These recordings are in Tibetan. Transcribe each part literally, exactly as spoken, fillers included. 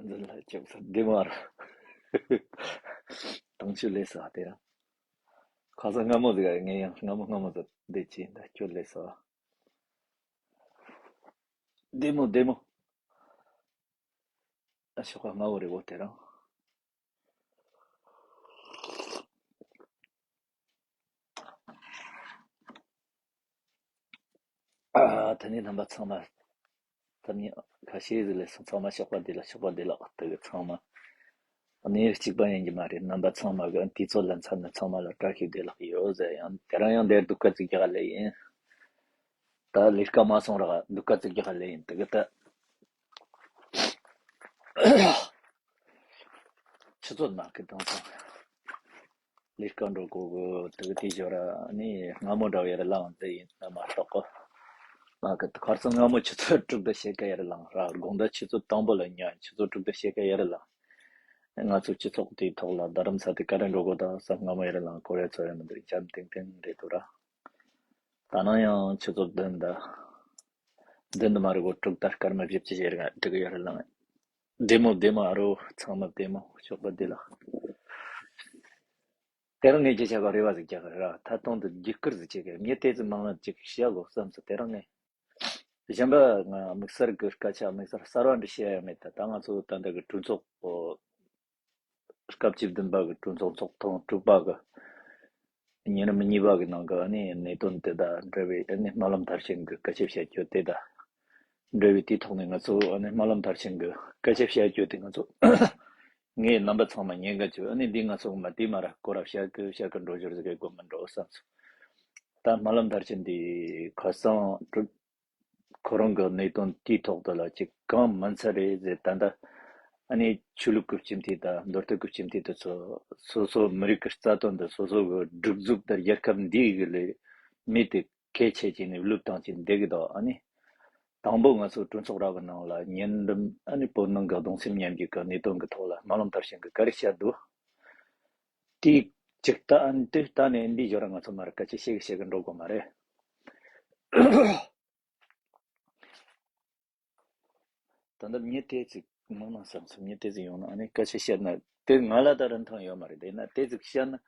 འཛིན་ལ་སྐྱབས་སུ་བདེ་མོ་ར། དང་ཆུ་ལས་ས་དེ་ར། ཁ་སང་སྔ་མོ་ཟིག་ངས་ཡང་སྔ་མོ་སྔ་མོ་ཟིག་བདེ་ཆེ་འདི་ཁྱོད་ལས་ས། བདེ་མོ་བདེ་མོ། ཨ་ཞོགས་པ་སྔ་བོ་རེད་བོ་དེ་རང་། ཨ་ད་ནི་རྣམ་པ་ཚང་མ། ད་ནི་ཁ་ཤས་ཟིག་ལས་སོང་། ཚང་མ་ཞོགས་པ་བདེ་ལགས། ཞོགས་པ་བདེ་ལགས། དེ་གི་ཚང་མ་གནས་གཅིག་པ་ཡིན་གྱི་མ་རེད། རྣམ་པ་ཚང་མ་གི་དུས་ཚོད་ལ་འཚམས་ནས་ཚང་མ་ལ་བཀྲ་ཤིས་བདེ་ལེགས་ཡོད་ཟེར། ཡང་དེ་རིང་ཡང་འདིར་སྡུག་སྐད་ཅིག་རྒྱག་ལེ་ཡིན། ད་ལས་ཀ་མ་སོང་ར་སྡུག་སྐད་ཅིག་རྒྱག་ལེ་ཡིན། དེ་གི་ད་ཆུ་ཚོད་མ་གི་དང་སང་ལས་ཀ་འགྲོ་དགོས་གི། དེ་གི་དེ་ཞོར་ནི་སྔ་མོ་འདྲ་བ་ཡར་ལངས་དེ་ཡིན་ན་མ་གཏོགས་གི། མ་གི་ཁར་སང་སྔ་མོ་ཆུ་ཚོད་དྲུག་དང་ཕྱེད་ཀ་ཡར་ལངས་ར། དགོང་དག་ཆུ་ཚོད་དང་པོ་ལ་ཉལ། ཆུ་ཚོད་དྲུག་དང་ཕྱེད་ཀ་ཡར་ལངས། ང་ཚོ་སྤྱི་ཚོགས་དེའི་ཐོག་ལ་རྡ་རམ་ས་དེ་ག་རེ་འགྲོ་དགོས་དང་སང་སྔ་མོ་ཡར་ལངས་གོ་རེ་ཚོ་ཡང་མི་འདུག་འཇམ་ཐིང་ཐིང་རེད་འདུག་ར། ད་ནང་ཡང་ཆུ་ཚོད་བདུན་དང་། བདུན་དུ་མ་རེད་གོ། དྲུག་དང་སྐར་མ་བཞི་བཅུ་ཞེ་ལྔ་དྲུག་ཡར་ལངས། བདེ་མོ་བདེ་མོ་ཨ་རོ། ཚང་མ་བདེ་མོ། ཞོགས་པ་བདེ་ལགས། དེ་རིང་ངས་ཅི་བྱ་ག་རེ་བ་ཟིག་རྒྱག་གི་ར། ད་དུང་དུ་རྒྱུགས་སྐུར་ཟིག་བྱེད་གི། མྱི་དེ་ཚོ་མང་ན་ཅིག་བཤད་དགོས་བསམ་སོང་། དེ་རིང་ངས་གཞན་པ་ང་དམིགས་བསལ་གི་སྐད་ཆ་དམིགས་བསལ་གསར་བ་འདྲི་བཤད་ཡ་མེད། ད་ད་ང་ཚོ་ད་འདི་གི་གྲོས་ཚོགས་སྐབས་བཅུ་བདུན་པ་གི་གྲོས་ཚོགས་ཚོགས་ཐེངས་དྲུག་པ་གི་ཉིན་རིམ་གཉིས་པ་གི་ནང་གི་ཨ་ནི་གནད་དོན་དེ་དང་འབྲེལ་བའི་ཨ་ནི་སྨོན་ལམ་མཐར་ཕྱིན་གི་སྐད་ཆ་བཤད་རྒྱུ་དེ་དང་འབྲེལ་བའི་དེའི་ཐོག་ནས་ང་ཚོ་ཨ་ནི་སྨོན་ལམ་མཐར་ཕྱིན་གི་སྐད་ཆ་བཤད་རྒྱུ་དེ་ང་ཚོ་ངས་རྣམ་པ་ཚང་མ་ཉན་གི་བྱོས། ཨ་ནི་འདི་ང་ཚོ་མ་དེ་མ་ར་སྐོར་ར་བཤད་གི་བཤད་གི་འགྲོ་རྒྱུར་ཟིག་གི་དགོས་མི་འགྲོ་བསམ་སོང་། ད་སྨོན་ལམ་མཐར་ཕྱིན་འདི་ཁ་སང་གྲུབ། ཁོ་རང་གི་གནད་དོན་དེའི་ཐོག་ཏུ་ལ་ཅིག་གང་མིན་ཚད་རེད་ཟེར། ད་ལྟ་ཨ་ནི་ཆོས་ལུགས་ཀྱི་སྤྱི་འཐུས་དང་མདོ་སྟོད་ཀྱི་སྤྱི་འཐུས་དེ་ཚོ་སོ་སོ་མི་རིགས་ཀྱི་རྩ་དོན་དང་སོ་སོ་གི་སྒྲིག་འཛུགས་དང་རྒྱལ་ཁབ་འདིའི་གི་ལས་མི་དེ་གལ་ཆེ་བྱས་ནས་བློས་བཏང་བྱས་བསྡད་གི་འདུག་ཨ་ནི་དང་པོ་ང་ཚོ་གྲོས་ཚོགས་ར་བའི་ནང་ལ་ཉིན་རིམ་ཨ་ནི་བོད་ནང་གི་གདུང་སེམས་མཉམ་སྐྱེད་ཀྱི་གནད་དོན་གི་ཐོག་ལ་སྨོན་ལམ་མཐར་ཕྱིན་གི་ག་རེ་བཤད་འདུག་དེ་ཅིག་ལྟ། ཨ་ནི་དེ་ལྟ་ནས་འདི་ཞོར་ང་ཚོ་མར་སྐད་ཆ་བཤད་གི་བཤད་གི་འགྲོ་དགོས་མ་རེད། ད་ལྟ་མྱི་དེ་ཅིག་མང་ན་བསམ་སོང་། མྱི་དེ་ཅིག་ཡོང་ན་ཨ་ནི་སྐད་ཆ་བཤད་ན་དེ་ང་ལ་ད་རིན་ཐང་ཡོད་མ་རེད། དེ་ན་དེ་ཅིག་བཤད་ན་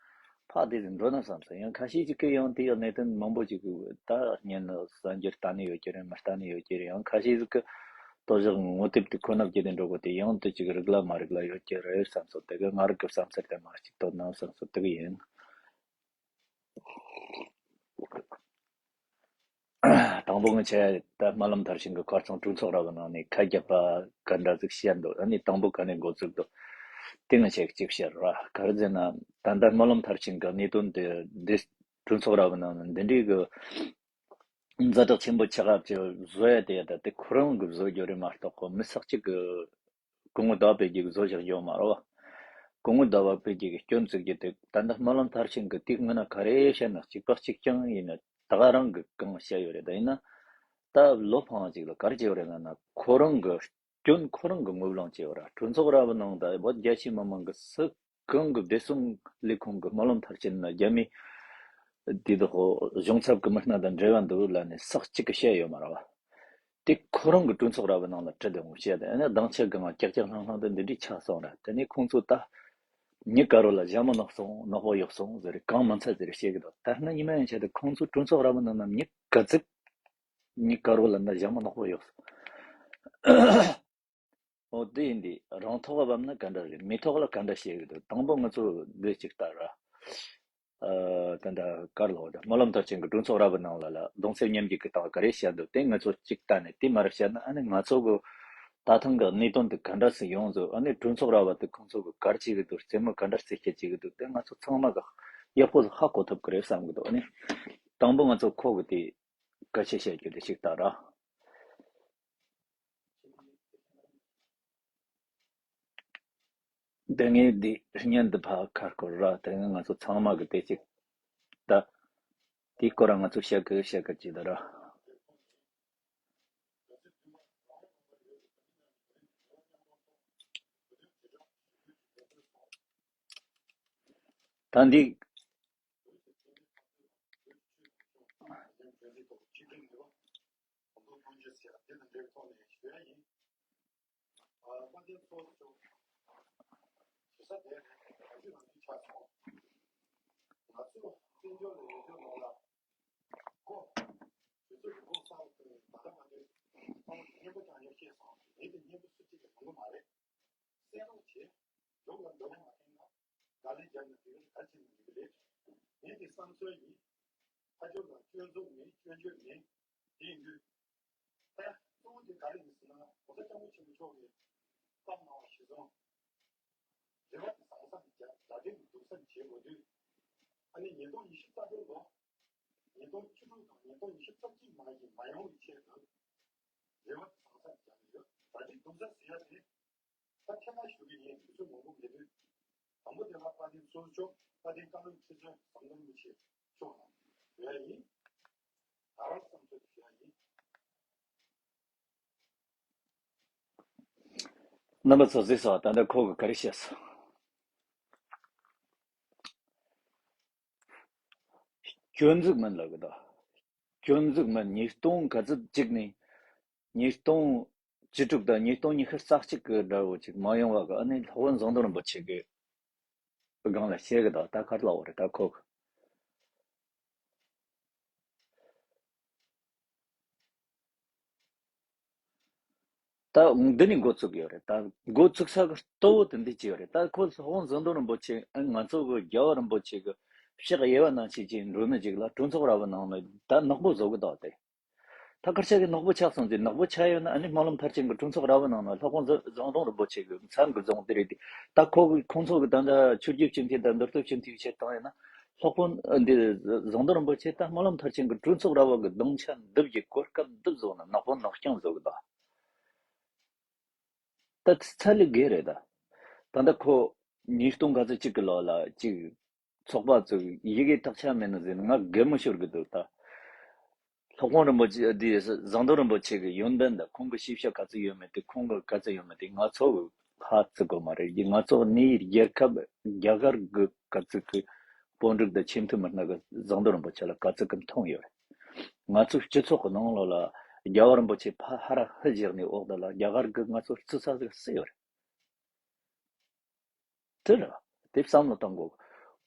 ཕར་དེ་ཅིག་འགྲོ་ན་བསམ་སོང་། ཡང་ཁ་ཤས་ཅིག་གིས་ཡང་དེ་ཡང་གནད་དོན་མང་པོ་ཅིག་གི་ད་བརྙན་ནི་གསར་འགྱུར་ལྟ་ནི་ཡོད་ཀྱི་རེད། མི་ལྟ་ནི་ཡོད་ཀྱི་རེད། ཡང་ཁ་ཤས་ཅིག་གིས་ལྟོ་བཞག་ངོ་དེབ་དེ་ཁོ་ན་བརྒྱུད་དེ་འགྲོ་དགོས། དེ་ཡང་དེ་ཅིག་རིགས་ལ་མ་རིགས་ལ་ཡོད་ཀྱི་རེད་བསམ་སོང་། དེ་གི་ང་རང་གི་བསམ་ཚུལ་དེ་མར་ཅིག་བཏོན་ན་བསམ་སོང་། དེ་གི་ཡིན། དང་པོ་ངས་བྱས་ད་སྨོན་ལམ་མཐར་ཕྱིན་གྱི་ཁ་རྩང་གྲོས་ཚོགས་ར་བའི་ནང་ནས་ཁ་རྒྱབ་པ་ག་འདྲ་ཟིག་བཤད་འདུག་ཨ་ནི་དང་པོ་ག་ནས་འགོ་བཙུགས་འདུག་དེ་ངས་བྱས་གཅིག་བཤད་ར། ག་རེ་ཟེར་ན་ད་ལྟ་སྨོན་ལམ་མཐར་ཕྱིན་གྱི་གནད་དོན་དེ་འདི་གྲོས་ཚོགས་ར་བའི་ནང་ནས་འདི་འདྲའི་གི་ཛ་དྲག་ཆེན་པོ་ཆགས་ཀྱི་བཟོ་ཡ་དེ་ཡ་ད་དེ་ཁོ་རང་གི་བཟོ་རྒྱུ་རེད་མ་གཏོགས་གོ་མི་སག་ཅིག་གི་སྐུ་ངོ་ཟླ་བ་བྷེ་གིས་བཟོ་བཞག་ཡོད་མ་རེད་བ། སྐུ་ངོ་ཟླ་བ་བྷེ་གིས་སྐྱོན་བཙུགས་རྒྱུ་དེ་ད་ལྟ་སྨོན་ལམ་མཐར་ཕྱིན་གྱི་དེ་སྔ་ན་ག་རེ་བཤད་ན་གཅིག་པ་གཅིག་རྐྱང་ཡིན་ན་ད་ག་རང་གི་གང་བཤད་ཡོད་རེད། ད་ཡིན་ན་ད་ལོ་ཕང་ཅིག་ལ་ག་རེ་བྱས་ཡོད་རེད་ལབ་ན་ཁོ་རང་གི་སྐྱོན་ཁོ་རང་གི་ངོས་ལེན་བྱས་ཡོད་ར། གྲོས་ཚོགས་ར་བའི་ནང་ད་བོད་རྒྱ་ཆེ་མི་མང་གི་སུ་གང་གི་བདེ་སྲུང་ལས་ཁུངས་ཀྱི་སྨོན་ལམ་མཐར་ཕྱིན་ན་རྒྱ་མི་དེ་དག་གཞུང་ཚབ་ཀྱི་མི་སྣ་དང་འབྲེལ་བ་འདུག་ལབ་ནས་སག་གཅིག་གིས་བཤད་ཡོད་མ་རེད་བ། དེ་ཁོ་རང་གི་གྲོས་ཚོགས་ར་བའི་ནང་ལ་ཁྲིད་དེ་འོང་བཤད་དེ་ནས་སྡང་ཆ་གང་ཀྱག་ཀྱག་ལྷང་ལྷང་དུ་འདི་འདྲའི་ཆགས་སོང་ར། དེ་ནས་ཁོང་ཚོ་ད་མྱི་དཀར་བོ་ལ་ཞྭ་མོ་ནག་སོང་ནག་པོ་ཡོད་སོང་ཟེར་གང་མིན་ཚད་ཟེར་བཤད་གི་འདུག་ད་ནི་ཉི་མ་ཡན་ཆད་དུ་ཁོང་ཚོ་གྲོས་ཚོགས་ར་བའི་ནང་ན་མྱི་ག་ཚིག་མྱི་དཀར་བོ་ལ་ན་ཞྭ་མོ་ནག་པོ་ཡོད་སོང་། འོ་དེ་ཡིན་དུས་རང་ཐོག་བབས་ན་ག་འདྲ་རེད། མི་ཐོག་ལ་ག་འདྲ་བཤད་གི་འདུག་དང་པོ་ང་ཚོ་འདི་གཅིག་ལྟ་ར། ཨ་ད་ལྟ་གར་ལོག་ད་སྨོན་ལམ་མཐར་ཕྱིན་གྱི་གྲོས་ཚོགས་ར་བའི་ནང་ལ་ལ་གདུང་སེམས་མཉམ་སྐྱེད་ཀྱི་སྟེང་ག་རེ་བཤད་འདུག་དེ་ང་ཚོ་གཅིག་ལྟ་ནས་དེ་མར་བཤད་ན་ཨ་ནི་ང་ཚོ་གི་ད་ཐེངས་ཀྱི་གནད་དོན་དེ་ག་འདྲ་སེ་ཡོང་ཟིག་ཨ་ནི་གྲོས་ཚོགས་ར་བ་དེ་ཁོང་ཚོ་གི་གར་བྱེད་ཀྱི་འདུག་རྩེད་མོ་ག་འདྲ་རྩེ་སྐྱེད་བྱེད་ཀྱི་འདུག་དེ་ང་ཚོ་ཚང་མ་གི་ཡག་པོ་ཧ་གོ་ཐུབ་ཀྱི་རེད་བསམ་གི་འདུག་ཨ་ནི་དང་པོ་ང་ཚོ་ཁོ་གི་དེ་སྐད་ཆ་བཤད་རྒྱུ་དེ་གཅིག་ལྟ་ར། དེ་ངས་འདི་བརྙན་འདི་ཕར་ཁ་སྐོར་ར། དེ་ངས་ང་ཚོ་ཚང་མ་གི་དེ་ཅིག་ད་དེའི་སྐོར་ང་ཚོ་བཤད་གི་བཤད་གི་ཅིག་ད་ར། ད་འདི། དཔལ་ལྡན་ཚོགས་གཙོ་མཆོག་ཞེ་ས་དེ་རེད། ང་ཚོས་ང་ཚོས་ཆགས་སོང་། ང་ཚོ་བཙན་བྱོལ་ལ་ཡོད་དུས་ནང་ལ་ཁོ་དུས་ཚོད་རིང་པོ་བསམ་བློ་བཏང་ནས་ད་ལྟ་མ་འདོད་བསམ་བློ་སྙན་པོ་ཀྱང་ཡོད་ཤེས་སོང་། མི་དེ་སྙན་པོ་སུ་གཅིག་གིས་གཏོང་གི་མ་རེད། གསན་རོགས་བྱེད། མཇུག་ལ་འདོད་པ་མ་ཁེངས་ན་དགག་ལན་རྒྱབ་ན་འགྲིག་གི་རེད། ག་རེ་བྱས་ན་འགྲིག་གི་རེད། ངས་འདི་བསམ་ཚུལ་ཡིན། ཕ་ཆོས་ལ་སྐྱོན་འཛུགས་མེད། སྐྱོན་བརྗོད་མེད། དེ་ཡིན་དུས། ད་གཙོ་བོ་དེ་ག་རེ་ཡིན་ཟེར་ན།༸གོང་ས་༸སྐྱབས་མགོན་ཆེན་པོ་མཆོག་གིས་བཀའ་གནང་བ་གཞིར་བཟུང་། རེ་བ་དེ་བཟང་ས་ནས་རྒྱག་གྲ་སྒྲིག་གི་སྡུག་ས་ནས་བྱེད་དགོས་དུས། ཨ་ནི་ཉིས་སྟོང་ཉི་ཤུ་རྩ་དྲུག་ལོ། ཉིས་སྟོང་བཅུ་དྲུག་དང་ཉིས་སྟོང་ཉི་ཤུ་རྩ་གཅིག་མ་ཡིན་མ་ཡོང་བའི་ཆེད་དུ། རེ་བ་དེ་བཟང་ས་ནས་རྒྱག་གི་ཡོད། གྲ་སྒྲིག་སྡུག་ས་ཟེར་ཡ་དེ། ད་ཐེངས་མ་ཞུ་གི་ཡིན། དུས་ཚོད་མང་པོ་མེད་དུས། དང་པོ་དེ་ལ་དཔལ་ལྡན་ཚོགས་གཙོ་མཆོག་དཔལ་ལྡན་བཀའ་བློན་ཁྲི་ཟུར་ཟམ་གདོང་རིན་པོ་ཆེ་མཆོག་ལ་ཞུ་ཡ་ཡིན། ད་རང་བསམ་ཚུལ་ཞུ་ཡ་ཡིན། རྣམ་པ་ཚོ་གཟིགས་སོང་། ད་ལྟ་ཁོ་གིས་ག་རེ་བཤད་སོང་། སྐྱོན་འཛུགས་མིན་ལབ་གི་འདུག་སྐྱོན་འཛུགས་མིན། ཉིས་སྟོང་ག་ཚོད་གཅིག་ནས། ཉིས་སྟོང་བཅུ་དྲུག་དང་ཉིས་སྟོང་ཉི་ཤུ་རྩ་གཅིག་གི་འདྲ་བོ་ཅིག་མ་ཡོང་བ་གི། ཨ་ནི་སློབ་དཔོན་ཟམ་གདོང་རིན་པོ་ཆེ་གི་སྒང་ལ་བཤད་གི་འདུག་ད་ག་རེ་ལབ་པ་རེད། ད་ཁོ་གི་ད་འདི་ནས་འགོ་ཚུགས་ཡོད་རེད། ད་འགོ་ཚུགས་ས་གི་ལྟོ་བོ་དེ་འདི་ཅི་ཡོད་རེད། ད་ཁོ་སློབ་དཔོན་ཟམ་གདོང་རིན་པོ་ཆེ། ཨ། ང་ཚོ་གི་རྒྱལ་བ་རིན་པོ་ཆེ་གི་ཕྱག་གཡས་པ་ནང་བཞིན་ཅིག་འགྲོ་ནི་ཅིག་ལ་གྲོས་ཚོགས་ར་བ་ནང་ནས་ད་ནག་པོ་བཟོ་གི་འདུག་སྟེ། ད་སྐར་ཆ་གི་ནག་པོ་ཆགས་སོང་ཟེར། ནག་པོ་ཆགས་ཡོད་ན་ཨ་ནི་སྨོན་ལམ་མཐར་ཕྱིན་གི་གྲོས་ཚོགས་ར་བ་ནང་ན་སློབ་དཔོན་ཟམ་གདོང་རིན་པོ་ཆེ་གི་མཚན་གི་རྫོང་དེ་རེད་དེ། ད་ཁོ་གི་ཁོང་ཚོ་གི་ད་ལྟ་ཆོས་བརྒྱུད་སྤྱི་འཐུས་དང་མདོ་སྟོད་སྤྱི་འཐུས་བྱེད་བཏང་ཡོད་ན། སློབ་དཔོན་འདི་ཟམ་གདོང་རིན་པོ་ཆེ་ད་སྨོན་ལམ་མཐར་ཕྱིན་གི་གྲོས་ཚོགས་ར་བ་གི་སྡིངས་ཆ་འདི་བརྒྱུད་གོ་སྐབས་འདི་བཟུང་ན་ནག་པོ་ནག་རྐྱང་བཟོ་གི་འདུག་ད་ཚ་ལི་གེ་རེད་ད། ད་ལྟ་ཁོ་ཉིས་སྟོང་ག་ཚོད་གཅིག་གི་ལོ་ལ་གཅིག་ཚོགས་པ་ཚོས་ཡི་གེ་དག་ཆ་མེད་ནི་ཟེར་ནས་ང་གད་མོ་ཤོར་གི་འདུག་ད་སློབ་དཔོན་རིན་པོ་ཆེ་འདི་ཟམ་གདོང་རིན་པོ་ཆེ་གི་ཡོན་ཏན་དང་ཁོང་གི་ཤེས་བྱ་ག་ཚོད་ཡོད་མེད་དེ། ཁོང་གི་ག་ཚོད་ཡོད་མེད་དེ་ང་ཚོ་གི་ཧ་བརྩི་དགོས་མ་རེད། ང་ཚོ་ནི་རྒྱལ་ཁབ་རྒྱ་གར་གི་ག་ཚོད་གི་དཔོན་རིགས་དང་ཆེས་མཐོའི་མི་སྣ་གི་ཟམ་གདོང་རིན་པོ་ཆེ་ལ་ག་ཚོད་གི་མཐོང་ཡོད་རེད། ང་ཚོའི་སྤྱི་ཚོགས་ཀྱི་ནང་ལོགས་ལ་རྒྱལ་བ་རིན་པོ་ཆེ་ཕ་ཧ་ར་ཧི་བཞག་ནས་འོག་ད་ལ་རྒྱ་གར་གི་ང་ཚོ་བརྩི་ས་ཟིག་སུ་ཡོད་རེད། དེ་རེད། དེ་བསམ་བློ་བཏང་དགོས།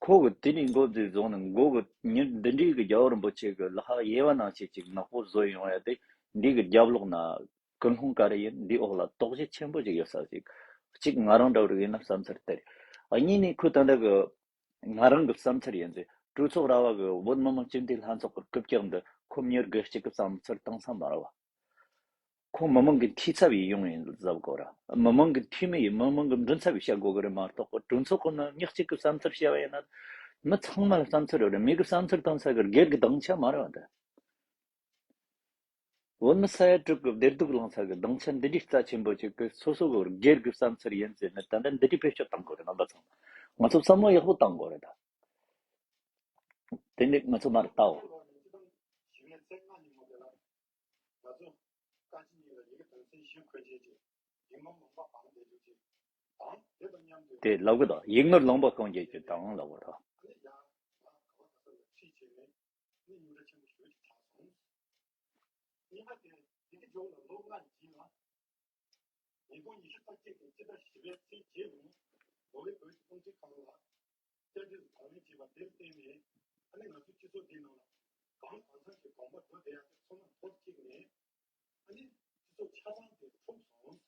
ཁོ་གི་དེ་ནས་འགོ་འཛུགས་བཟུང་ནས་འགོ་གི་ཉིན་འདི་འདྲའི་གི་རྒྱལ་བ་རིན་པོ་ཆེ་གི་ལག་པ་གཡས་པ་ནང་བཞིན་ཅིག་ནག་པོ་བཟོ་ཡོང་ཡ་དེ། འདི་གི་རྒྱབ་ལོགས་ན་ཀུན་སློང་ག་རེ་ཡིན། འདི་འོག་ལ་དོགས་གཞི་ཆེན་པོ་ཅིག་ཡོད་ས་ཅིག་གཅིག་ང་རང་འདྲ་བོ་རིགས་ཡིན་ན་བསམ་ཚུལ་དེ་རེད། གཉིས་ནས་ཁོས་ད་ལྟ་གི་ང་རང་གི་བསམ་ཚུལ་ཡིན་ཚེ། གྲོས་ཚོགས་ར་བ་གི་བོད་མི་མང་སྤྱི་འཐུས་ལྷན་ཚོགས་ཀྱི་རྐུབ་བཀྱག་འདི་ཁོ་མྱི་དགེ་གཅིག་གི་བསམ་ཚུལ་བཏང་ས་མ་རེད་བ། ཁོང་མི་མང་གི་འཐུས་ཚབ་ཡིན་ཡོང་ཡིན་ཟབ་གོ་ར། མི་མང་གི་འཐུས་མི་ཡིན། མི་མང་གི་མགྲིན་ཚབ་ཡིན་བཤད་དགོས་གི་རེད་མ་གཏོགས། གྲོས་ཚོགས་ཀྱི་ནང་མྱི་གཅིག་གི་བསམ་ཚུལ་བཤད་པ་ཡིན་ན། མི་ཚང་མ་ལ་བསམ་ཚུལ་ཡོད་རེད། མི་གི་བསམ་ཚུལ་བཏང་ས་གི་སྒེར་གི་སྡིངས་ཆ་མ་རེད་བ་འདི། བོད་མི་ས་ཡ་དྲུག་གི་བདེ་སྡུག་བླངས་ས་གི་སྡིངས་ཆ་འདི་འདྲའི་རྩ་ཆེན་པོ་ཅིག་གི་སོ་སོ་གི་སྒེར་གི་བསམ་ཚུལ་ཡིན་ཟེར་ནས་ད་ལྟ་འདི་འདྲའི་བེད་སྤྱོད་བཏང་དགོས་རེད། རྣམ་པ་ཚང་མ་ང་ཚོ་བསམ་བློ་ཡག་པོ་བཏང་དགོས་རེད་ད། དེ་ནི་ང་ཚོ་མར་ལྟའོ། ང་ཚོ་བཀའ་སྤྱི་གཉིས་ལ་ཡི་གེ་དོན་ཚན་བཞི་འཁོད་རྗེས་ཀྱི་ཡིག་ནོར་ལུང་པ་སྤང་བསྡད་རྒྱུ་ཅིག་དང་། དེ་དང་མཉམ་དུ་དེ་ལབ་གི་དང་། ཡིག་ནོར་ལུང་པ་སྤང་བསྡད་རྒྱུ་དང་ལབ་གི་དང་། ཨ་ནི་ཡང་ང་ག་བ་ག་ས་ལ་ཁྲིད་བྱས་ནས་གནས་རྙོག་དྲ་ཆེན་པོ་ཞེ་པོ་ཅིག་ཆགས་སོང་། གཉིས་པ་དེ་ཡི་གེ་འཇོག་ལ་ལོ་ལྔ་ཡི་རྗེས་ལ། ཉིས་སྟོང་ཉི་ཤུ་རྩ་གཅིག་གི་སྤྱི་ཟླ་བཞི་པའི་ཚེས་བརྒྱད་ཉིན་ནོར་ཝེ་བོད་ཀྱི་རླུང་འཕྲིན་ཁང་ལ་བཅར་འདྲི་དང་ལེན་བྱས་པ་དེར་བརྟེན་ནས། ཨ་ནི་ང་ཚོའི་སྤྱི་ཚོགས་འདིའི་ནང་ལ་གང་གང་འཚམ་གྱི་དགོངས་པ་འགྲོ་བསྡད་ཡག་དེ་ཚང་མ་འཐོར་བཅུག་ནས། ཨ་ནི་སྤྱི་ཚོགས་ཆ་ཚང་དེ་འཁྲུགས་སོང་།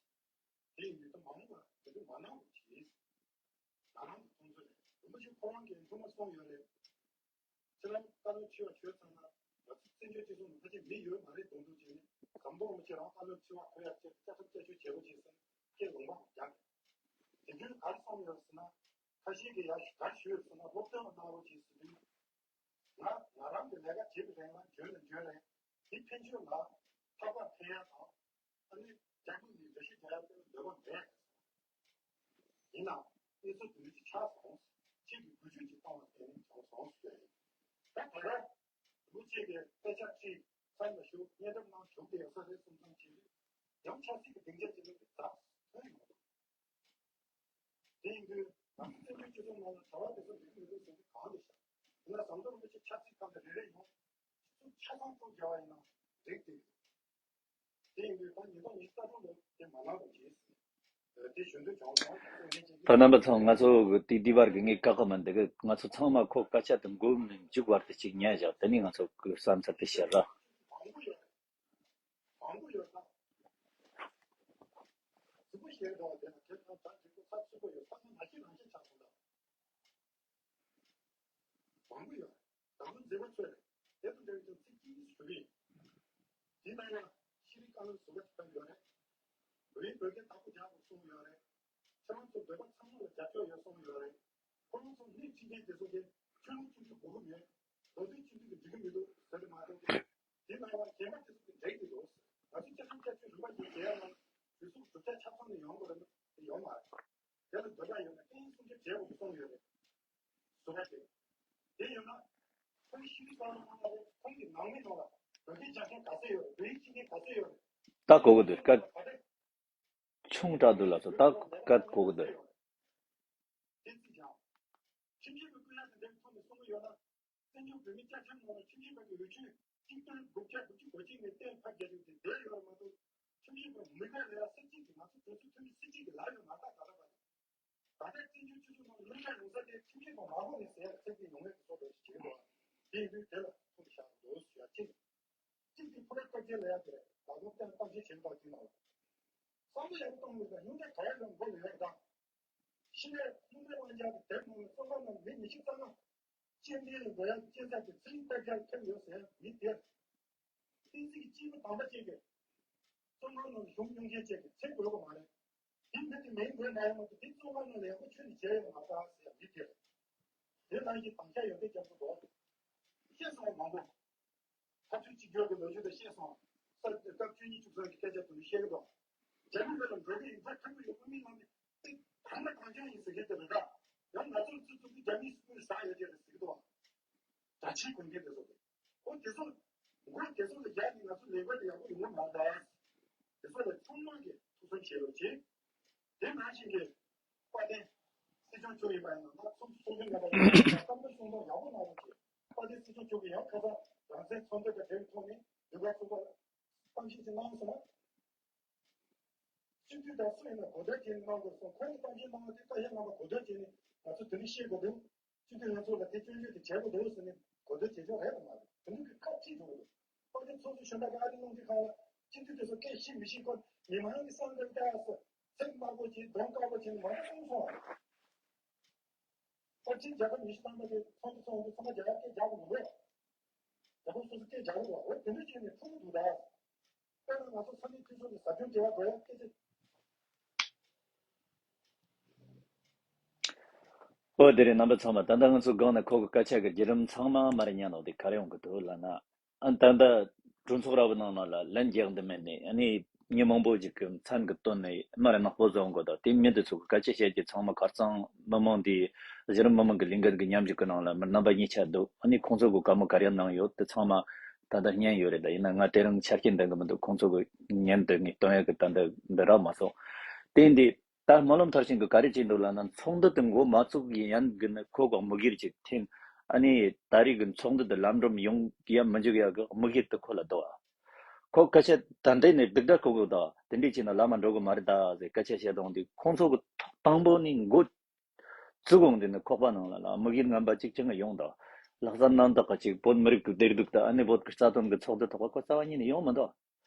དེ་ཡིན་དུས་ད་མ་འོངས་པར་དེ་འདྲ་མ་གནང་རོགས་གྱིས། ང་རང་གི་མཐོང་ཚུལ་རེད། རིན་པོ་ཆེ་ཁོ་རང་གིས་ཐོག་མར་གསུངས་ཡོད་རེད། ཁྱེད་རང་བཀའ་བློན་ཁྲི་པ་བྱོས་ཚར་ན་ང་ཚོ་བཙན་བྱོལ་སྤྱི་ཚོགས་ནང་ཕལ་ཆེར་མི་ཡོད་མ་རེད་འདུག་འདུག་ཅེས་ནས། ཟམ་གདོང་རིན་པོ་ཆེ་རང་བཀའ་བློན་ཁྲི་པ་ཁོ་ཡར་བཅར། བསྐྱར་ཞིབ་བསྐྱར་ཞིབ་བྱེད་རོགས་ཅེས་ཟེར་ནས་ལུང་པ་རྒྱག་གི། དེ་དུས་ག་རེ་གསུངས་ཡོད་ཟེར་ན། ཁ་ཤས་ཀྱིས་ཡར་ག་རེ་ཞུས་ཡོད་ཟེར་ན། སློབ་སྟོན་ལ་གནང་རོགས་ཅེས་ཟེར་དུས། ང་ང་རང་གི་ལས་ཀ་བྱེད་པའི་རིང་ལ་འཇོན་ལ་འཇོན་རེད། དེ་ཕན་ཆོད་ལ་ལྷག་པར་ཕན་ཡག་དང་། ཨ་ནི་རྒྱ་སྐྱེད་ནས་འགྲེལ་བཤད་རྒྱག་ཡག་དེ་ལ་འདོད་པ་མེད། ཡིན་ནའང་གནས་ཚུལ་དེ་འདྲ་ཅིག་ཆགས་སོང་། ཁྱེད་ཀྱིས་འགུལ་སྐྱོད་ཅིག་བཏང་བ་དེ་ནི་བྱུང་སོང་ཞུ་ཡ་ཡིན། ད་དེ་རིང་ལོ་གཅིག་གི་དཔེ་ཆ་ཁྲིད། མཚམས་ལ་བཞུགས། བརྙན་འཕྲིན་ནང་ཞུགས་བསྡད་ཡོད་ས་རེད་བསམ་བསམ་བྱས་དུས། ཡང་ཆབ་སྲིད་ཀྱི་སྡིངས་ཆ་ཅིག་ལ་འཛེགས་ཐོན་ཡོང་གི་འདུག་དེ་ཡིན་དུས་ང་ཚོ་བཙན་བྱོལ་སྤྱི་ཚོགས་ནང་ལ་བྱ་བ་དེ་ཚོ་འགྲིག་གི་མི་འདུག་ཟེར་མཁན་གང་རེད་ཤག་ཡིན་ན་ཟམ་གདོང་རིན་པོ་ཆེ་ཆབ་སྲིད་ཁང་དུ་རེ་རེ་ཡོང་། སྤྱི་ཚོགས་ཆ་ཚང་དཀྲུག་རྒྱག་པ་ཡིན་ན་འགྲིག་གི་འདུག་དེ་ཡིན་དུས་ད་ཉིས་སྟོང་ཉི་ཤུ་རྩ་དྲུག་ལོ་དེ་མ་གནང་རོགས་གྱིས། ད་རྣམ་པ་ཚང་ང་ཚོ་གི་དེ་དེ་བར་གི་ངས་བཀག་གི་མི་འདུག་ང་ཚོ་ཚང་མ་ཁོ་སྐད་ཆ་དེ་མགོ་ནས་མཇུག་བར་དུ་ཅིག་ཉན་བཞག་དེ་ནས་ང་ཚོ་གི་བསམ་ཚུལ་དེ་བཤད་ར། མང་པོ་ཡོད། དང་པོ་མཛད་པ་ཚོས་དེ་དང་འབྲེལ་བའི་ཚིག་གཅིག་ཞུ་གི་ཡིན། དེ་ནང་ཡང་ཤེས་རིག་བཀའ་བློན་ཟུར་པ་ཞིག་ཡོད་རེད། བོད་ཡིག་བོད་སྐད་བདག་པོ་རྒྱག་དགོས་གསུངས་ཡོད་རེད། ཁྱེད་རང་ཚོ་བོད་པ་ཚང་མ་ལ་རྒྱབ་སྐྱོར་ཡོད་གསུངས་ཡོད་རེད། ཁོ་རང་ཚོ་སྣེ་ཁྲིད་མཁན་དེ་ཚོ་གིས་ཆོས་ལུགས་སྤྱི་འཐུས་དགོས་ཀྱི་མེད། ལོ་ཚོད་སྤྱི་འཐུས་ཀྱི་འགྲིག་གི་མི་འདུག་ཟེར་གྱི་མ་གཏོགས། དེ་ནང་ཡང་གཞན་པ་དེ་ཚོ་གིས་འགྲིག་གི་འདུག་ང་ཚོ་བཅའ་ཁྲིམས་བསྐྱར་བཅོས་རིམ་པ་བཞིན་བྱེད་ཡ་ལ་གྲོས་ཚོགས་གྲུབ་ཆ་ཆ་ཚང་ནས་ཡོང་དགོས་རེད། དེ་ཡོང་མ་རེད། དེ་ལ་འདོད་པ་ཡོད་ན་བརྟན་གསུང་ཆོས་བྱེད་དགོས་གསུངས་ཡོད་རེད། བཟོ་ག་དེ། དེ་ཡོད་ན། ཁོང་ཤི་རི་ཀ་ལོ་མང་ལ་རེད། ཁོང་གི་ནང་མི་ནང་ལ་བོད་སྐད་སྦྱང་མཁན་ག་ཚོད་ཡོད་རེད། བོད་ཡིག་ཤེས་མཁན་ག་ཚོད་ཡོད་རེད། ད་གོ་གི་འདུག་སྐད་ཆུང་དྲགས་འདུག་ལགས་སོ། ད་སྐད་གོ་གི་འདུག་བསྟན་འཛིན་སྦྱང་། ཁྲིམས་ཞིབ་པའི་ཀུན་ལ་དེ་འདྲའི་ཐོག་ནས་གསུང་གི་ཡོད་ན། བཙན་བྱོལ་བོད་མིའི་བཅའ་ཁྲིམས་ནང་ལ་ཁྲིམས་ཞིབ་པ་གི་འོས་ཆོས་གཅིག་སྟོང་དགུ་བརྒྱ་དགུ་བཅུ་གོ་གཅིག་ནས་གཏན་ཕབ་རྒྱག་རྒྱུ་དེ་བསྡད་ཡོད་རེད་མ་གཏོགས། ཁྲིམས་ཞིབ་པ་མི་དགའ་ལ་ཡ་སྲིད་སྤྱི་གི་ང་ཚོ་གྲོས་ཚོགས་འཐུས་མི་སྲིད་སྤྱི་གི་ལག་ཡོད་མ་རེད། ད་ག་རེ་བ་རེད། ད་ལྟ་བཙན་བྱོལ་སྤྱི་ཚོགས་ནང་ལ་བློ་འདྲ་ཡོང་ས་དེ་ཁྲིམས་ཞིབ་པ་མང་པོ་ནས་ཟེར་ཡ་ཚད་ལྡན་ཡོང་ངེས་ཀྱི་བཟོ་འདྲ་ཞིག་བྱེད་ཀྱི་འདུག་དེ་ཡིན་དུས་དེ་ལ་ཐུགས་བཞག་འདུག་ཞུ་ཡ་གཅིག་གཅིག་དེ་ཕུ་ར་བཀའ་རྒྱ་ལ་ཡ་དེ་རེད། ད་དུང་གཏན་གཏམ་བཤད་བྱེད་པ་དེ་ནང་ལ་བསམ་བློ་ཡག་པོ་གཏོང་དགོས་ན་ཡོང་འདྲ་ག་ཡ་ལ་མགོ་ལ་ཡོད་ད། ཤི་ནས་ལྷུན་པོའི་དབང་ཆེན་གྱི་དེབ་ནང་ལ་བཙོན་ཁང་ནང་མི་ཉི་ཤུ་རྩ་ལྔ། སྤྱི་འཐུས་ལ་འགྲོ་ཡག་གི་སྐྱེ་ས་ཀྱི་ཚེ་རིང་བཀའ་རྒྱར་ཁྱབ་ཡོད་ཟེར་མི་དེ། བསྟན་འཛིན་གྱི་སྐྱེས་བུ་དམ་པ་ཅིག་གིས་བཙོན་ཁང་ནང་བཞུགས་མྱོང་མཁན་ཅིག་གིས་ཚེ་འགོད་པ་མ་རེད། དེ་མི་དེ་མིང་འབོད་མ་ཡོང་མ་གཏོགས་དེ་བཙོན་ཁང་ནང་ལ་ཡག་པོ་ཆོས་ནི་བྱས་ཡོད་མ་རེད་ཟེར་མི་དེ། དེ་ནང་བཞིན་དམ་བཅའ་ཡོད་པའི་རྒྱབ་ཏུ་འགྲོ། བཤད་སོང་མང་པོ། ཐབས་ཇུས་གཅིག་གྱུར་གྱི་ལོ་རྒྱུས་དེ་བཤད་སོང་། ས་སྐབས་བཅུ་གཉིས་བཅུ་གསུམ་གྱི་སྐད་ཆ་དེ་ཚོ་བཤད་ཀྱི་འདུག་རྒྱ་མི་ལ་འགྲོ་གི་ཡིན་ཚ་ཁ་ཁུ་ཡོད་ཁུ་མི་ནང་ནས་དེ་གང་ན་གང་འཁྱོངས་ཡིན་ཟེར་མཁན་དེ་རེད་ད། ཡང་ང་ཚོ་ཚོ་ཚོ་གི་རྒྱ་མིའི་སྲིད་བློན་ཟ་ཡོད་ཀྱི་རེད་ཟེར་གྱི་འདུག་གྲྭ་ཆས་གོན་མཁན་དེ་ཚོ་གི། ཨོ་དེ་ཚོ་མགོ་དེ་ཚོ་ལ་རྒྱག་ནས་ང་ཚོ་ལས་ཀ་དེ་ཡག་པོ་ཡོང་མ་རེད་ད། དེ་ཚོ་ལ་ཚང་མ་གི་ཐུགས་བསམ་བཞེས་རོགས་གྱིས། དེ་ནང་བཞིན་གྱི་དཔལ་ལྡན་སྲིད་སྐྱོང་མཆོག་ཡིན་པ་ཡིན་ན་ད་ཚོགས་གཙོ་ཚོགས་གཞོན་རྣམ་པ་ཡིན་ན་བསམ་བློ་གསུང་སྟངས་ཡག་པོ་གནང་རོགས་གྱིས། དཔལ་ལྡན་སྲིད་སྐྱོང་མཆོག་གིས་ཡང་ཁ་སང་རང་བཙན་ཚོགས་འདུ་དང་འབྲེལ་བའི་ཐོག་ནས་འདུ་ཁང་ཚོགས་པར་གཏམ་བཤད་ཅིག་གནང་སོང་ན། སྤྱི་འཐུས་དང་སུ་ཡིན་ན་གོ་བསྡུར་བྱས་ནས་གནང་དགོས་སོང་། ཁོང་གིས་གཏམ་བཤད་གནང་བ་དེ་བཀའ་ཤག་རྣམ་པ་གོ་བསྡུར་བྱས་ནས་ང་ཚོ་དེ་རིང་ཤེས་དགོས་འདུག་སྤྱི་འཐུས་ལྷན་ཚོགས་ལ་དེ་སྐྱོན་བརྗོད་དེ་བྱེད་དགོས་འདུག་ཟེར་ནས་གོ་བསྡུར་བྱེད་ཆོག་རེད་དམ་མ་རེད། དེ་འདྲ་གི་བཀའ་ཁྲིད་འགྲོ་གི་འདུག་དཔལ་ལྡན་ཚོགས་གཙོ་གཞོན་དག་གི་ཨ་རི་རླུང་འཕྲིན་ཁང་ལ་སྤྱི་འཐུས་དེ་ཚོ་སྐད་ཤེས་མི་ཤེས་སྐོར་མི་མང་གི་བསམ་འདུན་བལྟ་ཡ་སོགས་ཚིག་དམར་པོ་བྱས་གདོང་དཀར་པོ་བྱས་ནས་མང་པོ་གསུངས་སོང་བ་རེད། ཨ་ཕྱིན་རྒྱལ་ཁབ་ཉི་ཤུ་ཐམ་པ་དེ་ཚོགས་འདུ་ཚོགས་འདུ་ཚང་མ་རྒྱ་གར་སྐད་རྒྱག་དགོས་མི་འདུག་རྒྱལ་ཁབ་སོ་སོ་སྐད་རྒྱག་དགོས་འོ་དེ་འདྲ་བྱས་ནས་ཁྲོ་མོ་འདུག་ད། དཔེར་ན་ང་ཚོ་ས་གནས་འཐུས་ཚོགས་ཀྱི་ཟབ་སྦྱོང་དྲི་བ་འགྲོ་ཡ་སྐད་ཆ། ཨོ་དེ་རེད། རྣམ་པ་ཚང་མ་ད་ལྟ་ང་ཚོ་སྒང་ནས་ཁོ་གི་སྐད་ཆ་གི་བརྒྱུད་རིམ་ཚང་མ་མར་ཉན་ནོ་དེ་ག་རེ་ཡོང་གི་འདུག་ལབ་ན། ཨ་ད་ལྟ་གྲོས་ཚོགས་ར་བའི་ནང་ན་ལ་ལན་རྒྱག་འདི་མེད་ནས་ཨ་ནི་མི་མང་པོ་ཞིག་གི་མཚན་གི་བཏོན་ནས་མར་ནག་པོ་བཟོ་འགོ་དང་དེ་མི་འདི་ཚོ་གི་སྐད་ཆ་བཤད་ཀྱི་ཚང་མ་ཁ་རྩང་མི་མང་འདི་གཞི་རིམ་མི་མང་གི་ལས་འགན་གི་མཉམ་ཞུགས་གི་ནང་ལ་མི་རྣམ་པ་གཉིས་ཆགས་འདུག་ཨ་ནི་ཁོང་ཚོ་གི་བཀའ་མོལ་ག་རེ་གནང་ཡོད་དེ་ཚང་མ་ད་ལྟ་ཉན་ཡོད་རེད། ད་ཡིན་ན་ང་དེ་རིང་ཆ་རྐྱེན་ལྡན་གི་མི་འདུག་ཁོང་ཚོ་གི་ཉན་འདོད་ངེས་གཏོང་ཡ་གི་ད་ལྟ་འདི་རག་མ་སོང་། དེ་འདི་ད་སྨོན་ལམ་མཐར་ཕྱིན་གྱི་ག་རེ་བྱས་འདུག་ལབ་ན། ཚོགས་འདུ་དེ་འགོ་མ་ཚུགས་ཡན་གྱི་ནི་ཁོ་གི་དམིགས་ཡུལ་ཅིག་འཐེན། ཨ་ནི་ད་རེས་ཀྱི་ཚོགས་འདུ་དེ་ལམ་འགྲོ་ཡོང་ཡ་མི་འཇུག་ཡ་གི་དམིགས་ཡུལ་དེ་ཁོ་ལ་འདུག་ཨ། ཁོ་སྐད་ཆ་ད་འདྲས་ནས་སྡུག་སྒྲ་ཁོ་གི་འདུག་དེ་འདྲས་བྱས་ན་ལམ་མ་འགྲོ་གི་མ་རེད་ད་ཟེར་སྐད་ཆ་བཤད་དོང་དེ་ཁོང་ཚོ་གི་དང་པོ་ནས་འགོ་བཙུགས་འོང་དེ་ནི་ཁོག་པ་ནང་ལ་ལ་དམིགས་ཡུལ་ངན་པ་གཅིག་ཀྱང་ཡོང་དང་། ལྷག་བསམ་རྣམ་དག་གི་ཅིག་བོད་མི་རིགས་ཀྱི་བདེ་སྡུག་དང་ཨ་ནི་བོད་ཀྱི་རྩ་དོན་གྱི་ཚོགས་འདུ་ཐོག་ཁོ་རྩ་བ་ཉིད་ནས་ཡོང་མི་འདུག་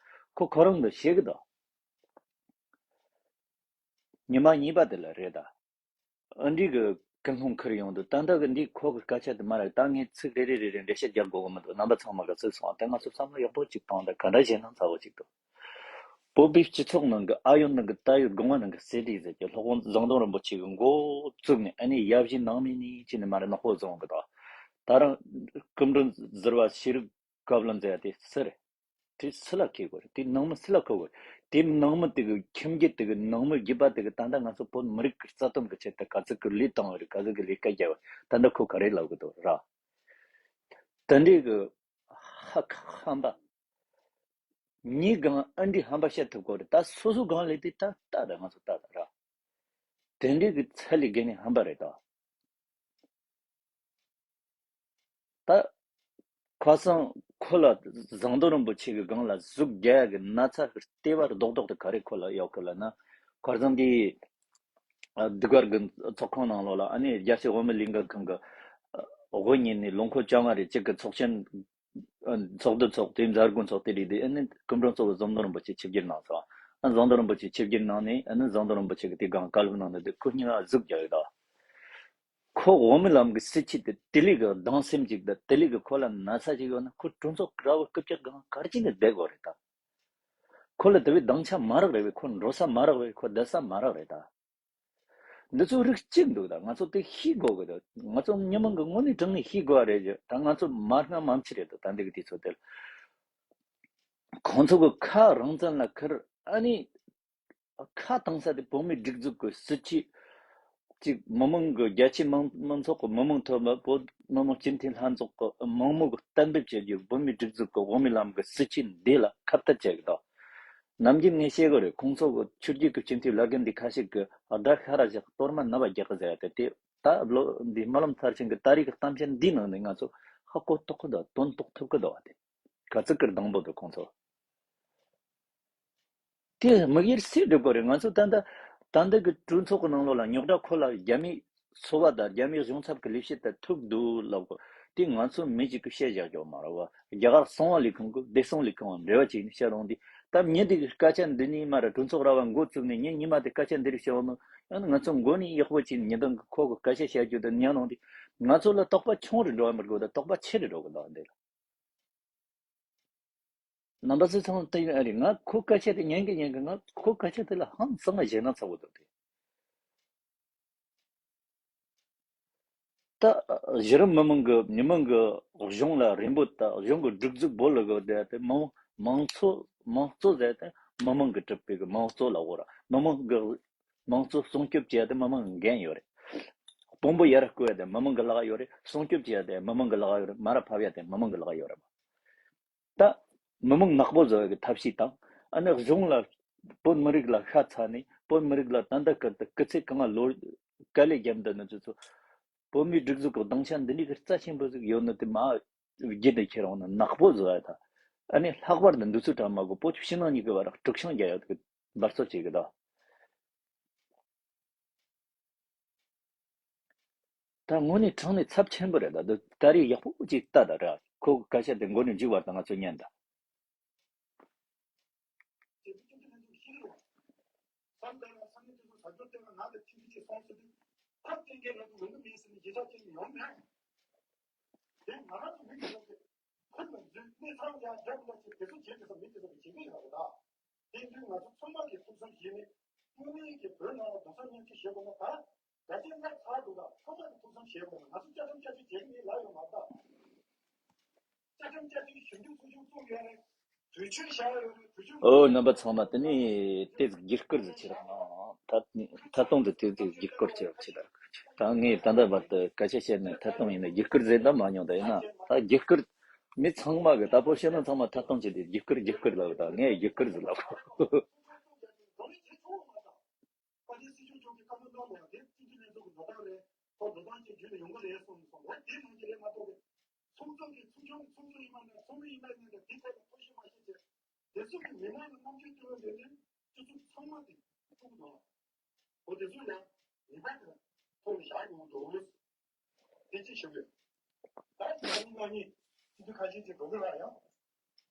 ཁོ་ཁོ་རང་གི་ཤེས་གི་འདུག་ཉི་མ་གཉིས་པ་དེ་ལ་རེད་ད། ཨ་འདྲི་གི་ཀུན་སློང་ཁུར་ཡོང་དུས་ད་ལྟ་གི་འདི་ཁོ་གི་སྐད་ཆ་དེ་མ་རེད། ད་ངས་ཚིག་རེ་རེ་རེ་རེ་འགྲེལ་བཤད་རྒྱག་དགོས་གི་མི་འདུག་རྣམ་པ་ཚང་མ་གི་གཟིགས་སོང་། དེ་ང་ཚོ་བསམ་བློ་ཡག་པོ་ཅིག་བཏང་ད་ག་འདྲ་བྱས་ན་ཚ་བོ་ཅིག་འདུག་བོད་པའི་སྤྱི་ཚོགས་ནང་གི་ཨ་ཡོད་ནང་གི་ད་ཡོད་དགོངས་པ་ནང་གི་སེ་འབྲས་ཟེར་གྱི་སློབ་དཔོན་ཟམ་གདོང་རིན་པོ་ཆེ་གི་འགོ་བཙུགས་ནས་ཨ་ནི་ཡབ་གཞིས་ནང་མི་ནས་ཅི་ནས་མ་རེད་ནག་པོ་བཟོ་གི་འདུག་ད་རང་སྐུ་མགྲོན་ཟུར་པ་ཤེས་རིག་བཀའ་བློན་ཟེར་ཡ་དེ་སུ་རེད། དེ་སུ་ལ་ཁེལ་དགོས་རེད། དེ་ནང་མི་སུ་ལ་ཁེལ་དགོས་རེད། དེ་ནང་མི་དེ་གི་ཁྱིམ་རྒྱུད་དེ་གི་ནང་མི་རྒྱུད་པ་དེ་གི་ད་ལྟ་ང་ཚོ་བོད་མི་རིགས་ཀྱི་རྩ་དོན་གི་ཆེད་དུ་ག་ཚོད་ཀྱི་ལས་བཏང་བ་རེད། ག་ཚོད་ཀྱི་ལས་ཀ་རྒྱབ་པ་ད་ལྟ་ཁོ་ག་རེ་ལབ་གི་འདུག་ར། དེ་འདྲའི་གི་ཧ་ཧམ་པ། མྱི་གང་ཨ་འདྲའི་ཧམ་པ་བཤད་ཐུབ་གོ་རེད། ད་སོ་སོ་གང་ལས་དེ་ད་ལྟ་ད་ང་ཚོ་ལྟ་ད་ར། དེ་འདྲའི་གི་ཚད་ལས་བརྒལ་ནས་ཧམ་པ་རེད་ད། ད་ཁ་སང་ཁོ་ལ་ཟམ་གདོང་རིན་པོ་ཆེ་གི་སྒང་ལ་ཟུག་རྒྱག་གི་ན་ཚ་གི་ལྟེ་བ་རྡོག་རྡོག་དེ་ག་རེ་ཁོ་ལ་གཡོག་གི་ལབ་ན། ཁར་སང་གི་ཨ་ཟློས་གར་གྱི་ཚོགས་ཁང་ནང་ལོགས་ལ། ཨ་ནི་རྒྱལ་སྤྱིའི་དབུ་མའི་ལས་འགུལ་ཁང་གི་ཨ་དབུ་བརྙེས་ནས་ལོ་འཁོར་བཅོ་ལྔ་རེ་གཅིག་གི་ཚོགས་ཆེན། ཨ་ཚོགས་འདུ་ཚོགས་ཏེ། མཛད་སྒོ་ཚོགས་ཏེ་རེད་དེ། ཨ་ནི་སྐུ་མགྲོན་གཙོ་བོ་ཟམ་གདོང་རིན་པོ་ཆེ་ཆིབས་བསྒྱུར་གནང་སོང་། ཨ་ཟམ་གདོང་རིན་པོ་ཆེ་ཆིབས་བསྒྱུར་གནང་ནས། ཨ་ནི་ཟམ་གདོང་རིན་པོ་ཆེ་གིས་དེ་སྒང་བཀའ་སློབ་གནང་ནས། དེ་ཁོ་སྙིང་ལ་ཟུག་རྒྱག་ཡོད་ད། ཁོ་དབུ་མའི་ལམ་གྱི་སྲིད་བྱུས་དེ་དེ་ལས་ཀྱི་སྡང་སེམས་ཅིག་དང་། དེ་ལས་ཀྱི་ཁོ་ལ་ན་ཚ་ཅིག་ཡོད་ན། ཁོ་གྲོས་ཚོགས་ར་བ་རྐུབ་བཀྱག་སྒང་ག་རེ་བྱས་ནས་བསྡད་དགོས་རེད་ད། ཁོ་ལ་དེ་བས་སྡང་ཆ་མ་རག་རེད་པས། ཁོ་འགྲོ་ས་མ་རག་པས། ཁོ་བསྡད་ས་མ་རག་རེད་ད། འདི་ཚོ་རིགས་གཅིག་འདུག་ད། ང་ཚོ་དེ་ཤེས་དགོས་ཀྱི་འདུག། ང་ཚོ་མི་མང་གི་ངོས་ནས་དྲང་ནས་ཤེས་དགོས་པ་རེད། ད་ང་ཚོ་མ་སྔ་མ་འཕྱི་རེད་འདུག། ད་འདི་གི་དུས་ཚོད་དེ་ལ་ཁོང་ཚོ་གི་ཁ་རང་བཙན་ལ་ཁུར། ཨ་ནི་ཁ་བཏང་ས་དེ་བོད་མིའི་སྒྲིག་འཛུགས་ཀྱི་སྲིད་བྱུས་ཅིག། མི་མང་གི། རྒྱ་ཆེའི་མང་མང་ཚོགས་ཀྱི། མི་མང་ཐོག་མ་བོད་མི་མང་སྤྱི་འཐུས་ལྷན་ཚོགས་ཀྱི་མང་མོས་ཀྱིས་གཏན་འབེབས་བྱེད་རྒྱུ། བོད་མིའི་སྒྲིག་འཛུགས་ཀྱི་དབུ་མའི་ལམ་གྱི་སྲིད་བྱུས་འདི་ལ་ཁ་གཏད་བྱེད་ཀྱི་འདུག། ནམ་རྒྱུན་ངས་བཤད་གི་རེད། ཁོང་ཚོ་གི་ཆོས་བརྒྱུད་ཀྱི་སྤྱི་འཐུས་བླ་རྒན་འདི་ཁ་ཤས་ཀྱིས་ཨ་དགྲ་ཤ་ར་བཞག་གཏོར་མ་ནག་པ་རྒྱག་གི་ཟེར་ཡ་དེ། དེ་ད་ལོ་འདི་རྨི་ལམ་མཐར་ཕྱིན་གྱི་ད་རེས་ཀྱི་གཏམ་བཤད་འདིའི་ནང་ནས་ང་ཚོ་ཧ་གོ་ཐུབ་ཀྱི་འདུག། དོན་རྟོགས་ཐུབ་ཀྱི་འདུག་བ། དེ་ག་ཚོད་ཀྱི་སྡང་པོ་འདུག་ཁོང་ཚོ། དེ་དམིགས་ཡུལ་སུས་སྒྲུབ་དགོས་རེད། ང་ཚོ་ད་ལྟ་ད་ལྟ་གི་གྲོས་ཚོགས་ཀྱི་ནང་ལོགས་ལ་རྙོག་དྲ། ཁོ་ལ་རྒྱ་མིའི་སོ་པ་དང་རྒྱ་མིའི་གཞུང་ཚབ་ཀྱི་ལས་བྱེད་དང་ཐུག་འདུག་ལབ་གོ། དེ་ང་ཚོ་མི་གཅིག་གིས་བཤད་བཞག་རྒྱུ་མ་རེད་བ། རྒྱ་གར་གསང་བ་ལས་ཁུངས་ཀྱིས། བདེ་སྲུང་ལས་ཁུངས་འབྲེལ་བ་བྱས་ནས་བཤད་རུང་དེ། ད་མི་འདི་གི་སྐད་ཆ་འདི་ནས་མར་གྲོས་ཚོགས་ར་བ་འགོ་བཙུགས་ནས་ངས་ཉི་མ་དེ་སྐད་ཆ་འདི་རིགས་བཤད་འོང་ན། ཡང་ན་ང་ཚོ་མགོ་ནས་ཡག་པོ་བྱས་ནས་ཉིན་དང་གི་ཁོ་གི་སྐད་ཆ་བཤད་རྒྱུ་དེ་ཉན་རུང་དེ། ང་ཚོ་ལ་དོགས་པ་ཆུང་རུ་འགྲོ་བ་མི་དགོས་ད། དོགས་པ་ཆེ་རུ་འགྲོ་གི་འདུག་འདི་ལ། རྣམ་པ་ཚོ་ཚང་མ་ལྟ་ཡོང་ཨ་རེད། ང་ཁོ་སྐད་ཆ་དེ་ཉན་གི་ཉན་གི། ང་ཁོ་སྐད་ཆ་དེ་ལ་ཧང་སང་ང་ཞེད་སྣང་ཚ་བོ་འདུག་སྟེ། ད་གཞི་རིམ་མི་མང་གི། མི་མང་གི་གཞུང་ལ་རེ་འབོད་དང་། གཞུང་གི་སྒྲིག་འཛུགས་བོད་ལ་གི་དེ་དེ་མང་མང་གཙོ། མང་གཙོ་ཟེར་དེ་མི་མང་གིས་གྲུབ་པའི་གི་མང་གཙོ་ལ་གོ་ར། མི་མང་གི་མང་གཙོ་སྲུང་སྐྱོབ་བྱེད་ཡ་དེ་མི་མང་གི་འགན་ཡོད་རེད། དཔོན་པོ་ཡར་བསྐོ་ཡ་དེ་མི་མང་གི་ལག་ཡོད་རེད། སྲུང་སྐྱོབ་བྱེད་ཡ་དེ་མི་མང་གི་ལག་ཡོད་རེད། མར་ཕབ་ཡ་དེ་མི་མང་གི་ལག་ཡོད་རེད། ད་མི་མང་ནག་པོ་བཟོ་བའི་ཐབས་ཤེས་དང་། ཨ་ནི་གཞུང་ལ། བོད་མི་རིགས་ལ་ཤ་ཚ་ནས། བོད་མི་རིགས་ལ་ད་ལྟ་སྐབས་དུ་སྐུ་ཚེ་གང་ལོ་དཀའ་ལས་བརྒྱབ་འདི་ནི་ཚོ་ཚོ། བོད་མིའི་སྒྲིག་འཛུགས་ཀྱི་སྡིངས་ཆ་འདི་འདྲའི་གི་རྩ་ཆེན་པོ་ཟིག་ཡོད་ནི་དེ་མ་བརྗེད་དེ་ཁྱེར་འོང་ན་ནག་པོ་བཟོ་བ་དང་། ཨ་ནི་ལྷག་པར་དུ་འདི་ཚོའི་གྲས་མ་གོ་བོད་ཕྱི་ནང་གཉིས་ཀྱི་བར་དཀྲུག་ཤིང་རྒྱག་ཡག་གི་འབད་རྩོལ་བྱེད་གི་ད། ད་དངོས་གནས་དྲང་གནས་ཚབས་ཆེན་པོ་རེད་ད། འདི་ད་རེས་ཡག་པོ་ཅིག་ལྟ་ད་ར། ཁོ་གི་སྐད་ཆ་དེ་མགོ་ནས་མཇུག་བར་དུ་ང་ཚོ་ཉན་ད། དེ་ང་རང་ཚོ་མི་དེ་ཚོ་གི་ཁུར་ལ་འཛུལ། གནས་ཚང་རྒྱ་རྒྱ་བུ་ལ་ཅིག་དེ་ཚོ་བྱེད་དེ་ཚོ་མི་དེ་ཚོ་གི་བྱེད་ཀྱི་ཡོད་རེད་ད། དེ་དུས་ང་ཚོ་ཚང་མ་གིས་ཐུགས་བསམ་བཞེས་ནས། དངོས་གནས་ཀྱི་བོད་ནང་ལ་གདུང་སེམས་མཉམ་སྐྱེད་བྱེད་དགོས་ན། ད་རྒྱ་ཆེན་སླེབས་ཚར་འདུག་ད། ཚང་མ་གིས་ཐུགས་བསམ་བཞེས་དགོས་ན། ང་ཚོ་བཅའ་ཁྲིམས་བསྐྱར་བཅོས་བྱེད་ཀྱི་མེད་ལབ་ཡོད་མ་རེད་ད། བཅའ་ཁྲིམས་བསྐྱར་བཅོས་ཞིབ་འཇུག་ཚོགས་ཆུང་བཙུགས་ཡོད་རེད། དུས་ཚོད་བཞག་ཡོད་རེད། དུས་ཚོད། ཨོ། རྣམ་པ་ཚང་མ་དེ་ནས་དེ་ཟིག་བརྒྱུད་སྐུར་ཟིག་བྱེད་རོགས་གནང་། ཐད་ཐད་གཏོང་དུ་དེ་ཟིག་བརྒྱུད་སྐུར་བྱེད་རོགས་བྱེད་ད། ད་ངས་ད་ལྟ་བར་དུ་སྐད་ཆ་བཤད་ནས་ཐད་གཏོང་ཡིན་ན་བརྒྱུད་སྐུར་ཟེར་ད་མ་མྱོང་། ད་ཡིན་ན་ད་བརྒྱུད་སྐུར། མི་ཚང་མ་གི་ད་བོད་ཕྱི་ནང་ཚང་མ་ཐད་གཏོང་བྱེད་དུས་བརྒྱུད་སྐུར་བརྒྱུད་སྐུར་ལབ། ད་ངས་བརྒྱུད་སྐུར་ཟིག་ལབ། པ་ཏི་སྲིད་སྐྱོང་མཆོག་གིས་བཀའ་མོལ་གནང་བ་དེ་སྤྱི་འཐུས་ལྷན་ཚོགས་ཀྱི་འགྲོ་སྟངས་རེད། ཁོ་འགྲོ་སྟངས་ཅིག་བརྒྱུད་ནས་ཡོང་གི་རེད་གསུངས་སོང་། འོ་དེ་ནང་གི་རེད་མ་གཏོགས་པའི་ཚོགས་གཙོ་གི་ཚོགས་ཆུང་ཚོགས་གཙོ་ཡིན་པ་ན་ཚོགས་མི་ཡིན་པ་ཡིན་ན་དེ་ཐད་ལ་ཐོ་ཤེས་མ་ཤེས་བྱས། དེ་ཚོ་གི་མི་མང་ལ་རྣམ་འགྱུར་སྟོན་པ་དེ་ནི་སྤྱི་ཚོགས་ཚང་མ་དེ་ཐུག་གི་འདུག། འོ་དེ་ཚོ་ཡང་ཉེས་པ་དེ་ཐོག་ནས་བཞག་ཡོང་འདུག། དེ་གཅིག་ཞུ་གི་ཡོད། ད་ཡིན་ན་ཡིན་ན་ནི་སྤྱི་འཐུས་ཁ་ཤས་ཅིག་འགྲོ་གི་རེད་ཡང་།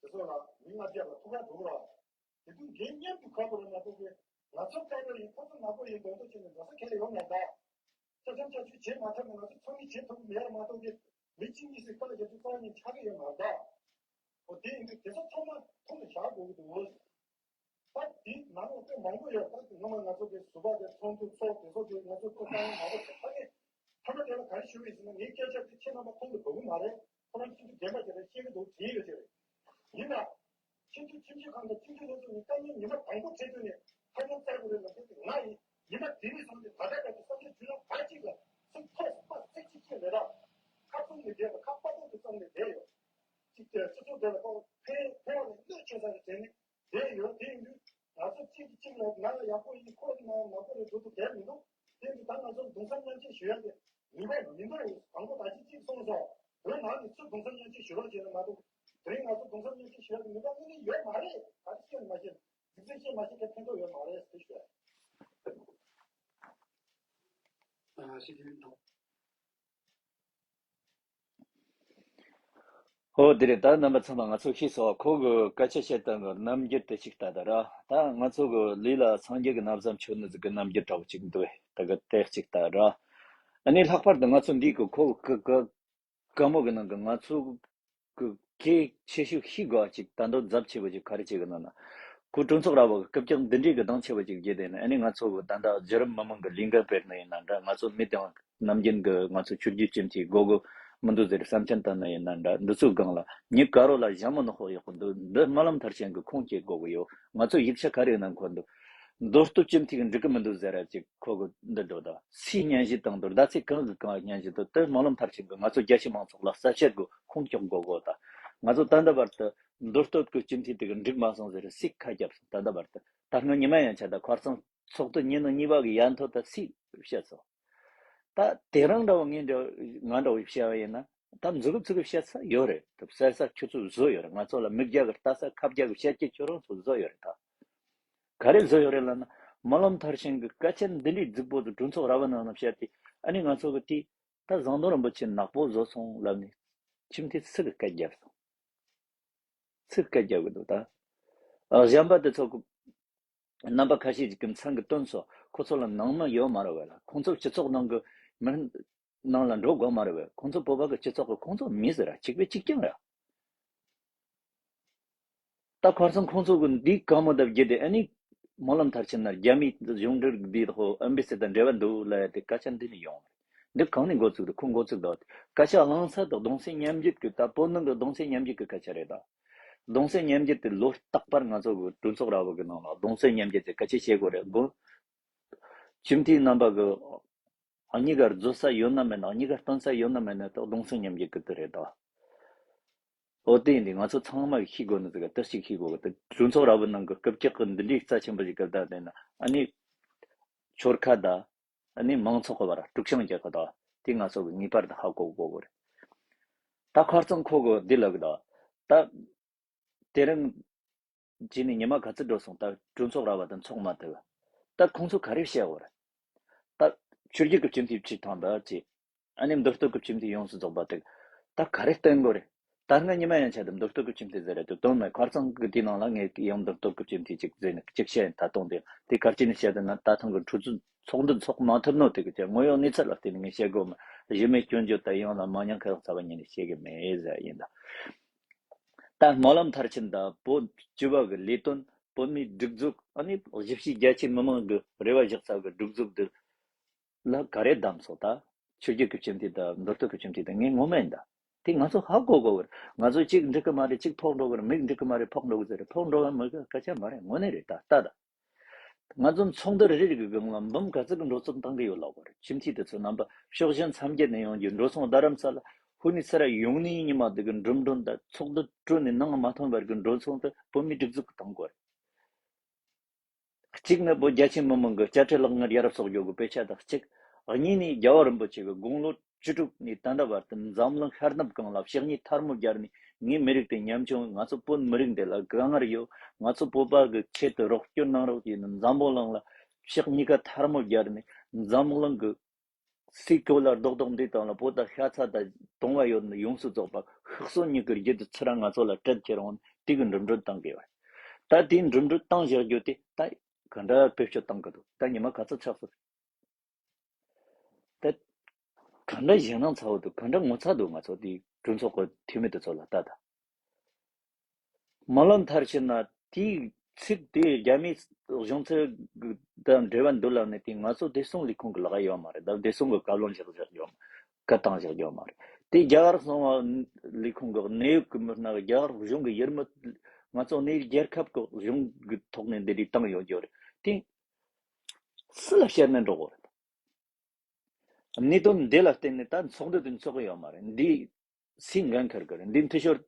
དེ་ཚོ་ལ་མི་ལྔ་བརྒྱ་ལ་ཐུག་ག་འགྲོ་གི་རེད། དེ་དུས་འགན་མཉམ་དུ་འཁུར་དགོས་རེད་མ་གཏོགས་ཀྱི། ང་ཚོ་དཀར་པོ་ཡིན། ཁོ་ཚོ་ནག་པོ་ཡིན། འདོན་ཐོ་བྱས་ནས་འགྲོ་ས་གང་ཡང་ཡོད་མ་རེད་ད། ཆ་ཚང་ཆ་ཚུལ་བྱེད་མ་ཐུབ་ན་ང་ཚོ་ཚང་མས་བྱེད་ཐུབ་ཀྱི་མེད་རེད་མ་གཏོགས་ཀྱི། མི་གཅིག་གཉིས་སུ་བཀའ་རྒྱབ་དུས་རྩ་བ་ཉིད་ཆགས་ཀྱི་ཡོད་མ་རེད་ད། འོ་དེ་ཡིན་དུས་དེ་ཚོ་ཚང་མ་ཐུགས་ལ་བཞག་དགོས་ཀྱི་འདུག། ད་དེ་ནང་ལོགས་དཔེ་མང་པོ་ཡོད། ད་སྔོན་མ་ང་ཚོ་གི་ཟུར་པ་དེ་ཚོགས་འདུ་ཚོགས་དེ་ཚོ་དེ་ང་ཚོ་ཐུགས་བསམ་མང་པོ་བྱས། ད་ནི་ཐ་མ་དེ་ལ་ག་རེ་ཞུ་ཡི་ཟེར་ན། ངའི་སྐད་ཆ་དེ་ཁྱེད་རྣམ་པ་ཁོང་དུ་འགྲོ་གི་མ་རེད། ཁོ་རང་ཁྱེད་ཚོ་རྒན་པ་དེ་ལ་བཤད་ཀྱི་འདུག་དྲན་ཡོད་ཀྱི་རེད། ཡིན་ན། སྤྱི་འཐུས་ཁྲིམས་ཞིབ་ཁང་དང་སྤྱི་འཐུས་ལྷན་ཚོགས་ནས་དཀའ་ངལ་ཉི་མ་དང་པོ་འཕྲད་དུས་ནས་ཐ་སྙད་བསྟར་དགོས་རེད་ལབ་དུས་ང་ཡིན། ཉི་མ་དེ་ནས་བཟུང་སྟེ་ད་ལྟ་བར་དུ་བསམ་ཚུལ་བརྗོད་ན་བར་གཅིག་ལ་ཚིག་ཐོག་པ་ཚིག་གཅིག་ཀྱང་མེད་ད། ཁ་བཙུམ་ནས་བསྡད་པ། ཁ་པ་ཏོག་ཏུ་བཙུམ་ནས་བསྡད་ཡོད། གཅིག་དེ་སྤྱི་ཚོགས་དེ་ལ་ཁོ་ཕན་ཕན་བ་ནས་གནོད་ཆེ་ས་རེད་དྲན་ནས་བསྡད་ཡོད། དེ་ཡིན་དུས་ང་ཚོ་གཅིག་གིས་གཅིག་ལ་ང་ལ་ཡག་པོ་ཡིན། ཁོ་ལ་ང་ནག་པོ་རེད་འགྲོ་དུས་འགལ་མི་འདུག། དེ་ཡིན་དུས་ད་ང་ཚོར་གདུང་སེམས་མཉམ་སྐྱེད་ཞུ་ཡག་གི་ནུས་པ་མི་འདུག། དང་པོ་ད་གཅིག་གཅིག་གསུངས་སོང་། བོད་ནང་ནས་ཚུར་གདུང་སེམས་མཉམ་སྐྱེད་ཞུ་རོགས་བྱས་ན་མ་གཏོགས། དེ་རིང་ང་ཚོ་གདུང་སེམས་མཉམ་སྐྱེད་ཞུ་ཡག་གི་ནུས་པ་དངོས་གནས་ཡོད་མ་རེད། ག་རེ་བཤད་ན་མ་བཤད་ན། རྫིག་རྫིག་བཤད་མ་བཤད་ཀྱི་ཕན་ཐོགས་ཡོད་མ་རེད་ཟེར་ཞུ་ཡ། ཨོ་དེ་རེད། ད་རྣམ་པ་ཚང་མ་ང་ཚོ་ཤེས་སོང་། ཁོ་གི་སྐད་ཆ་བཤད་སྟངས་གི་རྣམ་འགྱུར་དེ་ཅིག་ལྟ་ད་ར། ད་ང་ཚོ་གི་ལུས་ལ་སངས་རྒྱས་ཀྱི་རྣམ་བསམ་མཆོད་ནི་ཟིག་གི་རྣམ་འགྱུར་འདྲ་བོ་ཅིག་འདུག་ད་གི་དེ་ཅིག་ལྟ་ར། ཨ་ནི་ལྷག་པར་དུ་ང་ཚོ་འདི་གི་ཁོ་གི་གི་བཀའ་མོལ་གི་ནང་གི་ང་ཚོ་གི་གལ་ཆེ་ཤོས་ཤེས་དགོས་པ་ཅིག་ད་དུང་རྫབ་ཆེ་བོ་ཅིག་ག་རེ་བྱེད་གི་ན་ན། ཁོ་གྲོས་ཚོགས་ར་བ་གི་སྐུ་ཕྱག་འདི་འདྲའི་གི་གདེང་ཆེ་བོ་ཅིག་བརྒྱུད་དེ་ནི། ཨ་ནི་ང་ཚོ་གི་ད་ལྟ་བརྒྱུད་རིམ་མི་མང་གི་ལས་འགན་སྤེལ་ནི་ཡིན་ན་འདྲ། ང་ཚོ་མི་དེ་ནམ་རྒྱུན་གི་ང་ཚོ་ཆོས་བརྒྱུད་སྤྱི་འཐུས་དགོས་གི་མི་འདུག་ཟེར་བསམ་འཆར་བཏང་ནི་ཡིན་ན་འདྲ། འདི་ཚོའི་སྒང་ལ་ངས་ག་རོ་ལ་ཞྭ་མོ་ནག་པོ་གཡོག་གི་འདུག་འདི་སྨོན་ལམ་མཐར་ཕྱིན་གི་ཁུངས་སྐྱེལ་དགོས་གི་ཡོད། ང་ཚོ་ཡིག་ཆ་ག་རེ་ནང་འཁོད་འདུག་མདོ་སྟོད་སྤྱི་འཐུས་གི་འགྲིག་གི་མི་འདུག་ཟེར་ར་ཅིག་ཁོ་གི་འདི་འགྲོ་ད། སུའི་སྙན་ཞུ་བཏང་འདུག་ཟླ་ཚེས་གང་གི་གང་སྙན་ཞུ་འདུག་དེ་སྨོན་ལམ་མཐར་ཕྱིན་གི་ང་ཚོ་རྒྱ་ཆེ་མང་ཚོགས་ལ་གསལ་བཤད་གི་ཁུངས་སྐྱེལ་དགོས་གོ། ད་ང་ཚོ་ད་ལྟ་བར་དུ་མདོ་སྟོད་གི་སྤྱི་འཐུས་དེ་གི་འགྲིག་མ་སོང་ཟེར་སུས་ཁ་རྒྱབ་སོང་། ད་ལྟ་བར་དུ་ད་སྔ་ཉི་མ་ཡན་ཆད་ད་ཁ་རྩང་ཚོགས་དུས་ཉིན་ནང་གཉིས་པ་གི་ཡན་ཐོ་ད་སུས་བཤད་སོང་། ད་དེ་རང་འདྲ་བོ་ངས་འདྲ་ང་འདྲ་བོ་བཤད་པ་ཡིན་ན། ད་མཛུབ་གུ་ཚུགས་གི་བཤད་ས་ཡོད་རེད། ད་གསལ་ས་ཁྱོད་ཚོ་བཟོ་ཡོད་རེད། ང་ཚོ་ལ་མིག་རྒྱ་གི་ལྟ་ས་ཁ་རྒྱ་གི་བཤད་ཀྱི་ཁྱོད་རང་ཚོ་བཟོ་ཡོད་རེད། ད་ག་རེ་བཟོ་ཡོད་རེད་ལབ་ན། སྨོན་ལམ་མཐར་ཕྱིན་གི་སྐད་ཆ་འདི་འདྲའི་རྫིག་པོ་དུ་གྲོས་ཚོགས་ར་བ་ནང་ན་བཤད་དེ། ཨ་ནི་ང་ཚོ་གི་དེ་ད་ཟམ་གདོང་རིན་པོ་ཆེ་ནག་པོ་བཟོ་སོང་ལབ་ནས་ཁྱིམ་མཐའི་སུ་གི་སྐད་རྒྱབ་སོང་། སུ་སྐད་རྒྱབ་གི་འདུག་ད་གཞན་པ་དེ་ཚོ་གི་རྣམ་པ་ཁ་ཤས་ཅིག་གི་མཚན་གི་སྟོན་སོ། ཁོ་ཚོ་ལ་ནང་མི་ཡོད་མ་རེད་བས་ལ། ཁོང་ཚོ་སྤྱི་ཚོགས་ནང་གི་མི་ནང་ལ་འགྲོ་དགོས་མ་རེད་བས། ཁོང་ཚོ་བོད་པ་གི་སྤྱི་ཚོགས་གི་ཁོང་ཚོ་མི་ཟེར་ར་གཅིག་པའི་གཅིག་རྐྱང་རེད། ད་ཁ་སང་ཁོང་ཚོ་གི་འདི་བཀའ་མོལ་དང་བརྒྱུད་དེ། ཨ་ནི་སྨོན་ལམ་མཐར་ཕྱིན་ན་རྒྱ་མིའི་གཞུང་འབྲེལ་འདི་ཧོ་ཨེམ་བྷེ་སི་དང་འབྲེལ་བ་འདུག་ལབ་ཡ་དེ་སྐད་ཆ་འདི་ནས་ཡོང་བ་རེད། འདི་གང་ནས་འགོ་བཙུགས་འདུག་ཁོ་འགོ་བཙུགས་འདུག་སྐད་ཆ་གླེང་ས་དང་གདུང་སེམས་མཉམ་སྐྱེད་ཀྱི། ད་བོད་ནང་གི་གདུང་སེམས་མཉམ་སྐྱེད་ཀྱི་སྐད་ཆ་རེད། ད་གདུང་སེམས་མཉམ་སྐྱེད་དེ་ལོ་རྟག་པར་ང་ཚོ་གི་གྲོས་ཚོགས་ར་བ་གི་ནང་ལ་གདུང་སེམས་མཉམ་སྐྱེད་ཀྱི་སྐད་ཆ་བཤད་དགོས་རེད། དགོས། སྤྱི་འཐུས་རྣམ་པ་གི་གཉིས་ཀ་བཟོ་ས་ཡོད་ན་མེད་ན། གཉིས་ཀ་སྟོན་ས་ཡོད་ན་མེད་ན། ད་གདུང་སེམས་མཉམ་སྐྱེད་ཀྱི་དེ་རེད། ད་འོ་དེ་ཡིན་དུས་ང་ཚོ་ཚང་མ་གིས་ཤེས་དགོས་ནི་ཟིག་ག་དེ་ཅིག་ཤེས་དགོས་གི། དེ་གྲོས་ཚོགས་ར་བ་ནང་གི་རྐུབ་བཀྱག་གི་འདི་འདྲའི་རྩ་ཆེན་པོ་ཞིག་གི་བསྡད་བསྡད་ན། ཨ་ནི་ཆོལ་ཁ་ད་ཨ་ནི་མང་ཚོགས་གི་བར་དཀྲུག་ཤིང་རྒྱག་གི། ད་དེ་ང་ཚོ་གི་ངེས་པར་དུ་ཧ་གོ་དགོས་གི་རེད། ད་ཁ་རྩང་ཁོ་གི་འདི་ལབ་གི། ད་ད་དེ་རིང་བྱས་ནས་ཉི་མ་ག་ཚོད་འགྲོ་སོང་། ད་གྲོས་ཚོགས་ར་བ་དང་ཚོགས་མ་ཐུབ། ད་ཁོང་ཚོ་ག་རེ་བཤད་འོ་རེད། ད་ཆོས་བརྒྱུད་ཀྱི་སྤྱི་འཐུས་ཕྱིར་ཐོན་པ་བྱས། ཨ་ནི་མདོ་སྟོད་ཀྱི་སྤྱི་འཐུས་ཡོངས་སུ་རྫོགས་པ་དེ་ད་ག་རེ་བསྟན་དགོས་རེད། ད་སྔ་ཉི་མ་ཡན་ཆད་དུ་མདོ་སྟོད་ཀྱི་སྤྱི་འཐུས་ཟེར་རེད་དུ་དོན་མེད། ཁ་རྩང་གི་དེའི་ནང་ལ་ངས་ཡང་མདོ་སྟོད་ཀྱི་སྤྱི་འཐུས་ཅིག་ཟེར་ནས་ཅིག་བཤད། ད་དུང་དེ་དེ་ག་རེ་བྱས་ནས་བཤད་ན། ད་ཐེངས་ཀྱི་ཁྲུ་ཚོ་ཚོགས་འདུ་ཚོགས་མ་ཐུབ་ནོ་དེ་གི་ཅག་དངོས་ཡོད་གནས་ཚུལ་ལ་བརྟེན་ནས་ངས་བཤད་དགོས་མ། གཞི་མེད་སྐྱོན་བརྗོད་དང་ཡང་ན་མ་ཉང་ཁ་ཡག་ཚ་བ་ཉིད་ནས་བཤད་གི་མེད་ཟེར་ཡིན། ད་ད་སྨོན་ལམ་མཐར་ཕྱིན་དང་བོད་སྤྱི་པ་གི་ལས་དོན། བོད་མིའི་སྒྲིག་འཛུགས། ཨ་ནི་གཞིས་བྱེས་རྒྱ་ཆེ་མི་མང་གི་རེ་བ་བཞག་ས་གི་སྒྲིག་འཛུགས་འདི་ལ་ག་རེ་བདམས་སོང་། ད་ཆོས་བརྒྱུད་ཀྱི་སྤྱི་འཐུས་དང་མདོ་སྟོད་ཀྱི་སྤྱི་འཐུས་དང་ངས་ངོ་མ་ཡིན། ད་དེ་ང་ཚོ་ཧ་གོ་དགོས་གི་རེད། ང་ཚོ་གཅིག་འགྲིག་གི་མ་རེད་གཅིག་ཕོག་འགྲོ་གི་རེད། མིག་འགྲིག་གི་མ་རེད་ཕོག་འགྲོ་གི་ཟེར་རེད། ཕོག་འགྲོ་གི་མི་གི་སྐད་ཆ་མ་རེད། དངོས་གནས་རེད། ད་ལྟ་ད་ང་ཚོ་ཚོགས་འདུ་རེ་རེ་གི་སྒང་ལ་འབུམ་ག་ཚོད་གི་འགྲོ་སོང་བཏང་གི་ཡོད་ལབ་པ་རེད། སྤྱི་འཐུས་དེ་ཚོ་རྣམ་པ་ཕྱོགས་གཞན་མཚམས་བརྒྱད་ནས་ཡོང་རྒྱུ་འགྲོ་སོང་རྡ་རམ་ས་ལ་ཧུ་ནི་སི་ར་ཡོང་ནི་ཉི་མ་དེ་གི་འགྲིམ་འགྲུལ་དང་ཚོགས་འདུ་གྲོལ་ནས་ནང་མ་ཐོན་བར་གི་འགྲོ་སོང་དེ་བོད་མིའི་སྒྲིག་འཛུགས་གི་བཏང་དགོས་རེད། གཅིག་ནི་བོད་རྒྱ་ཆེ་མི་མང་གི་དཔྱ་ཁྲལ་ལག་དངུལ་ཡ་རབས་གསོག་རྒྱུ་གི་དཔེ་ཆ་དང་གཅིག་གཉིས་ནི་རྒྱལ་བ་རིན་པོ་ཆེ་གི་དགུང་ལོ་བཅུ་དྲུག་ནས་ད་ལྟ་བར་དུ་འཛམ་གླིང་ཤར་ནུབ་གང་ལ་ཕྱག་གཉིས་ཐལ་མོ་སྦྱར་ནས་ངའི་མི་རིགས་དེ་ཉམ་ཆུང་། ང་ཚོ་བོད་མི་རིགས་འདི་ལ་དཀའ་ངལ་ཡོད། ང་ཚོ་བོད་པ་གི་ཆེད་དུ་རོགས་སྐྱོར་གནང་རོགས་བྱས་ནས་འཛམ་བུ་གླིང་ལ་ཕྱག་གཉིས་ཀ་ཐལ་མོ་སྦྱར་ནས་འཛམ་གླིང་གི་སའི་གོ་ལ་རྡོག་རྡོག་འདི་དང་ལ་བོད་དང་ཤ་ཚ་དང་གདུང་བ་ཡོད་ནི་ཡོངས་སུ་རྫོགས་པ་ཤི་གསོན་གཉིས་ཀྱི་རྒྱུ་དེ་ཚུར་ང་ཚོ་ལ་སྤྲད་ཁྱེར་འོང་། དེ་གི་འགྲིམ་འགྲུལ་བཏང་གི་ཡོད། ད་དེའི་འགྲིམ་འགྲུལ་བཏང་བཞག་རྒྱུ་དེ་ད་ག་འདྲ་བེད་སྤྱོད་བཏང་གི་འདུག་ད་ཉི་མ་ག་ཚོད་ཆགས་སོང་། ད་ག་འདྲ་ཞེད་སྣང་ཚ་བོ་འདུག་ག་འདྲ་ངོ་ཚ་འདུག་ང་ཚོ་དེའི་གྲོས་ཚོགས་ཀྱི་འཐུས་མི་དེ་ཚོ་ལ་ལྟ་ད། སྨོན་ལམ་མཐར་ཕྱིན་ན་དེའི་ཚིག་དེ་རྒྱ་མིའི་གཞུང་ཚབ་དང་འབྲེལ་བ་འདུག་ལབ་ནས་དེ་ང་ཚོ་བདེ་སྲུང་ལས་ཁུངས་ཀྱི་ལག་ཡོད་མ་རེད། ད་བདེ་སྲུང་གི་བཀའ་བློན་བཞག་བཞག་ཡོད་མ་བཀའ་བཏང་བཞག་ཡོད་མ་རེད། དེ་རྒྱ་གར་གསང་བ་ལས་ཁུངས་ཀྱི་གནད་ཡོད་ཀྱི་མི་སྣ་གི་རྒྱ་གར་གཞུང་གི་ཡུལ་མི། ང་ཚོ་གནས་རྒྱལ་ཁབ་ཀྱི་གཞུང་གི་ཐོག་ནས་འདི་འདྲའི་བཏང་ཡོད་རྒྱུ་རེད། དེ་སུ་ལ་བཤད་ན་འགྲོ་གི་རེད། གནད་དོན་འདི་ལ་བརྟེན་ནས་ད་ཚོགས་འདུ་དེ་འཚོགས་གི་ཡོད་མ་རེད། འདི་སུས་འགན་འཁུར་གི་རེད། འདི་འཐུས་ཤོར།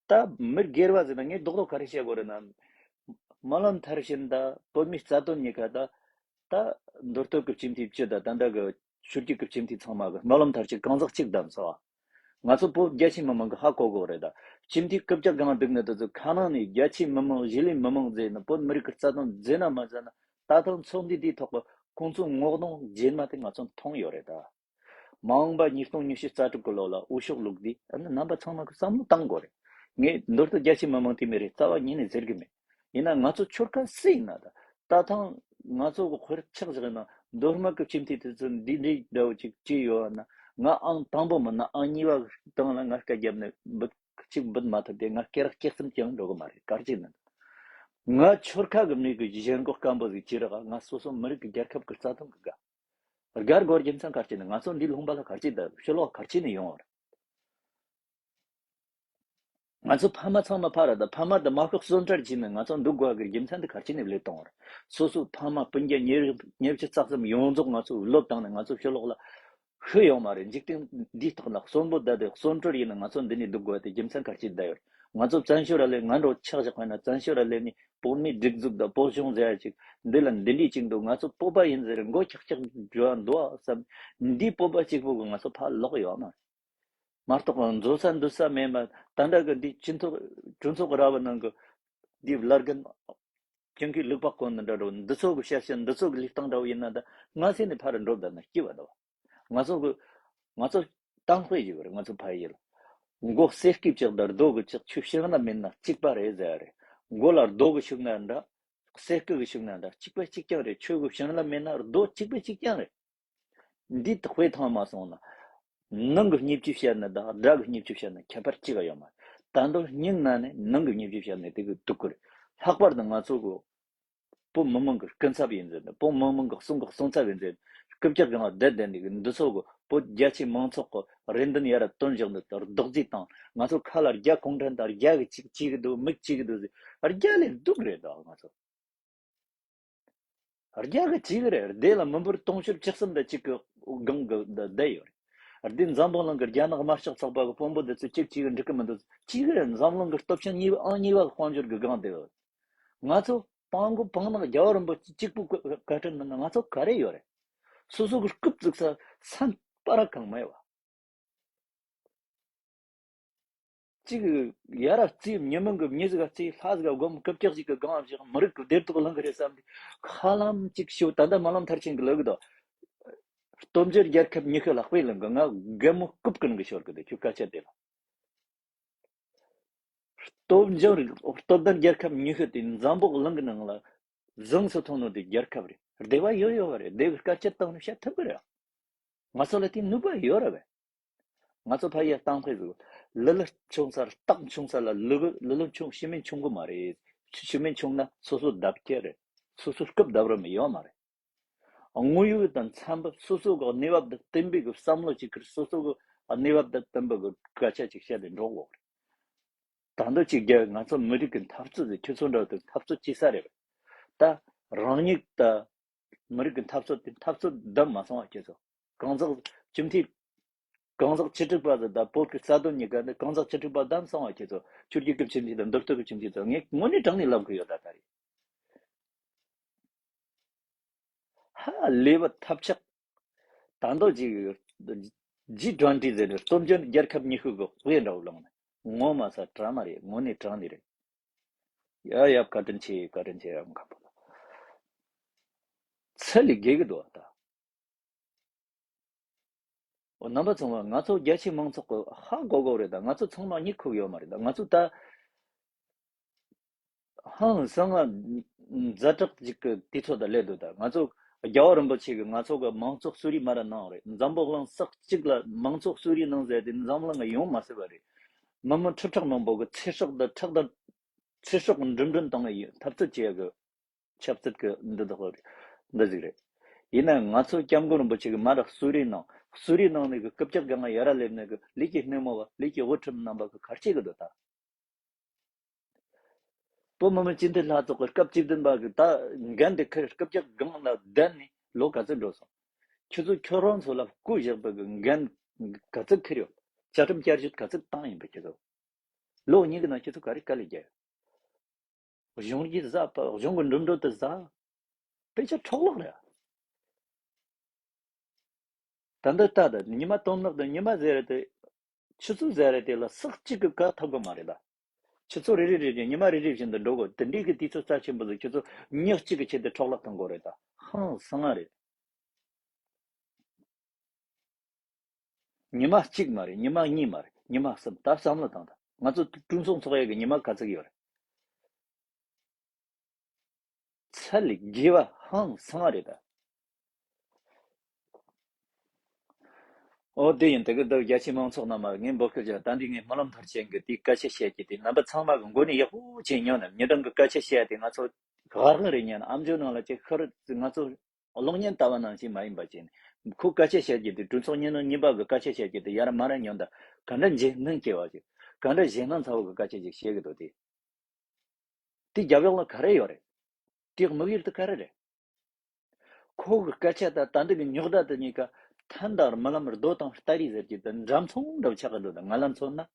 ད་མི་སྒེར་བ་ཟེར་ན་ངས་རྡོག་རྡོག་ག་རེ་བཤད་དགོས་རེད་ན། སྨོན་ལམ་མཐར་ཕྱིན་ད་བོད་མིའི་རྩ་དོན་གཉིས་ཀ་ད། ད་མདོ་སྟོད་ཀྱི་སྤྱི་འཐུས་སྤྱི་ད་ད་ད་གི་ཆོས་བརྒྱུད་ཀྱི་སྤྱི་འཐུས་ཚང་མ་གི་སྨོན་ལམ་མཐར་ཕྱིན་གང་ཟག་གཅིག་བདམས་སོང་། ང་ཚོ་བོད་རྒྱ་ཆེ་མི་མང་གི་ཧ་གོ་དགོས་རེད། ད་སྤྱི་འཐུས་རྐུབ་བཀྱག་སྒང་འདུག་ནི་དེ་ཚོ་ཁ་ནང་ནས་རྒྱ་ཆེ་མི་མང་གཞིས་ལུས་མི་མང་ཟེར་ནི་བོད་མི་རིགས་ཀྱི་རྩ་དོན་ཟེར་ན་མ་ཟེར་ན། ད་ཐེངས་ཚོགས་འདུ་དེའི་ཐོག་གི་ཁོང་ཚོའི་ངོ་གདོང་རྗེས་མ་དེ་ང་ཚོ་མཐོང་ཡོད་རེད་ད། མ་འོངས་པ་ཉིས་སྟོང་ཉི་ཤུ་རྩ་དྲུག་གི་ལོ་ལ་འོས་ཤོག་བླུགས་དུས་ཨ་ནི་རྣམ་པ་ཚང་མ་གི་བསམ་བློ་བཏང་དགོས་རེད། ངས་མདོར་དུ་རྒྱ་ཆེ་མི་མང་དེ་མི་རེད་རྩ་བ་ཉིད་ནས་ཟེར་གི་མེད། ཡིན་ན་ང་ཚོ་ཆོལ་ཁ་སུ་ཡིན་ན་ད་ད་ཐེངས་ང་ཚོ་གི་དཔེར་ཆགས་བཞག་ན་མདོ་སྨད་གི་ཁྱིམ་མཐའི་དུས་ཚོད་འདི་འདྲའི་འདྲ་བོ་ཅིག་ཅི་ཡོད་ན། ང་ཨང་དང་པོ་མིན་ན་ཨང་གཉིས་པ་གི་སྟེང་ལ་ང་སྐད་རྒྱབ་ནས་འབུད་གཅིག་འབུད་མ་ཐུབ་དེ་ང་སྐེ་རགས་སྐྱེ་གསུམ་ཀྱང་འགྲོ་གི་མ་རེད། ག་རེ་བྱས་ན་ང་ཆོལ་ཁ་གི་མི་གི་ཞེན་ཁོག་སྐམ་པོ་ཟིག་ཅི་རེད། ང་སོ་སོ་མི་རིགས་ཀྱི་རྒྱལ་ཁབ་ཀྱི་རྩ་དོན་གི་དགའ་དགའ་དགོས་རྒྱུ་མཚན་ག་རེ་བྱས་ན་ང་ཚོ་འདི་ལུང་པ་ལ་ག་རེ་བྱས་ད་ཕྱི་ལོགས་ག་རེ་བྱས་ནས་ཡོང་བ་རེད། ང་ཚོ་ཕ་མ་ཚང་མ་ཕ་ར་དང་ཕ་མ་དང་མ་ཤོག་གསོན་བྲལ་བྱས་ནས་ང་ཚོ་འདུག་དགོས་ཀྱི་རྒྱུ་མཚན་དེ་ག་རེ་བྱས་ནས་ལས་གཏོང་བ་རེད། སོ་སོ་ཕ་མ་སྤུན་ཀྱག་ཉེ་ཉེ་ཆ་ཚགས་ཙམ་ཡོངས་རྫོགས་ང་ཚོ་བློས་བཏང་ནས་ང་ཚོ་ཕྱི་ལོགས་ལ་ཤི་ཡོང་མ་རེད། འཇིག་རྟེན་འདིའི་ཐོག་ལ་གསོན་པོ་བསྡད་དེ་གསོན་བྲལ་ཡིན་ན་ང་ཚོ་འདི་ནས་འདུག་དགོས་དེ་རྒྱུ་མཚན་ག་རེ་བྱས་བསྡད་ཡོད་རེད། ང་ཚོ་བཙན་བྱོལ་ར་སླེབས། ང་འདྲ་ཆགས་བཞག་པ་ཡིན་ན་བཙན་བྱོལ་ར་སླེབས་ནས་བོད་མིའི་སྒྲིག་འཛུགས་དང་བོད་གཞུང་ཟེར་ཡ་ཅིག་འདི་ལ་འདི་འདྲས་ཅིག་འདུག་ང་ཚོ་བོད་པ་ཡིན་ཟེར་མགོ་འཁྱག་འཁྱག་འཇོ་བ་འདུག་བསམ། འདིའི་བོད་པ་གཅིག་པུ་གི་ང་ཚོ་ཕར་ལོག་ཡོད་མ་རེད། མ་གཏོགས་འཛོལ་ས་འདུག་ས་མེད་མ། ད་ལྟ་གི་འདི་སྤྱི་ཚོགས་གྲོས་ཚོགས་ཀྱི་ར་བ་ནང་གི་འདི་བླ་རྒན་ཅང་གིས་ལུག་པགས་གོན་ནི་འདྲ་འགྲོ། འདི་ཚོ་གི་བཤད་བཤད་འདི་ཚོ་གི་ལུས་སྟངས་འདྲ་བོ་ཡིན་ན་ད་ང་སེམས་ནས་ཕར་འགྲོ་བསྡད་ན་སྐྱིད་པ་འདུག་ང་ཚོ་གི་ང་ཚོ་གཏམ་དཔེ་ཞིག་རེད། ང་ཚོ་ཕ་ཡུལ་མགོ་གསེར་སྐེ་བཅག་དང་རྡོ་གི་བཅག་ཁྱོད་བྱང་ལ་མེད་ན་གཅིག་པ་རེད་ཟེར་བ་རེད། མགོ་ལ་རྡོ་གི་ཤུགས་ན་འདྲ། གསེར་སྐེ་གི་ཤུགས་ན་འདྲ། གཅིག་པ་གཅིག་རྐྱང་རེད། ཁྱོད་གི་བྱང་ལ་མེད་ན་རྡོ་གཅིག་པ་གཅིག་རྐྱང་རེད། འདི་དག་དཔེ་ཐང་མ་སོང་ན། ནང་གི་བརྙས་བཅོས་བཤད་ན་དང་དགྲ་གི་བརྙས་བཅོས་བཤད་ན་ཁྱད་པར་ཅི་ག་ཡོད་མ་རེད། ད་དུང་སྙིང་ན་ནས་ནང་གི་བརྙས་བཅོས་བཤད་ན་དེ་གི་སྡུག་གི་རེད། ལྷག་པར་དུ་ང་ཚོ་གི་བོད་མི་མང་གི་སྐུ་ཚབ་ཡིན་ཟེར་ནས་བོད་མི་མང་གི་གསུང་གི་གསུང་ཚབ་ཡིན་ཟེར་ནས་རྐུབ་བཀྱག་གང་བསྡད་བསྡད་འདུག་གི་འདི་ཚོ་གི་བོད་རྒྱ་ཆེ་མང་ཚོགས་གི་རེ་འདུན་ཡར་བཏོན་བཞག་འདུག་ད་རྡོག་རྫིས་བཏང་། ང་ཚོ་ཁ་ལ་རྒྱ་གུང་ཁྲན་དང་རྒྱ་གི་ཅིག་བྱེད་གི་འདུག་མི་བྱེད་གི་འདུག་ཟེར། རྒྱ་ལས་སྡུག་རེད་ད་ང་ཚོ། རྒྱ་གི་ཅིག་རེད། སྡེ་ལ་མི་འབོར་དུང་ཕྱུར་བཅུ་གསུམ་དང་གཅིག་གི་སྒང་གི་བསྡད་ཡོད་རེད། སྡེ་འཛམ་བུ་གླིང་གི་རྒྱ་ནག་དམར་ཤོག་ཚོགས་པ་གི་དཔོན་པོ་འདི་ཚོ་གཅིག་གཅིག་གི་འགྲིག་གི་མི་འདུག་ཅིག་རེད། འཛམ་གླིང་གི་སྟོབས་ཆེན་གཉིས་པ་ཨང་གཉིས་པ་གི་དཔལ་འབྱོར་གི་སྒང་དེ་ཡོད། ང་ཚོ་སྤྲང་པོ་སྤང་ནག་རྒྱལ་བ་རིན་པོ་ཆེ་གཅིག་པུ་བཀའ་དྲིན་མིན་ན་ང་ཚོ་ག་རེ་ཡོད་རེད། སོ་སོ་གི་རྐུབ་བཙུགས་ས་ས་པ་ར་གང་མེད་བ། གཅིག་ཡར་རྩིས་ཉི་མ་གི་མྱི་ཟིག་ག་རྩིས། ལྷ་ཟིག་ག་སྒོམ། རྐུབ་བཀྱག་ཅིག་གི་སྒང་བཞག་མི་རིགས་ཀྱི་བདེ་སྡུག་གླེང་གི་རེད་བསམ་སྟེ་ཧ་ལམ་ཅིག་ཤོད། ད་ལྟ་སྨོན་ལམ་མཐར་ཕྱིན་གི་ལབ་གི་འདུག་སྟོབས་འབྱོར་རྒྱལ་ཁབ་ཉི་ཤུ་ལ་དཔེ་ལེན་གི། ང་རྒན་མོ་རྐུབ་ཀུན་གི་ཤོར་གི་འདུག་ཁྱོད་སྐད་ཆ་དེ་ལ། སྟོབས་འབྱོར་སྟོབས་ལྡན་རྒྱལ་ཁབ་ཉི་ཤུ་དེ་འཛམ་བུ་གླིང་གི་ནང་ལ་གཟེངས་སུ་ཐོན་ནོ་དེ་རྒྱལ་ཁབ་རེད། སྡེ་བ་ཡོད་ཡོད་བ་རེད། སྡེ་བའི་སྐད་ཆ་བཏང་ནས་བཤད་ཐུབ་གི་རེད། ང་ཚོ་ལ་དེ་ནུས་པ་ཡོད་ར་བས། ང་ཚོ་ཕ་ཡུལ་གཏམ་དཔེ་ཟིག་ལི་ལི་མཆོང་ས་རྟགས་མཆོང་ས་ལ་ལི་གུ་ལི་ལི་མཆོང་ཤི་མེད་མཆོང་གི་མ་རེད། ཤི་མེད་མཆོང་ན་སོ་སོ་བརྡབ་སྐྱེ་རེད། སོ་སོ་རྐུབ་བརྡབ་ར་མི་ཡོད་མ་རེད། དངོས་ཡོད་དང་འཚམ་པ་སོ་སོ་གི་གནས་བབ་དང་བསྟུན་པའི་གི་བསམ་བློ་ཅིག་ཁུར། སོ་སོ་གི་གནས་བབ་དང་བསྟུན་པའི་གི་སྐད་ཆ་ཅིག་བཤད་དེ་འགྲོ་དགོས་རེད། ད་འདོད་ཅིག་རྒྱལ་ང་ཚོ་མི་རིགས་ཀྱི་འཐབ་རྩོད་དེ་ཁྱོད་ཚོ་འདྲ་དུ་འཐབ་རྩོད་བྱེད་ས་རེད་པས། ད་རང་ཉིད་ད་མི་རིགས་ཀྱི་འཐབ་རྩོད་དེ་འཐབ་རྩོད་བདམས་མ་སོང་བ་ཁྱེད་ཚོ། གང་ཟག་སྤྱི་འཐུས་གང་ཟག་བཅུ་དྲུག་པ་དེ་ད་བོད་ཀྱི་རྩ་དོན་གཉིས་ཀ་ནི་གང་ཟག་བཅུ་དྲུག་པ་བདམས་སོང་བ་ཁྱེད་ཚོ། ཆོས་བརྒྱུད་ཀྱི་སྤྱི་འཐུས་དང་མདོ་སྟོད་ཀྱི་སྤྱི་འཐུས་ཚོ། ངས་དངོས་གནས་དྲང་གནས་ལབ་གི་ཡོད་ད་ད་རེད། ཧ་ལས་པ་ཐབས་ཆག་ད་འདོད་ཅིག་ཇི་ཌི་ཊུ་ཝེན་ཊི་ཟེར་ནས་སྟོབས་འབྱོར་རྒྱལ་ཁབ་ཉི་ཤུ་གི་དཔེ་འདྲ་བོ་བླངས་ནས། ངོ་མ་ས་དྲ་མ་རེད། དངོས་གནས་དྲང་ནས་རེད། ཡ་ཡབ་བཀའ་དྲིན་ཆེ། བཀའ་དྲིན་ཆེ། ཡ་མཁན་པོ་ལ་ཚད་ལས་བརྒལ་གི་འདུག་ད། འོ་རྣམ་པ་ཚང་མ་ང་ཚོ་རྒྱ་ཆེ་མང་ཚོགས་ཀྱི་ཧ་གོ་གོ་རེད་ད། ང་ཚོ་ཚང་མ་གཉིད་ཁུག་ཡོད་མ་རེད་ད། ང་ཚོ་ད་ཧང་སང་ང་ཛ་དྲག་ཅིག་གི་དུས་ཚོད་ད་སླེབས་འདུག་ད། ང་ཚོ་རྒྱལ་བ་རིན་པོ་ཆེ་གིས་ང་ཚོ་གི་མང་གཙོ་གསོལ་རས་མ་ར་གནང་རེད། འཛམ་བུ་གླིང་ས་གཅིག་ལ་མང་གཙོ་གསོལ་རས་གནང་ཟེར་དེ་འཛམ་གླིང་ང་ཡོང་མ་སྲིད་པ་རེད། མི་མང་ཁྲི་ཕྲག་མང་པོ་གི་ཚེ་སྲོག་དང་ཁྲག་དང་ཚེ་སྲོག་འགྲིམ་འགྲུལ་བཏང་ཡོད། འཐབ་རྩོད་བྱེད་ཡ་གི་ཆབ་སྲིད་ཀྱི་འདི་དག་འདི་ཟིག་རེད། ཡིན་ན་ང་ཚོ་སྐྱབས་མགོན་རིན་པོ་ཆེ་གིས་མ་ར་གསོལ་རས་གནང་། གསོལ་རས་གནང་ནས་གི་རྐུབ་བཀྱག་སྒང་ང་ཡར་ར་སླེབས་ནས་གི་ལས་ཀྱི་སྣེ་མོ་བ་ལས་ཀྱི་དབུ་ཁྲིད་རྣམ་པ་གི་ག་རེ་བྱེད་གི་འདུག་ད། བོད་མི་མང་སྤྱི་འཐུས་ལྷན་ཚོགས་ཀྱི་སྐབས་བཅུ་བདུན་པ་གི་ད་འགན་དེ་ཁུར་རྐུབ་བཀྱག་སྒང་ལ་བསྡད་ནས་ལོ་ག་ཚོད་འགྲོ་སོང་། ཁྱོད་ཚོ་ཁྱོད་རང་ཚོ་ལ་བསྐོས་བཞག་པའི་གི་འགན་ག་ཚོད་འཁུར་ཡོད། བཅའ་ཁྲིམས་བསྐྱར་བཅོས་ག་ཚོད་བཏང་ཡིན་པ་ཁྱོད་ཚོ། ལོ་གཉིས་ཀྱི་ནང་ཁྱེད་ཚོ་ག་རེ་དཀའ་ལས་བརྒྱབ་ཡོད། གཞུང་གིས་ཟ་བ། གཞུང་གི་འགྲིམ་འགྲུལ་དུ་ཟ། དཔེ་ཆ་འཕྲོ་བརླག་རེད། ད་འདི་ལྟ་དང་ཉི་མ་དོན་དག་དང་ཉི་མ་ཟེར་རེད་དེ། ཆུ་ཚོད་ཟེར་རེད་དེ་ལ་ཟག་གཅིག་གི་བཀག་ཐུབ་གི་མ་རེད་ད། ཆུ་ཚོད་རེ་རེ་རེ་རེ་ཉི་མ་རེ་རེ་བཞིན་དུ་འགྲོ་དགོས། དེ་འདྲའི་གི་དུས་ཚོད་རྩ་ཆེན་པོ་ཟིག་ཁྱེད་ཚོ་ཉག་གཅིག་གི་ཆེད་དུ་འཕྲོ་བརླག་གཏོང་དགོས་རེད་ད། ཧང་སང་ང་རེད། ཉི་མ་གཅིག་མ་རེད། ཉི་མ་གཉིས་མ་རེད། ཉི་མ་གསུམ། ད་བསམ་བློ་བཏང་དང་། ང་ཚོ་གྲོས་ཚོགས་འཚོགས་ཡས་ཀྱི་ཉི་མ་ག་ཚོད་ཡོད་རེད། ཚད་ལས་བརྒལ་བ་ཧང་སང་རེད་ད། ཨོ་དེ་ཡིན། དེ་གི་འདི་རྒྱ་ཆེའི་མང་ཚོགས་རྣམས་ལ་ངས་འབོད་སྐུལ་བྱ། ད་འདི་ངས་སྨོན་ལམ་མཐར་ཕྱིན་གི་དེའི་སྐད་ཆ་བཤད་ཀྱི་དེ་རྣམ་པ་ཚང་མ་གི་མགོ་ནས་ཡག་པོ་བྱས་ཉོན་ནམ། ཉི་སྒྲོན་གི་སྐད་ཆ་བཤད་དེ་ང་ཚོ་ཧར་ཧང་རེ་ཉན། ཨམ་ཅོག་ནང་ལ་ཅིག་ཤར་ང་ཚོ་གློག་བརྙན་ལྟ་བ་ནང་བཞིན་མ་ཡིན་པ་བྱས་ནས་ཁོ་སྐད་ཆ་བཤད་ཀྱི་དེ། གྲོས་ཚོགས་ཉིན་ནང་གཉིས་པ་གི་སྐད་ཆ་བཤད་ཀྱི་དེ་ཡར་མར་ཉོན་ད། ག་འདྲ་འཇིགས་སྣང་སྐྱེ་བ་ཞིག། ག་འདྲ་ཞེད་སྣང་ཚ་བོ་གི་སྐད་ཆ་ཞིག་བཤད་གི་འདུག་དེ། དེ་རྒྱབ་ཡོགས་ལ་ག་རེ་ཡོད་རེད། དེའི་དམིགས་ཡུལ་དེ་ག་རེ་རེད། ཁོ་གི་སྐད་ཆ་དང་ད་འདི་གི་རྙོག་དྲ་དེ་གཉིས་ཀ་ཐན་དང་རྨི་ལམ་རྡོ་དང་སྟ་རེ་ཟེར་གྱི་དེ་འདྲ་མཚུངས་འདྲ་བོ་ཆགས་ཀྱི་འདུག་ད་ང་ལ་མཚོན་ན།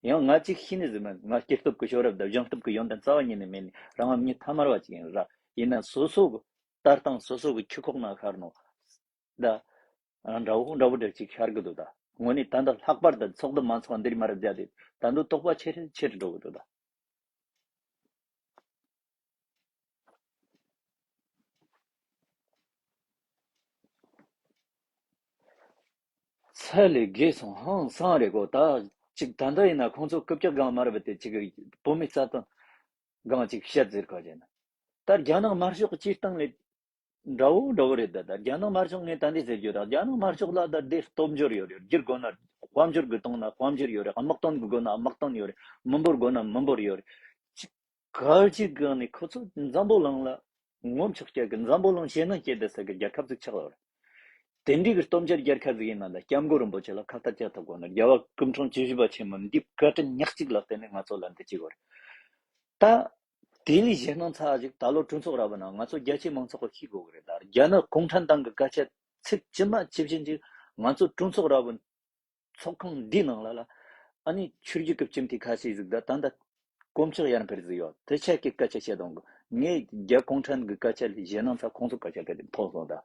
ཡང་ང་གཅིག་ཤེས་ནི་ཟིག་མིན། ང་སྐྱེས་སྟོབས་ཀྱི་ཤེས་རབ་དང་སྦྱངས་སྟོབས་ཀྱི་ཡོན་ཏན་རྩ་བ་ཉིད་ནས་མེད་ནི་རང་མི་ཐ་མལ་བ་ཅིག་ཡིན་ར། ཡིན་ན་སོ་སོ་གི་ལྟ་སྟངས་སོ་སོ་གི་ཁྱུ་ཁོག་ནང་ཤར་ནོ། ད་འདྲ་བོ་འདྲ་བོ་འདྲ་ཅིག་ཤར་གི་འདུག་ད་དངོས་གནས་ད་འདི་ལྷག་པར་དུ་ཚོགས་འདུ་མ་ཚོགས་འདིར་མ་རབས་བརྒྱབ་དེ་ད་འདི་དོགས་པ་ཆེ་རུ་ཆེ་རུ་འགྲོ་གི་འདུག་ད། ཚད་ལས་བརྒལ་སོང་། ཧང་སང་རེད་གོ། ད་ཅིག་ད་ལྟ་ཡིན་ན་ཁོང་ཚོ་རྐུབ་བཀྱག་སྒང་མར་བུད་དེ་ཅིག་བོད་མིའི་རྩ་དོན་སྒང་ཅིག་བཤད་ཟེར་གོ་བྱས་ན། ད་རྒྱ་ནག་དམར་ཤོག་གི་སྤྱིར་བཏང་ལས་འདྲ་བོ་འདྲ་བོ་རེད། ད་ད་རྒྱ་ནག་དམར་ཤོག་ངས་ད་འདི་ཟེར་རྒྱུ་ད་རྒྱ་ནག་དམར་ཤོག་ལ་ད་འདི་སྟོབས་འབྱོར་ཡོད་རེད། བསྒྱུར་དགོས་ན་དཔལ་འབྱོར་གི་དོན་ན་དཔལ་འབྱོར་ཡོད་རེད། དམག་དོན་གི་དགོས་ན་དམག་དོན་ཡོད་རེད། མི་འབོར་དགོས་ན་མི་འབོར་ཡོད་རེད། ཅིག་གལ་ཆེ་གི་ནི་ཁོ་ཚོ་འཛམ་བུ་གླིང་ལ་ངོ་མཆོག་སྐྱེ་གི་འཛམ་བུ་གླིང་ཞེད་སྣང་སྐྱེ་བསྡད་ས་གི་རྒྱལ་ཁབ་ཅིག་ཆགས་ཡོད་རེད། དེ་འདྲའི་གི་སྟོབས་འབྱོར་རྒྱལ་ཁབ་ཅིག་ཡིན་ན་ད་སྐྱབས་མགོན་རིན་པོ་ཆེ་ལ་ཁ་ཏ་བཅད་ཐུབ་དགོས་ན། རྒྱལ་བ་སྐུ་ཕྲེང་བཅུ་བཞི་པ་ཆེན་མོ་འདིའི་བཀའ་དྲིན་ཉག་གཅིག་ལ་བརྟེན་ནས་ང་ཚོ་ལ་འདི་ཅིག་ཡོད་རེད། ད་དེ་ལས་ཞེད་སྣང་ཚ་ཞིག་ད་ལོ་གྲོས་ཚོགས་ར་བ་ན་ང་ཚོ་རྒྱ་ཆེའི་མང་ཚོགས་ཀྱིས་ཤེས་དགོས་གི་རེད། ད་རྒྱ་ནག་གུང་ཁྲན་ཏང་གི་སྐད་ཆ་ཚིག་ཇི་མ་ཇི་བཞིན་ཅིག་ང་ཚོ་གྲོས་ཚོགས་ར་བ་ཚོགས་ཁང་འདིའི་ནང་ལ་ལ་ཨ་ནི་ཆོས་བརྒྱུད་ཀྱི་སྤྱི་འཐུས་ཁ་ཤས་ཟིག་ད་ད་ལྟ་དཀོན་མཆོག་ཡར་འཕེལ་ཟིག་ཡོད། དེ་ཆ་གི་སྐད་ཆ་བཤད་དང་གི། ངས་རྒྱ་གུང་ཁྲན་གི་སྐད་ཆ་ལས་ཞེད་སྣང་ཚ་ཁོང་ཚོ་སྐད་ཆ་ག་དེ་མཐོང་སོང་ད།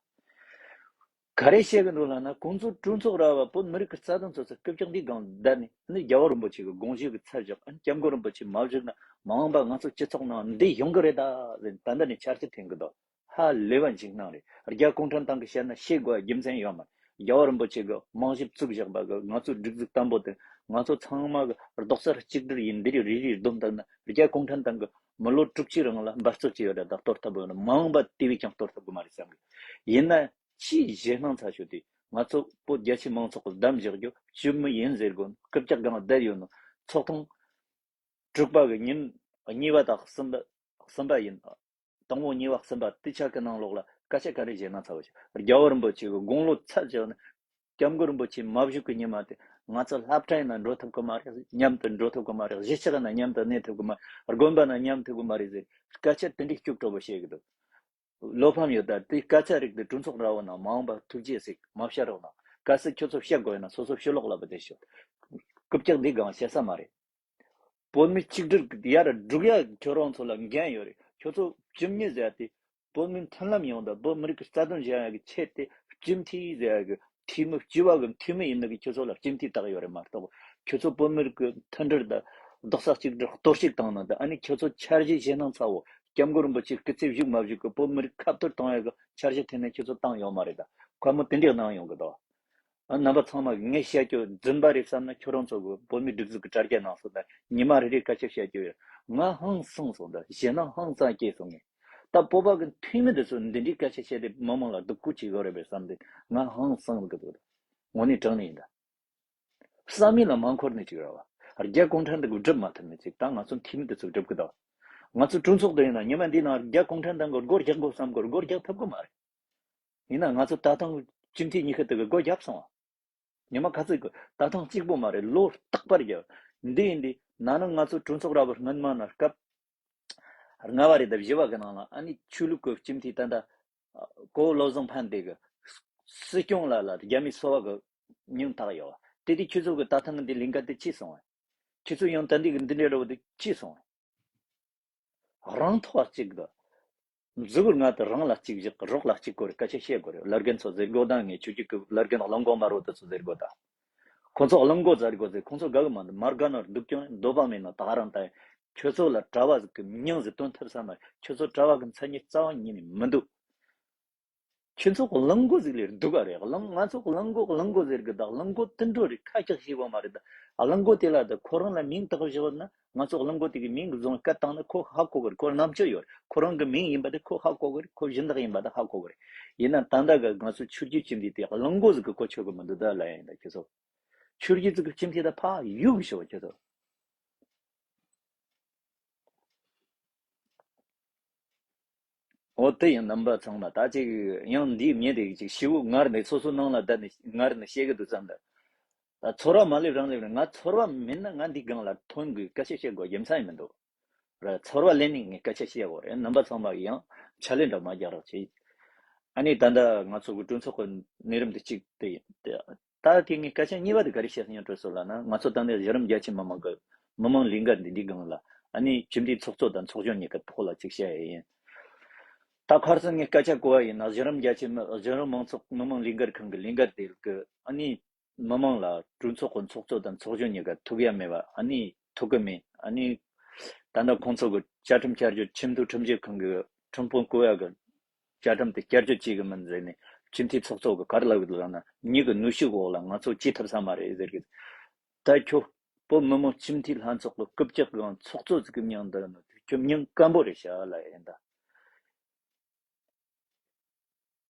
ག་རེ་བཤད་གི་འདུག་ལབ་ན་ཁོང་ཚོ་གྲོས་ཚོགས་ར་བ་བོད་མི་རིགས་ཀྱི་རྩ་དོན་སོ་སོ་རྐུབ་བཀྱག་འདི་སྒང་བསྡད་ནས་ནི་རྒྱལ་བ་རིན་པོ་ཆེ་གི་དགོངས་གཞི་གི་ཚད་བཞག་ཨ་ནི་སྐྱབས་མགོན་རིན་པོ་ཆེ་མ་བཞུགས་ན་མ་འོངས་པ་ང་ཚོ་སྤྱི་ཚོགས་ནང་འདི་ཡོང་གི་རེད་ད་ཟེར་ད་ལྟ་ནས་འཆར་གཞི་འཐེན་གི་འདུག་ཧ་ལས་པ་འཇིགས་སྣང་རེད། རྒྱ་གུང་ཁྲན་ཏང་གི་བཤད་ན་ཤེས་དགོས་རྒྱུ་མཚན་ཡོད་མ་རེད། རྒྱལ་བ་རིན་པོ་ཆེ་གི་རྨང་གཞི་བཙུགས་བཞག་པ་གི་ང་ཚོའི་སྒྲིག་འཛུགས་དམ་པོ་དེ་ང་ཚོ་ཚང་མ་གི་རྡོག་རྩ་གཅིག་སྒྲིལ་ཡིན། འདི་རིགས་རེ་རེ་བསྡོམས་བཏང་ན་རྒྱ་གུང་ཁྲན་ཏང་གི་མི་ལོ་དྲུག་ཅུའི་རིང་ལ་འབད་རྩོལ་བྱས་ཡོད་རེད། ད་གཏོར་ཐབས་ཡོད་ན་མ་འོངས་པ་དེ་བས་ཀྱང་གཏོར་ཐུབ་གི་མ་རེད་བསམ་གི། ཡིན་ན་ཅིའི་ཞེད་སྣང་ཚ་ཤོས་དེ་ང་ཚོ་བོད་རྒྱ་ཆེ་མང་ཚོགས་གི་བདམས་བཞག་རྒྱུ་སྤྱི་མི་ཡིན་ཟེར་དགོས་ནོ། རྐུབ་བཀྱག་སྒང་བསྡད་ཡོད་ནོ། ཚོགས་ཐེངས་དྲུག་པ་གི་ཉིན་གཉིས་པ་དང་གསུམ་པ་གསུམ་པ་ཡིན། དང་པོ་གཉིས་པ་གསུམ་པ་དེ་ཆ་གི་ནང་ལོགས་ལ་སྐད་ཆ་ག་རེ་བཤད་ན་ཚ་བ་ཞིག་རྒྱལ་བ་རིན་པོ་ཆེ་གི་དགུང་ལོ་ཚད་བཞག་ནས་སྐྱབས་མགོན་རིན་པོ་ཆེ་མ་བཞུགས་གི་ཉི་མ་དེ་ང་ཚོ་སློབ་གྲྭ་ཡིན་ན་འགྲོ་ཐུབ་གི་མ་རེད། མཉམ་དུ་འགྲོ་ཐུབ་གི་མ་རེད། གཞིས་ཆགས་ཡིན་ན་མཉམ་དུ་གནས་ཐུབ་གི་མ་རེད། དགོན་པ་ན་མཉམ་ཐུབ་གི་མ་རེད་ཟེར་སྐད་ཆ་དེ་འདྲའི་སྐྱོ་སྐྱོ་བོ་བཤད་གི་འདུག་བློ་ཕམ་ཡོད། ད་དེ་སྐད་ཆ་རིགས་དེ་གྲོས་ཚོགས་ར་བ་ན་མ་འོངས་པ་ཐུགས་རྗེ་གཟིགས་མ་བཤད་རོགས་གནང་། གལ་སྲིད་ཁྱོད་ཚོ་བཤད་དགོས་ཡོད་ན་སོ་སོ་ཕྱི་ལོགས་ལ་བུད་དེ་ཤོད། རྐུབ་བཀྱག་འདི་སྒང་བཤད་ས་མ་རེད། བོད་མི་གཅིག་སྒྲིལ་ཡར་སྒྲུག་ཡ་ཁྱོད་རང་ཚོ་ལ་འགན་ཡོད་རེད། ཁྱོད་ཚོ་སྤྱི་མི་ཟེར་ཡ་དེ་བོད་མི་མཐུན་ལམ་ཡོང་དང་བོད་མི་རིགས་ཀྱི་རྩ་དོན་བྱེད་ཡ་གི་ཆེད་དེ་སྤྱི་འཐུས་ཟེར་ཡ་གི་འཐུས་མི་སྤྱི་བ་གི་འཐུས་མི་ཡིན་ནི་གི་ཁྱོད་ཚོ་ལ་སྤྱི་འཐུས་བཏགས་ཡོད་རེད་མ་གཏོགས། ཁྱོད་ཚོ་བོད་མི་རིགས་ཀྱི་མཐུན་སྒྲིལ་དང་རྡོག་རྩ་གཅིག་སྒྲིལ་གཏོར་བཤིག་བཏང་ན་དང་ཨ་ནི་ཁྱོད་ཚོ་འཆར་གཞི་ཞེད་སྣང་ཚ་བོ་སྐྱབས་མགོན་རིན་པོ་ཆེ་སྐུ་ཚེ་བཞུགས་མ་བཞུགས་ཀྱི་བོད་མི་རིགས་ཁ་ཐོར་གཏོང་ཡ་གི་འཆར་གཞི་འཐེན་ནས་ཁྱོད་ཚོ་བཏང་ཡོད་མ་རེད། ད་ཁོ་མོ་དེ་འདྲས་གནང་ཡོང་གི་འདུག་ཨ་རྣམ་པ་ཚང་མ་གིས་ངས་བཤད་རྒྱུ་རྫུན་པ་རེད་བསམ་ན་ཁྱོད་རང་ཚོ་གི་བོད་མིའི་སྒྲིག་འཛུགས་ཀྱི་དྲ་རྒྱ་ནང་སོ་ད་ཉི་མ་རེ་རེ་སྐད་ཆ་བཤད་རྒྱུ་ཡོད། ང་ཧང་སངས་སོང་། ད་ཞེད་སྣང་ཧང་སངས་སྐྱེས་སོང་ངས། ད་བོད་པ་གི་འཐུས་མི་དེ་ཚོ་འདི་འདྲའི་སྐད་ཆ་བཤད་དེ་མི་མང་ལ་སྡུག་པོ་བྱེད་དགོས་རེད་པས་བསམ་སྟེ་ང་ཧང་སངས་གི་འདུག་དངོས་གནས་དྲང་གནས་ཡིན། ད་བསམ་ཡུལ་ལ་མ་འཁོར་ནས་ཅིག་ར་བ། རྒྱ་གུང་ཁྲན་ཏང་གི་སྒྲུབ་མ་ཐུབ་ནས་ཅིག་ད་ང་ཚོ་འཐུས་མི་དེ་ཚོ་སྒྲུབ་གི་ད། ང་ཚོ་གྲོས་ཚོགས་དེ་ཡིན་ན་ཉི་མ་འདིའི་ནང་རྒྱ་གུང་ཁྲན་ཏང་གི་སྒོ་རྒྱག་དགོས་བསམ་གི་སྒོ་རྒྱག་ཐུབ་གི་མ་རེད། ཡིན་ན་ང་ཚོ་ད་ཐེངས་སྤྱི་འཐུས་གཉིས་ཀ་དེ་གི་སྒོ་བརྒྱབ་སོང་བ། ཉི་མ་ག་ཚོད་གི་ད་ཐེངས་གཅིག་པོ་མ་རེད། ལོ་རྟག་པར་བརྒྱབ། འདི་ཡིན་དུས་ན་ནིང་ང་ཚོ་གྲོས་ཚོགས་ར་བར་སྔོན་མ་ན་སྐབས་ལྔ་པ་རེད་དང་བཞི་པ་གི་ནང་ལ་ཨ་ནི་ཆོས་ལུགས་ཀྱི་སྤྱི་འཐུས་ད་ལྟ་གོ་བོ་བློ་བཟང་ཕན་བདེ་གི་སྲིད་སྐྱོང་ལ་ལ་རྒྱ་མིའི་སོ་པ་གི་མིང་བཏགས་ཡོད། དེ་དུས་ཁྱོད་ཚོ་གི་ད་ཐེངས་འདི་ལས་འགན་དེ་ཅི་སོང་བས། ཁྱོད་ཚོ་ཡང་ད་འདི་གི་འདི་འདྲའི་ར་བ་དེ་ཅི་སོང་བས། རང་ཐོག་གཅིག་གི་མཛུ་གུར་ང་དང་རང་ལ་གཅིག་བཞག་རོགས་ལ་གཅིག་དགོས་རེད། སྐད་ཆ་བཤད་དགོས་རེད། བླ་རྒན་ཚོ་ཟེར་དགོས་དང་ངས་ཆོས་བརྒྱུད་ཀྱི་བླ་རྒན་གླང་གོག་དམར་པོ་དེ་ཚོ་ཟེར་དགོས་དང་། ཁོང་ཚོ་གླང་གོག་ཟེར་དགོས་ཟེར། ཁོང་ཚོ་དགའ་གི་མ་འདུག་མ་དགའ་ན་སྡུག་ཀྱང་འདོད་པ་མེད་ན་ད་རང་ད་ཁྱོད་ཚོ་ལ་གྲྭ་བ་ཟིག་གི་མིང་ཟིག་བཏོན་ཐུབ་ས་མ་རེད། ཁྱོད་ཚོ་གྲྭ་བ་གི་མཚན་ཉིད་རྩ་བ་ཉིད་ནས་མི་འདུག་ཁྱེད་ཚོ་གླང་མགོ་ཟིག་ལས་སྡུག་ག་རེད། གླང་ང་ཚོ་གླང་མགོ་གླང་མགོ་ཟེར་གི་ད་གླང་མགོ་དུད་འགྲོ་རེད། ཁ་ཤག་ཤེས་པ་མ་རེད་ད། གླང་མགོ་དེ་ལ་ད་ཁོ་རང་ལ་མིང་བཏགས་བཞག་ན། ང་ཚོ་གླང་མགོ་དེ་གི་མིང་གི་བཟུང་སྐད་བཏང་ན་ཁོ་ཧ་གོ་གི་རེད། ཁོ་རྣམ་དཔྱོད་ཡོད་རེད། ཁོ་རང་གི་མིང་ཡིན་པ་དེ་ཁོ་ཧ་གོ་གི་རེད། ཁོ་གཞན་དག་ཡིན་པ་དེ་ཧ་གོ་གི་རེད། ཡིན་ན་ད་ལྟ་གི་ང་ཚོ་ཆོས་བརྒྱུད་སྤྱི་འདི་དེ་གླང་མགོ་ཟིག་གི་གོ་ཆོད་གི་མི་འདུག་ད་ལ་ཡིན་ད་ཁྱེད་ཚོ། ཆོས་བརྒྱུད་ཅིག་གི་སྤྱི་འདི་ད་ཕ་ཡུག་ཞོག་ཁྱེད་ཚོ། འོ་དེ་ཡིན། རྣམ་པ་ཚང་མ་ད་ཅིག་ཡང་འདིའི་མྱི་དེ་ཅིག་ཞི་བོ་ངར་ནས་སོ་སོ་ནང་ལ་བསྡད་ནས་ངར་ནས་བཤད་གི་འདུག་བསམ་ད། ད་ཚོར་བ་མ་སླེབས་རང་སླེབས་རེད། ང་ཚོར་བ་མེད་ན་ང་འདི་སྒང་ལ་ཐོན་དགོས་སྐད་ཆ་བཤད་དགོས་རྒྱུ་མཚན་ཡང་མི་འདུག་ར། ཚོར་བ་ལེན་ནས་ངས་སྐད་ཆ་བཤད་དགོས་རེད། རྣམ་པ་ཚང་མ་གིས་ཡང་ཕྱག་ལས་འདྲ་མ་རྒྱག་རོགས་བྱེད། ཨ་ནི་ད་ལྟ་ང་ཚོ་གི་གྲོས་ཚོགས་ཀྱི་གནས་རིམ་དེ་གཅིག་དེ་ཡིན། ད་དེ་ངས་སྐད་ཆ་གཉིས་པ་དེ་ག་རེ་བཤད་སྙིང་བྲོ་སོང་ལབ་ན། ང་ཚོ་ད་ནས་གཞི་རིམ་རྒྱ་ཆེ་མི་མང་གི་མི་མང་ལས་འགུལ་འདི་འདི་སྒང་ལ་ཨ་ནི་སྤྱི་འཐུས་ཚོགས་གཙོ་དང་ཚོགས་གཞོན་གཉིས་ཀའི་ཐོག་ལ་ཅིག་བཤད་ཡ་ཡིན། ད་ཁར་སང་ངས་སྐད་ཆ་གོ་བ་ཡིན་ན། གཞི་རིམ་རྒྱ་ཆེ་མི་གཞི་རིམ་མང་ཚོགས་མི་མང་ལས་འགུལ་ཁང་གི་ལས་འགུལ་དེ་གི་ཨ་ནི་མི་མང་ལ་གྲོས་ཚོགས་ཀྱི་ཚོགས་གཙོ་དང་ཚོགས་གཞོན་གཉིས་ཀ་ཐུག་ཡ་མེད་པ། ཨ་ནི་ཐུག་གི་མེད། ཨ་ནི་ད་ལྟ་ཁོང་ཚོ་གི་བཅའ་ཁྲིམས་བསྐྱར་བཅོས། ཆེས་མཐོའི་ཁྲིམས་ཞིབ་ཁང་གི་ཁྲིམས་དཔོན་བསྐོ་ཡ་གི་བཅའ་ཁྲིམས་དེ་བསྐྱར་བཅོས་བྱེད་གི་མིན་ཟེར་ནས་སྤྱི་འཐུས་ཚོགས་གཙོ་གི་ག་རེ་ལབ་གི་འདུག་ལབ་ན། མྱི་གི་ནུས་ཤུགས་འོག་ལ་ང་ཚོ་བྱེད་ཐུབ་ས་མ་རེད་ཟེར་གི། ད་ཁྱོད་བོད་མི་མང་སྤྱི་འཐུས་ལྷན་ཚོགས་གི་རྐུབ་བཀྱག་གི་ཚོགས་གཙོ་ཟིག་གི་མྱིང་འདི་ནི་ཁྱོད་མྱིང་སྐམ་པོ་རེད་ཤག་ལབ་ཡིན་ད།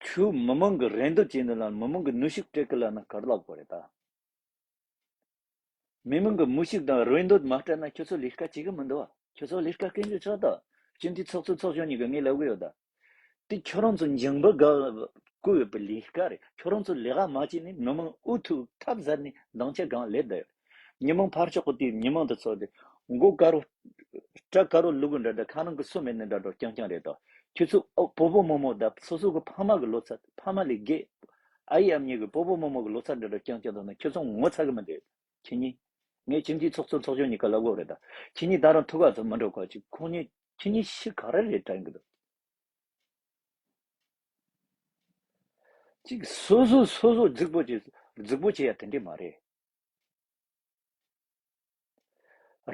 ཁྱོད་མི་མང་གི་རེ་འདོད་བྱེད་འདོད་ལ་མི་མང་གི་ནུས་ཤུགས་སྤྲད་གི་ལབ་ན་ག་རེ་ལབ་དགོས་རེད་ད། མི་མང་གི་མུ་ཤུགས་དང་རེ་འདོད་མ་སྤྲད་ན་ཁྱོད་ཚོ་ལས་ཀ་བྱེད་གི་མི་འདུག་བ། ཁྱོད་ཚོ་ལས་ཀ་སྐད་འཇུག་ཆོག་ད། སྤྱི་འཐུས་ཚོགས་གཙོ་ཚོགས་གཞོན་གཉིས་ཀ་ངས་ལབ་གི་ཡོད་ད། དེ་ཁྱོད་རང་ཚོ་འཇང་པོ་ག་བཀོལ་ཡོད་པའི་ལས་ཀ་རེད། ཁྱོད་རང་ཚོ་ལས་ཀ་མ་བྱས་ནས་མི་མང་འུ་ཐུག་ཐབས་ཟད་ནས་འདང་ཆ་གང་ལས་བསྡད་ཡོད། མི་མང་ཕར་ཕྱོགས་གི་དེ་མི་མང་དེ་ཚོ་དེ་མགོ་དཀར་རོ་སྐྲ་དཀར་རོ་ལུག་གི་འདྲ་འདྲ། ཁ་ནང་གི་སོ་མེད་ནི་འདྲ་འདྲ་རྐྱང་རྐྱང་རེད་ད། ཁྱོད་ཚོ་ཨོ་བོད་པོ་མང་མོ་ད་སོ་སོ་གི་ཕ་མ་གི་ལོ་ཚད། ཕ་མ་ལས་བརྒལ། ཨ་ཡེ་ཨ་མྱེས་གི་བོད་པོ་མང་མོ་གི་ལོ་ཚད་འདྲ་འདྲ་རྐྱང་རྐྱང་འདུག་ན་ཁྱོད་ཚོ་ངོ་ཚ་གི་མི་འདུག་ཁྱེད་གཉིས། ངས་སྤྱི་འཐུས་ཚོགས་གཙོ་ཚོགས་གཞོན་གཉིས་ཀ་ལབ་དགོས་རེད་ད། ཁྱེད་གཉིས་ད་རུང་ཐུག་ག་ཚོ་མི་འགྲོ་གོ་ཅིག་ཁོང་གཉིས་ཁྱེད་གཉིས་ཤི་ག་རེ་རེད་དྲན་གི་འདུག་ཅིག་སོ་སོ་སོ་སོ་རྫིག་པོ་བྱེད་རྫིག་པོ་བྱེད་ཡ་དེ་འདྲས་མ་རེད།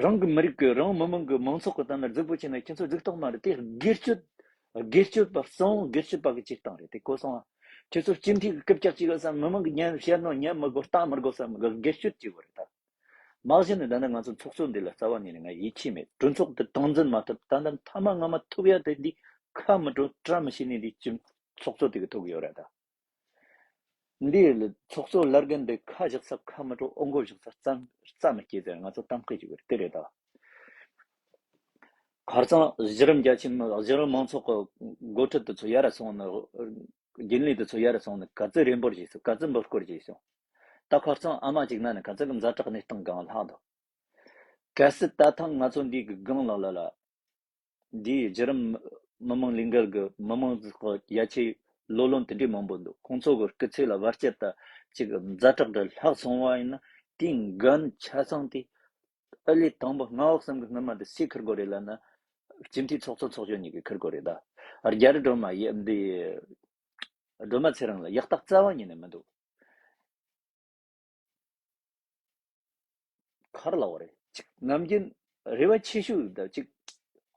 རང་གི་མི་རིགས་ཀྱི་རང་མི་མང་གི་མང་ཚོགས་ཀྱི་སྟེང་ན་རྫིག་པོ་བྱས་ན་ཁྱེད་ཚོ་རྫིག་སྟངས་མ་རེད། དེ་སྒེར་གཅོད། སྒེར་གཅོད་པ་གཙང་བོ་སྒེར་གཅོད་པ་གི་བྱེད་སྟངས་རེད། དེ་གོ་སོང་ཨ། ཁྱེད་ཚོ་སྤྱི་འཐུས་ཀྱི་རྐུབ་བཀྱག་བྱེད་དགོས་བསམ། མི་མང་གི་ཉན་བཤད་ནོ་ཉན་མི་དགོས། ལྟ་མི་དགོས་བསམ་གི་སྒེར་གཅོད་བྱེད་དགོས་རེད་ད། མ་གཞི་ནས་ད་ནི་ང་ཚོ་ཚོགས་གཙོ་འདི་ལ་རྩ་བ་ཉིད་ནས་ང་ཡིད་ཆེས་མེད། གྲོས་ཚོགས་འདི་སྟངས་འཛིན་མ་ཐུབ། ད་ལྟ་མཐའ་མ་སྔ་མ་ཐུག་ཡ་དེ་འདི་ཁ་མི་འགྲོ་བཀྲ་མི་ཤིས་ནས་འདི་ཅིག་ཚོགས་གཙོ་དེ་གི་ཐུག་གི་ཡོད་རེད་ད། འདི་ཚོགས་གཙོ་བླ་རྒན་འདི་ཁ་བཞག་ས་ཁ་མི་འགྲོ། ཨོ་མགོ་བཞག་ས་རྩ་རྩ་མི་སྐྱེ་ཟེར་ང་ཚོ་གཏམ་དཔེ་ཅིག་ཡོད་རེད། དེ་རེད་ད། ཁར་སང་གཞི་རིམ་རྒྱ་ཆེ་མི་གཞི་རིམ་མང་ཚོགས་ཀྱི་འགོ་ཁྲིད་དེ་ཚོ་ཡར་སོང་ནས། རྒྱུན་ལས་དེ་ཚོ་ཡར་སོང་ནས་ག་ཚོད་རེ་འབོར་བྱས་སོང་། ག་ཚོད་འབོད་སྐོར་བྱས་སོང་། ད་ཁར་སང་ཨ་མ་གཅིག་ན་ནས་ག་ཚོད་ཀྱི་ཛ་དྲག་གནས་སྟངས་སྒང་ལྷག་འདུག་གལ་སྲིད་ད་ཐེངས་ང་ཚོ་འདི་གི་སྒང་ལ་ལ་ལ། འདིའི་བརྒྱུད་རིམ་མི་མང་ལས་འགུལ་གྱི་མི་མང་ཚོགས་ཀྱི་ཡ་ཆེ་ལོ་ལོན་དེ་འདྲའི་མང་པོ་འདུག་ཁོང་ཚོ་གི་སྐུ་ཚེ་ལ་བར་ཆད་དང་གཅིག་ཛ་དྲག་འདྲ་ལྷག་སོང་བ་ཡིན་ན། དེའི་འགན་ཆ་ཚང་དེ་ཨ་ལས་དང་པོ་སྔ་བ་བསམ་གི་སྔོན་མ་དེ་སུས་འཁུར་དགོས་རེད་ལབ་ན། སྤྱི་འཐུས་ཚོགས་གཙོ་ཚོགས་གཞོན་གཉིས་ཀྱིས་འཁུར་དགོས་རེད་ད། རྒྱ་རི་སྒྲོལ་མ་ཡི་འདི་སྒྲོལ་མ་ཚེ་རིང་ལ་ཡག་རྟགས་རྩ་བ་ཉིད་ནས་མི་འདུག་ག་རེ་ལབ་དགོས་རེད། གཅིག་ནམ་རྒྱུན་རེ་བ་ཆེ་ཤོས་དང་གཅིག་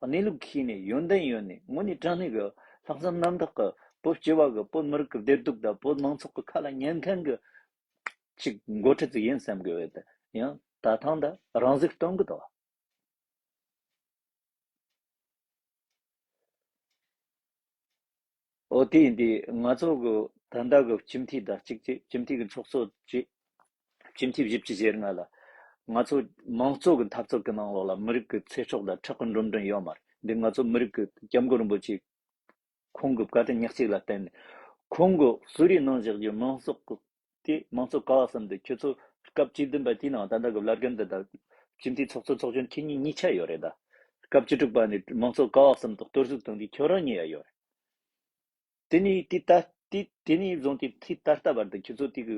གནས་ལུགས་ཤེས་ནས་ཡོན་ཏན་ཡོད་ནས་དངོས་གནས་དྲང་གནས་ཀྱི་ལྷག་བསམ་རྣམ་དག་གི་བོད་སྤྱི་བ་གི་བོད་མི་རིགས་ཀྱི་བདེ་སྡུག་དང་བོད་མང་ཚོགས་ཀྱི་ཁ་ལ་ཉན་མཁན་གྱི་གཅིག་འགོ་ཁྲིད་ཅིག་ཡིན་བསམ་གི་ཡོད་དེ། ཡང་ད་ཐེངས་ད་རང་གཟིགས་སྟོན་གི་འདུག་འོ་དེ་ཡིན་དུས་ང་ཚོ་གི་ད་ལྟ་གི་སྤྱི་འཐུས་དང་གཅིག་བྱས། སྤྱི་འཐུས་ཀྱི་ཚོགས་གཙོ་བྱས། སྤྱི་འཐུས་བཞི་བཅུ་ཞེ་ལྔ་ལ་ང་ཚོ་མང་གཙོ་གི་འཐབ་རྩོད་ཀྱི་ནང་ལོགས་ལ་མི་རིགས་ཀྱི་ཚེ་སྲོག་དང་ཁྲག་གི་འགྲོ་གྲོན་ཡོད་མ་རེད། འདི་ང་ཚོ་མི་རིགས་ཀྱི་སྐྱབས་མགོན་རིན་པོ་ཆེ་ཁོང་གི་བཀའ་དྲིན་ཉག་གཅིག་ལ་བརྟེན་ནས། ཁོང་གི་གསོལ་རས་གནང་བཞག་རྒྱུ་མང་ཚོགས་ཀྱི་དེ་མང་གཙོ་ག་བ་གསུམ་དུ། ཁྱོད་ཚོ་སྐབས་བཅུ་བདུན་པ་དེའི་ནང་ད་ལྟ་གི་བླ་རྒན་འདི་དང་སྤྱི་འཐུས་ཚོགས་གཙོ་ཚོགས་གཞོན་ཁྱེད་གཉིས་གཉིས་ཆ་ཡོད་རེད་ད། སྐབས་བཅུ་དྲུག་པ་ནས་མང་གཙོ་ག་བ་གསུམ་དུ་གཏོར་བཟོ་བཏང་དུས་ཁྱོད་རང་གཉིས་ཡ་ཡོད་རེད། དེ་ནས་དེ་ད་དེ་དེ་ནས་བཟུང་སྟེ་དེ་ད་ལྟ་བར་དུ་ཁྱོད་ཚོ་དེ་གི་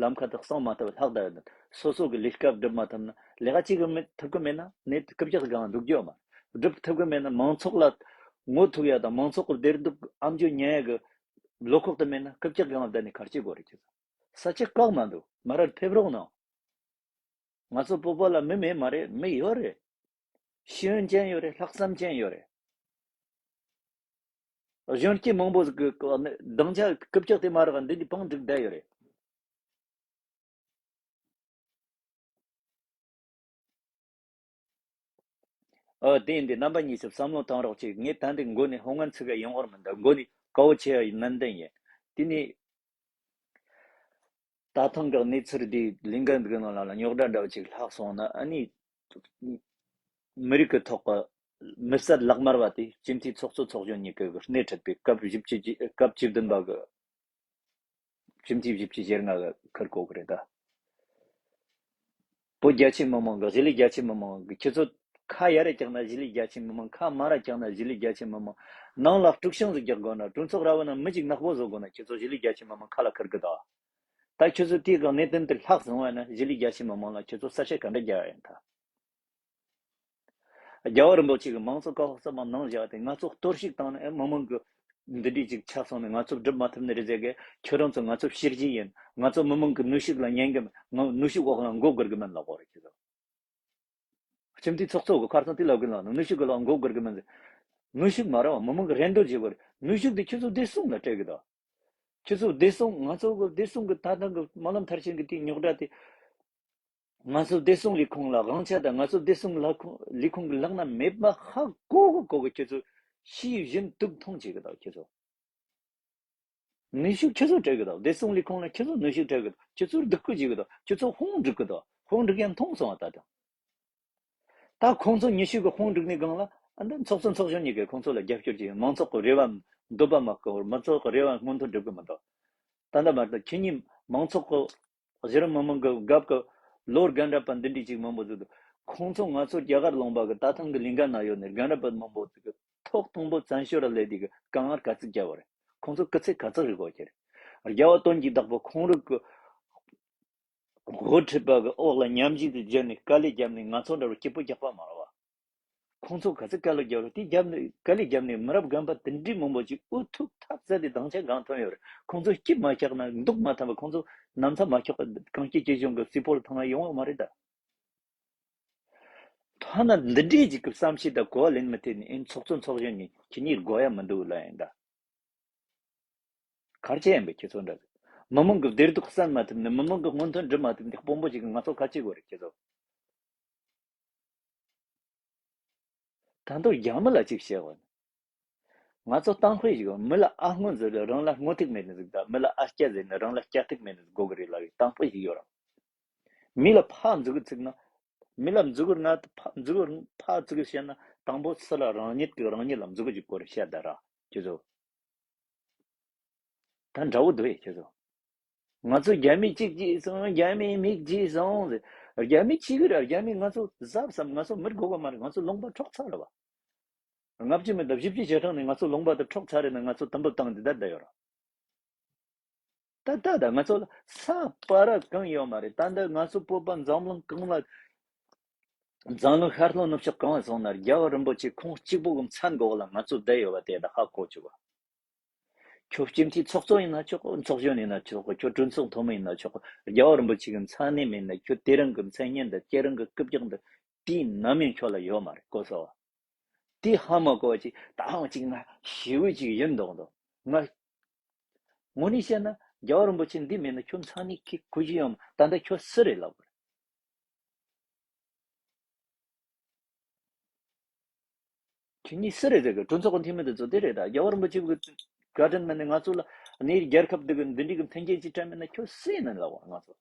ལམ་ཁ་དེ་གསང་མ་ཐུབ་ལྷག་བསྡད་ཡོད་ན། སོ་སོ་གི་ལས་ཀ་སྒྲུབ་མ་ཐུབ་ན། ལས་ཀ་གཅིག་གི་མི་ཐུབ་གི་མེད་ན་ནས་རྐུབ་བཀྱག་སྒང་འདུག་རྒྱུ་མ། སྒྲུབ་ཐུབ་གི་མེད་ན། མང་ཚོགས་ལ་ངོ་ཐུག་ཡ་དང་མང་ཚོགས་ཀྱི་བདེ་སྡུག་ཨམ་ཅོག་ཉན་ཡ་གི་བློ་ཁོག་དེ་མེད་ན་རྐུབ་བཀྱག་སྒང་བསྡད་ནས་ག་རེ་བྱེད་དགོས་རེད། ཁྱོད་ཚོ་ས་ཆ་བཀག་མ་འདུག་མར་ར་ཕེབས་རོགས་གནང་། ང་ཚོ་བོད་པ་ལ་མི་མེད་མ་རེད། མི་ཡོད་རེད། ཤེས་ཡོན་ཅན་ཡོད་རེད། ལྷག་བསམ་ཅན་ཡོད་རེད། གཞོན་སྐྱེས་མང་པོ་ཟིག་གི་སྡིངས་ཆ་རྐུབ་བཀྱག་དེ་མ་རག་འདི་འདི་བང་སྒྲིག་བསྡད་ཡོད་རེད། ཨོ་དེ་ཡིན་དུས་རྣམ་པ་གཉིས་སུ་བསམ་བློ་བཏང་རོགས་གྱིས། ངས་ད་འདི་མགོ་ནས་ཧོང་ངན་ཚིག་ག་ཡོང་བར་མི་འདུག་མགོ་ནས་དཀའ་བོ་ཆེ་བ་ཡིན་ནན་ཏན་ཡིན། དེ་ནས་ད་ཐེངས་ཀྱི་གནས་ཚུལ་འདིའི་ལས་འགན་འདི་གི་ནང་ལ་རྙོག་དྲ་འདྲ་བ་ཅིག་ལྷག་སོང་ན། ཨ་ནི་མི་རིགས་ཀྱི་ཐོག་གི་མི་སེར་ལག་དམར་བ་དེ་སྤྱི་འཐུས་ཚོགས་གཙོ་ཚོགས་གཞོན་གཉིས་ཀྱི་སྣེ་ཁྲིད་པའི་སྐབས་བཞི་བཅུ་བཅུ་སྐབས་བཅུ་བདུན་པ་གི་སྤྱི་འཐུས་བཞི་བཅུ་ཞེ་ལྔ་གི་ཁུར་གོ་གི་རེད་ད། བོད་རྒྱ་ཆེ་མི་མང་གི་གཞིས་ལུས་རྒྱ་ཆེ་མི་མང་གི་ཁྱེད་ཚོ་ཁ་ཡར་རེ་བཀྱག་ན་གཞིས་ལུས་རྒྱ་ཆེ་མི་མང་ཁ་མར་རེ་བཀྱག་ན་གཞིས་ལུས་རྒྱ་ཆེ་མི་མང་ནང་ལ་དཀྲུག་ཤིང་ཟིག་རྒྱག་དགོས་ན་གྲོས་ཚོགས་ར་བ་ན་མི་གཅིག་ནག་པོ་བཟོ་དགོས་ན་ཁྱེད་ཚོ་གཞིས་ལུས་རྒྱ་ཆེ་མི་མང་ཁ་ལ་ཁུར་གི་ད། ད་ཁྱེད་ཚོ་དེའི་སྒང་གནད་དོན་དེ་ལྷག་སོང་བ་ན་གཞིས་ལུས་རྒྱ་ཆེ་མི་མང་ལ་ཁྱེད་ཚོ་གསལ་བཤད་ག་འདྲ་རྒྱག་ཡ་ཡིན་ད། རྒྱལ་བ་རིན་པོ་ཆེ་གི་མང་གཙོ་ཀ་ཧོ་ས་མ་ནང་བཞག་སྟེ་ང་ཚོ་གཏོར་བཤིག་བཏང་ན་ཨེ་མི་མང་གི་འདི་འདྲའི་ཅིག་ཆགས་སོང་ནས་ང་ཚོ་སྒྲུབ་མ་ཐུབ་ནི་རེད་ཟེར་གི། ཁྱོད་རང་ཚོ་ང་ཚོ་ཕྱིར་གྱི་ཡིན། ང་ཚོ་མི་མང་གི་ནུས་ཤུགས་ལ་ཉན་གི་མིན། ང་ནུས་ཤུགས་འོག་ལ་འགོ་དགོས་གི་མིན་ལབ་དགོས་རེད་ཁྱེད་ཚོ། སྤྱི་འཐུས་ཚོགས་གཙོ་གི་ཁ་སང་དེ་ལབ་གི་ལབ་ནི་ནུས་ཤུགས་གི་ལ་འགོ་དགོས་གི་མིན་ཟེར། ནུས་ཤུགས་མ་རེད་བ། མི་མང་གི་རེ་འདོད་བྱེད་དགོས་རེད། ནུས་ཤུགས་དེ་ཁྱེད་ཚོ་བདེ་སྲུང་ལ་སྤྲད་གི་དང་། ཁྱེད་ཚོ་བདེ་སྲུང་ང་ཚོ་གི་བདེ་སྲུང་གི་ད་ཐེངས་གི་སྨོན་ལམ་མཐར་ཕྱིན་གི་དེའི་རྙོག་དྲ་དེ། ང་ཚོ་བདེ་སྲུང་ལས་ཁུངས་ལ་དབང་ཆ་དང་ང་ཚོ་བདེ་སྲུང་ལས་ཁུངས་ལས་ཁུངས་ཀྱི་ལག་ན་མེད་པ་ཧ་གོ་གི་གོ་གི་ཁྱེད་ཚོ་ཤེས་བཞིན་དུག་འཐུང་བྱེད་གི་དང་ཁྱེད་ཚོ། ནུས་ཤུགས་ཁྱེད་ཚོ་སྤྲད་གི་དང་བདེ་སྲུང་ལས་ཁུངས་ལ་ཁྱེད་ཚོ་ནུས་ཤུགས་སྤྲད་གི་དང་ཁྱེད་ཚོ་སྡུག་སྐུལ་བྱེད་གི་དང་ཁྱེད་ཚོ་དཔུང་སྒྲིག་གི་དང་དཔུང་སྒྲིག་ཡང་མཐོང་སོང་བ་ད་དང་། ད་ཁོང་ཚོ་ཉི་ཤུ་གི་དཔུང་སྒྲིག་ནས་སྒང་ལ་ཨ་འདི་ཚོགས་གཙོ་ཚོགས་གཞོན་གཉིས་ཀས་ཁོང་ཚོ་ལ་རྒྱབ་སྐྱོར་བྱེད། མང་ཚོགས་ཀྱི་རེ་བ་འདོད་པ་མ་བསྐོར། མང་ཚོགས་ཀྱི་རེ་བ་སྔོན་ཐོན་སྒྲུབ་གི་མི་འདུག་ད་ལྟ་མ་གཏོགས་ཁྱེད་གཉིས་མང་ཚོགས་ཀྱི་གཞི་རིམ་མི་མང་གི་རྒྱབ་ཀྱི་ལོ་རྒན་རབས་པ་འདི་འདྲའི་ཅིག་མང་པོ་ཟིག་འདུག་ཁོང་ཚོ་ང་ཚོ་རྒྱ་གར་ལུང་པ་གི་ད་ཐེངས་གི་ལས་འགན་ན་ཡོད་ནས་རྒན་རབས་པ་མང་པོ་ཟིག་གི་ཐོག་དང་པོ་བཙན་བྱོལ་ར་ལས་དེ་གི་དཀའ་ངལ་ག་ཚོད་བརྒྱབ་པ་རེད། ཁོང་ཚོ་སྐུ་ཚེ་ག་ཚོད་རིང་པོ་བསྐྱལ་རེད། རྒྱལ་བ་དོན་གྱི་བདག་པོ་ཁོང་རང་གི་འགོ་ཁྲིད་པ་གི་འོག་ལ་ཉམས་ཞིབ་ཏུ་བརྒྱབ་ནས་དཀའ་ལས་བརྒྱབ་ནས་ང་ཚོ་འདྲ་བོ་སྐྱིད་པོ་རྒྱག་པ་མ་རེད་བ། ཁོང་ཚོ་ག་ཚོད་དཀའ་ལས་བརྒྱབ་རེད། དེ་བརྒྱབ་ནས་དཀའ་ལས་བརྒྱབ་ནས་མི་རབས་རྒན་པ་དེ་འདྲའི་མང་པོ་ཅིག་འུ་ཐུག་ཐབས་ཟད་དེ་སྡིངས་ཆ་སྒང་ཐོན་ཡོད་རེད། ཁོང་ཚོ་སྐྱིད་མ་ཆགས་ན་འདུག་མ་ཐུབ་པ། ཁོང་ཚོ་ན་ཚ་མ་ཆགས་པ་གངས་སྐྱིད་ཅི་བྱུང་གི་རྩི་ཕོ་ལ་ཐང་ལ་ཡོང་བ་མ་རེད་ད། ཐ་ན་འདི་འདྲའི་ཅིག་གི་བསམ་ཤེས་དང་གོ་བ་ལེན་མི་ཐུབ་ནས་ཨེ་ཚོགས་གཙོ་ཚོགས་གཞོན་གཉིས་ཁྱེད་གཉིས་དགོས་ཡ་མི་འདུག་ལབ་ཡིན་ད། གར་ཆེ་ཡིན་པས་ཁྱེད་ཚོ་འདྲ། མི་མང་གི་བདེ་སྡུག་བསམ་མ་ཐུབ་ནས་མི་མང་གི་སྔོན་ཐོན་འགྲུབ་མ་ཐུབ་ནས་དཔོན་པོ་ཞིག་གི་ང་ཚོ་ག་ཅི་དགོས་རེད་ཁྱེད་ཚོ། ད་དུང་རྒྱ་མི་ལ་ཅིག་བཤད་དགོས། ང་ཚོ་གཏམ་དཔེ་ཞིག་མི་ལ་ཨ་སྔོན་ཟེར་ནས་རང་ལ་སྔོན་ཐུག་མེད་ནི་ཟིག་དང་མི་ལ་ཨ་སྐྱ་ཟེར་ནས་རང་ལ་སྐྱ་ཐུག་མེད་ནི་ཟིག་དགོས་གི་རེད་ལབ་ཡི་གཏམ་དཔེ་ཞིག་ཡོད་ར། མི་ལ་ཕར་མཛུ་གུ་བཙུགས་ན། མི་ལ་མཛུ་གུ་ང་ཕ་མཛུ་གུ་ཕར་བཙུགས་བཤད་ན་དང་པོ་སུ་ལ་རང་ཉིད་ཀྱིས་རང་ཉིད་ལ་མཛུ་གུ་ཅིག་བསྐོར་བཤད་ད་ར་ཁྱེད་ཚོ། ད་འདྲ་བོ་འདུག་ཨེ་ཁྱེད་ཚོ། ང་ཚོ་རྒྱ་མི་གཅིག་གཅིག་སོང་རྒྱ་མི་མིག་གཅིག་སོང་ཟེར། རྒྱ་མི་གཅིག་གི་ར་རྒྱ་མི་ང་ཚོ་གཟབ་བསམ། ང་ཚོ་མི་དགོས་པ་མ་རེད། ང་ཚོ་ལུང་པ་འཕྲོག་ཚར་ར་བ། ལྔ་བཅུ་མི་དང་བཞི་བཅུ་ཞེ་གྲངས་ནས་ང་ཚོ་ལུང་པ་དེ་འཕྲོག་ཚར་རེད་ན་ང་ཚོ་དུམ་བུ་བཏང་འདི་ལྟར་བསྡད་ཡོད་ར། ད་ལྟ་ད་ང་ཚོ་ལ་ས་སྤ་ར་གང་ཡོད་མ་རེད། ད་ལྟ་ང་ཚོ་བོད་པ་འཛམ་གླིང་གང་ལ་འཛམ་གླིང་ཤར་ལྷོ་ནུབ་ཕྱོགས་གང་ལ་སོང་ན་རྒྱལ་བ་རིན་པོ་ཆེ་ཁོང་གཅིག་པོ་གི་མཚན་འགོག་ལ་ང་ཚོ་བསྡད་ཡོད་པ་དེ་ད་ཧ་གོ་བཅུག་ག་ཁྱོད་སྤྱི་འཐུས་ཚོགས་གཙོ་ཡིན་ན་ཆོག་གོ། ཚོགས་གཞོན་ཡིན་ན་ཆོག་གོ། ཁྱོད་གྲོས་ཚོགས་འཐུས་མི་ཡིན་ན་ཆོག་གོ། རྒྱལ་བ་རིན་པོ་ཆེ་གི་མཚན་གནས་མེད་ན་ཁྱོད་དེ་རིང་གི་མཚན་སྙན་དང་དེ་རིང་གི་རྐུབ་བཀྱག་འདི་དུས་ནམ་ཡང་ཁྱོད་ལ་ཡོད་མ་རེད་གོ་སོ། དེ་ཧ་མ་གོ་བ་ཅིག་ད་ཧང་ཅིག་ང་ཞེ་བོ་ཅིག་ཡིན་མདོག་མདོག་ང་། དངོས་གནས་བཤད་ན་རྒྱལ་བ་རིན་པོ་ཆེ་འདི་མེད་ན་ཁྱོད་མཚན་གནས་ཁྱེད་གོ་རྒྱུ་ཡོད་མ། ད་ལྟ་ཁྱོད་སུ་རེད་ལབ་དགོས་རེད། ཁྱེད་གཉིས་སུ་རེད་ཟེར་གི། གྲོས་ཚོགས་ཀྱི་འཐུས་མི་དེ་ཚོ་དེ་རེད་ད། རྒྱལ་བ་རིན་པོ་ཆེ་གི་བཀའ་དྲིན་མེད་ནས་ང་ཚོ་ལ་གནས་རྒྱལ་ཁབ་འདི་གི་འདི་འདྲའི་གི་མཐུན་རྐྱེན་ཅིག་སྤྲད་མེད་ན་ཁྱོད་སུ་ཡིན་ནམ་ལབ་དགོས་ང་ཚོ།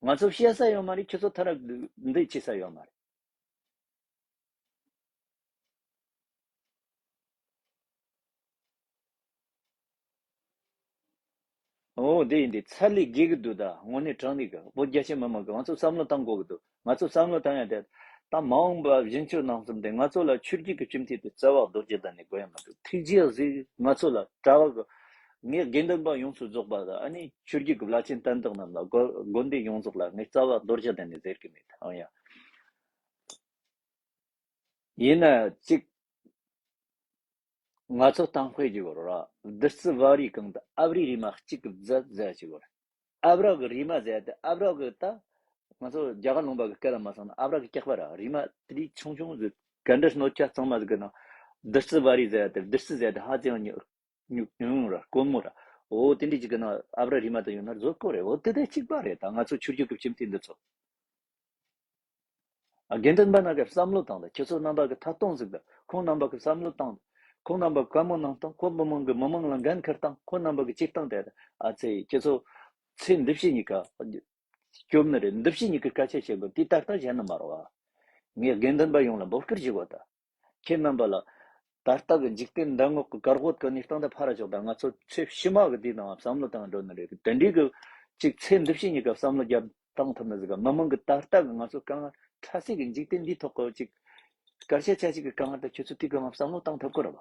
ང་ཚོ་བཤད་ས་ཡོད་མ་རེད། ཁྱེད་ཚོ་ཐ་ར་འདི་བྱེད་ས་ཡོད་མ་རེད། འོ་དེ་ཡིན་དུས་ཚ་ལས་རྒྱས་ཀྱི་འདུག་ད་དངོས་གནས་དྲང་གནས་ཀྱི་བོད་རྒྱ་ཆེ་མི་མང་གི་ང་ཚོ་བསམ་བློ་བཏང་དགོས་ཀྱི་འདུག་ང་ཚོ་བསམ་བློ་བཏང་ཡ་དེ་ད་མ་འོངས་པ་བཞིན་ཆོས་ནང་གསུམ་དེ་ང་ཚོ་ལ་ཆོས་བརྒྱུད་ཀྱི་སྤྱི་འཐུས་དེ་རྩ་བ་རྡོ་རྗེ་གདན་ནས་དགོས་ཡ་མ་གཏོགས་ཐུགས་རྗེ་གཟིགས་ང་ཚོ་ལ་གྲྭ་བ་གི་ངས་དགེ་འདུན་པ་ཡོངས་སུ་རྫོགས་པ་དང་ཨ་ནི་ཆོས་བརྒྱུད་ཀྱི་བླ་ཆེན་བསྟན་བདག་རྣམས་ལ་དགོན་དགོན་སྡེ་ཡོངས་རྫོགས་ལ་ངས་རྩ་བ་རྡོ་རྗེ་གདན་ནས་ཟེར་གི་མེད་ཨང་ཡ། ཡིན་ན་གཅིག་ང་ཚོ་གཏམ་དཔེ་ཅིག་ཡོད་ར། བདུད་རྩི་བ་རིའི་གང་དུ་ཨ་བྲའི་རིལ་མ་གཅིག་གི་རྫ་རྫ་ཅིག་ཡོད་ར། ཨ་བྲ་གི་རིལ་མ་ཟེར་ཏེ་ཨ་བྲ་གི་ད་ང་ཚོ་རྒྱ་གར་ལུང་པ་གི་སྐད་ལ་མ་སོང་ན་ཨ་བྲ་གི་སྐྱག་པ་ར་རིལ་མ་དེ་རིགས་ཆུང་ཆུང་ཟིག་ག་འདྲ་སྣོད་ཆ་གཙང་མ་ཟིག་གི་ནང་ བདུད་རྩི་བ་རི་ཟེར་ཡ་དེ། བདུད་རྩི་ཟེར་ཡ་དེ་ཧ་ཅང་ཉུང་ཉུང་ཉུང་ར་དཀོན་མོ་ར། འོ་དེ་འདྲའི་ཅིག་གི་ནང་ཨ་བྲ་རི་མ་དང་ཡོད་ན་བཟོ་དགོས་རེད། འོ་དེ་དེ་གཅིག་པ་རེད། ད་ང་ཚོ་ཆོས་བརྒྱུད་ཀྱི་སྤྱི་འཐུས་འདི་ཚོ། ཨ། དགེ་འདུན་པ་རྣམས་ཀྱིས་བསམ་བློ་བཏང་དང་། ཁྱེད་ཚོ་རྣམ་པ་གི་ཐད་གཏོང་ཟིག་དང་། ཁོང་རྣམ་པ་གིས་བསམ་བློ་བཏང་། ཁོང་རྣམ་པ་བཀའ་མོལ་གནང་སྟངས། ཁོ་མི་མང་གི་མི་མང་ལ་འགན་ཁུར་སྟངས། ཁོ་རྣམ་པ་གི་བྱེད་སྟངས་དེ། ཨ་ཙི། ཁྱེད་ཚོ་ཚེ་འདི་ཕྱི་གཉིས་ཀ་སྐྱོབ་ནི་རེད། འདི་ཕྱི་གཉིས་ཀའི་སྐད་ཆ་བཤད་དགོས། དེ་ཏག་ཏག་བཤད་ནི་མ་རེད་བ། ངས་དགེ་འདུན་པ་ཡོངས་ལ་འབོད་སྐུལ་བྱེད་དགོས་ད། ཁྱེད་རྣམ་པ་ལ་ད་ལྟ་གི་འཇིག་རྟེན་མདའ་ངོགས་ཀྱི་བཀག་འགོག་གི་གནས་སྟངས་དེ་ཕར་ཕྱོགས་དང་། ང་ཚོ་ཚེ་ཕྱི་མ་གི་དེའི་ནང་བསམ་བློ་བཏང་འགྲོ་ནི་རེད། དེ་འདྲའི་གི་ཅིག་ཚེ་འདི་ཕྱི་གཉིས་ཀ་བསམ་བློ་རྒྱབ་བཏང་ཐུབ་ནི་ཟིག་ག་མི་མང་གི་ད་ལྟ་གི་ང་ཚོ་དཀའ་ངལ། འཕྲལ་སེལ་གི་འཇིག་རྟེན་འདིའི་ཐོག་གི་ཅིག་སྐད་ཆ་ཆ་ཞིག་གི་དཀའ་ངལ་དེ་ཁྱོད་ཚོ་དེའི་སྒང་བསམ་བློ་བཏང་ཐུབ་ཀྱི་རེད་བ།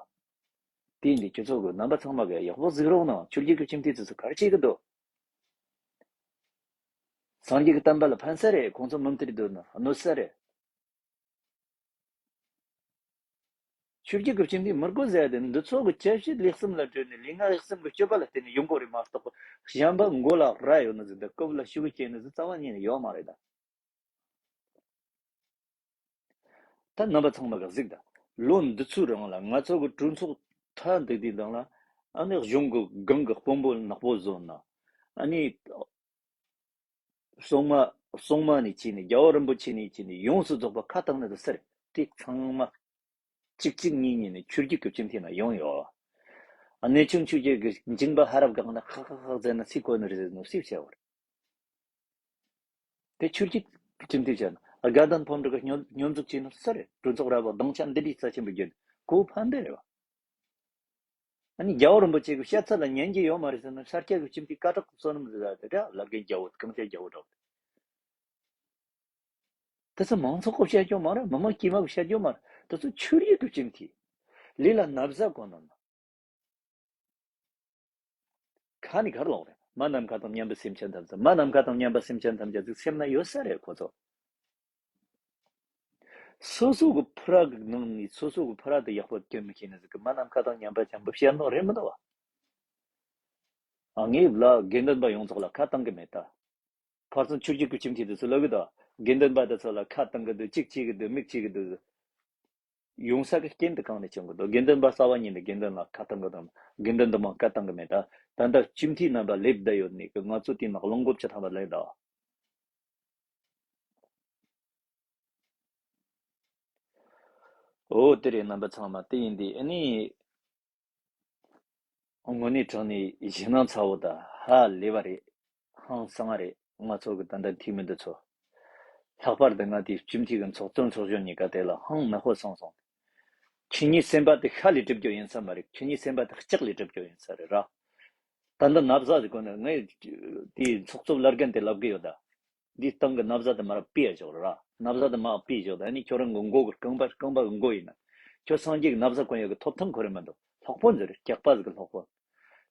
དེ་ཡིན་དུས་ཁྱོད་ཚོ་གི་རྣམ་པ་ཚང་མ་གི་ཡག་པོ་གཟིགས་རོགས་གནང་། ཆོས་བརྒྱུད་ཀྱི་སྤྱི་འཐུས་དེ་ཚོ་ག་རེ་བྱེད་ཀྱི་འདུག་སངས་རྒྱས་ཀྱི་བསྟན་པ་ལ་ཕན་ས་རེད། ཁོང་ཚོ་མུ་མཐུད་འདུག་ན་གནོད་ས་རེད། ཆོས་བརྒྱུད་ཀྱི་སྤྱི་འཐུས་མི་དགོས་ཟེར་ཡ་དེ་འདི་ཚོ་གི་བཅའ་བཞི་ལས་གསུམ་ལ་བྲེལ་ནས། ལུས་ངག་ཡིད་གསུམ་གྱི་སྤྱོད་པ་ལ་བརྟེན་ནས་ཡོང་དགོས་རེད་མ་གཏོགས། གཞན་པ་མགོ་ལ་རྭ་ཡོད་ནི་ཟིག་དང་རྐུབ་ལ་ཤུགས་རྐྱེན་ནི་ཟིག་རྩ་བ་ཉིད་ནས་ཡོད་མ་རེད་ད། ད་རྣམ་པ་ཚང་མ་གིས་གཟིགས་དང་། ལོ་འདི་ཚོའི་རིང་ལ་ང་ཚོ་གི་གྲོས་ཚོགས་མཐའ་འདུག་དུས་དང་ལ། ཨ་ནི་གཞུང་གི་སྒང་གི་དཔོན་པོ་ནག་པོ་བཟོ་ན། ཨ་ནི། སྲུང་མ། སྲུང་མ་ནས་བྱས་ནས། རྒྱལ་བ་རིན་པོ་ཆེ་ནས་བྱས་ནས་ཡོངས་སུ་རྫོགས་པ་ཁ་བཏང་ནི་དེ་ཟེར། དེ་ཚང་མ་གཅིག་གཅིག་གཉིས་གཉིས་ནས་ཆོས་བརྒྱུད་ཀྱི་སྤྱི་འཐུས་ན་ཡོང་ཡོད། གནས་ཆུང་ཆོས་བརྒྱུད་ཀྱི་མཇིང་པ་ཧ་རབ་བཀག་ན་ཧ་ཧ་ཧ་ཟེར་ན་སུས་གོ་ནི་རེད་ཟེར་ནོ་སུས་བཤད་བར། དེ་ཆོས་བརྒྱུད་ཀྱི་སྤྱི་འཐུས་བྱས་ན། དགའ་ལྡན་ཕོ་བྲང་གི་སྙོན་སྙོན་འཛུགས་བྱས་ནོ་ཟེར། གྲོས་ཚོགས་ར་བ་སྡིངས་ཆ་འདི་འདྲའི་རྩ་ཆེན་པོ་བརྒྱུད་ནས་ཁོ་ཕན་པས་རེད་བ། ཨ་ནི་རྒྱལ་བ་རིན་པོ་ཆེ་གི་བཤད་ཚུལ་ལ་ཉན་གྱི་ཡོད་མ་རེད་ཟེར་ན། ཤར་སྐྱ་གི་སྤྱི་འཐུས་སྐད་གྲགས་བསོད་ནམས་ཟེར་ཡ་དེ་འདྲ་ལབ་མཁན་རྒྱལ་བོ། གངས་ཅན་རྒྱལ་བོ་འདྲ་བོ་དེ། དེ་ཚོ་མང་ཚོགས་ཀྱིས་བཤད་རྒྱུ་མ་རེད། མི་མང་དཀྱུས་མ་གིས་བཤད་རྒྱུ་མ་རེད། དེ་ཚོ་ཆོས་བརྒྱུད་ཀྱི་སྤྱི་འཐུས། ལུས་ལ་ན་བཟའ་གོན་ནོ་ན། ཁ་ནས་ག་རེ་ལབ་རེད། མ་ནམ་མཁའ་དང་མཉམ་པའི་སེམས་ཅན་ཐམས་ཅད། མ་ནམ་མཁའ་དང་མཉམ་པའི་སེམས་ཅན་ཐམས་ཅད་ཟིག་སེམས་ན་ཡོད་ས་རེད་ཁོ་ཚོ། སོ་སོ་གི་ཕོ་བྲང་གི་ནང་ནས་སོ་སོ་གི་ཕོ་བྲང་དེ་ཡག་པོ་སྐྱོང་མི་ཤེས་ནི་ཟིག་གིས་མ་ནམ་མཁའ་དང་མཉམ་པ་བྱམས་པོ་བཤད་ནོ་རེད་མི་འདུག་བ། ཨ། ངས་ལ་དགེ་འདུན་པ་ཡོངས་རྫོགས་ལ་ཁ་བཏང་གི་མེད་ད། ཁ་སང་ཆོས་བརྒྱུད་ཀྱི་སྤྱི་འཐུས་དེ་ཚོ་ལབ་གི་འདུག་དགེ་འདུན་པ་དེ་ཚོ་ལ་ཁ་བཏང་གི་འདུག་ཅིག་བྱེད་གི་འདུག་མིག་བྱེད་གི་འདུག་ཡོང་ས་གི་རྐྱེན་དེ་གང་ནས་བྱུང་གི་འདུག་དགེ་འདུན་པ་རྩ་བ་ཉིད་ནས་དགེ་འདུན་ལ་ཁ་བཏང་གི་འདུག་དགེ་འདུན་དུ་མ་ཁ་བཏང་གི་མེད་ད། ད་ལྟ་སྤྱི་འཐུས་རྣམ་པ་སླེབས་བསྡད་ཡོད་ནི་གི་ང་ཚོ་དེ་ནང་བློ་འགོག་བྱེད་ཐང་ལ་སླེབས་ད། འོ་དེ་རེད། རྣམ་པ་ཚང་མ་དེ་ཡིན་དུས་ཨ་ནི། དངོས་གནས་དྲང་གནས་ཞེད་སྣང་ཚ་བོ་དང་ཧ་ལས་པ་རེད། ཧང་སང་བ་རེད། ང་ཚོ་གི་ད་ལྟ་འཐུས་མི་འདི་ཚོ། ལྷག་པར་དུ་ང་དེའི་སྤྱི་འཐུས་ཀྱི་ཚོགས་གཙོ་ཚོགས་གཞོན་གཉིས་ཀ་དེ་ལ་ཧང་ནག་པོ་སོང་སོང་། ཁྱེད་གཉིས་སེམས་པ་དེ་ཤ་ལས་གྲུབ་རྒྱུ་ཡིན་ས་མ་རེད། ཁྱེད་གཉིས་སེམས་པ་དེ་ལྕགས་ལས་གྲུབ་རྒྱུ་ཡིན་ས་རེད་ར། ད་འདི་ན་བཟའ་ཟིག་གོན་ནས། ངས་དེའི་ཚོགས་གཙོ་བླ་རྒན་དེ་ལབ་གི་ཡོད་ད། འདིའི་སྟེང་གི་ན་བཟའ་དེ་མར་ཕུད་ཡ་ཞོག་ར། ན་བཟའ་དེ་མར་ཕུད་ཞོག་ད་ནི་ཁྱོད་རང་གི་མགོ་གི་རྐང་པ་རྐང་པ་གི་མགོ་ཡིན་ན། ཁྱོད་སངས་རྒྱས་ཀྱི་ན་བཟའ་གོན་ཡ་གི་ཐོབ་ཐང་ཁོ་རང་མི་འདུག་སློབ་དཔོན་ཟེར། སྐྱག་པ་ཟིག་གི་སློབ་དཔོན།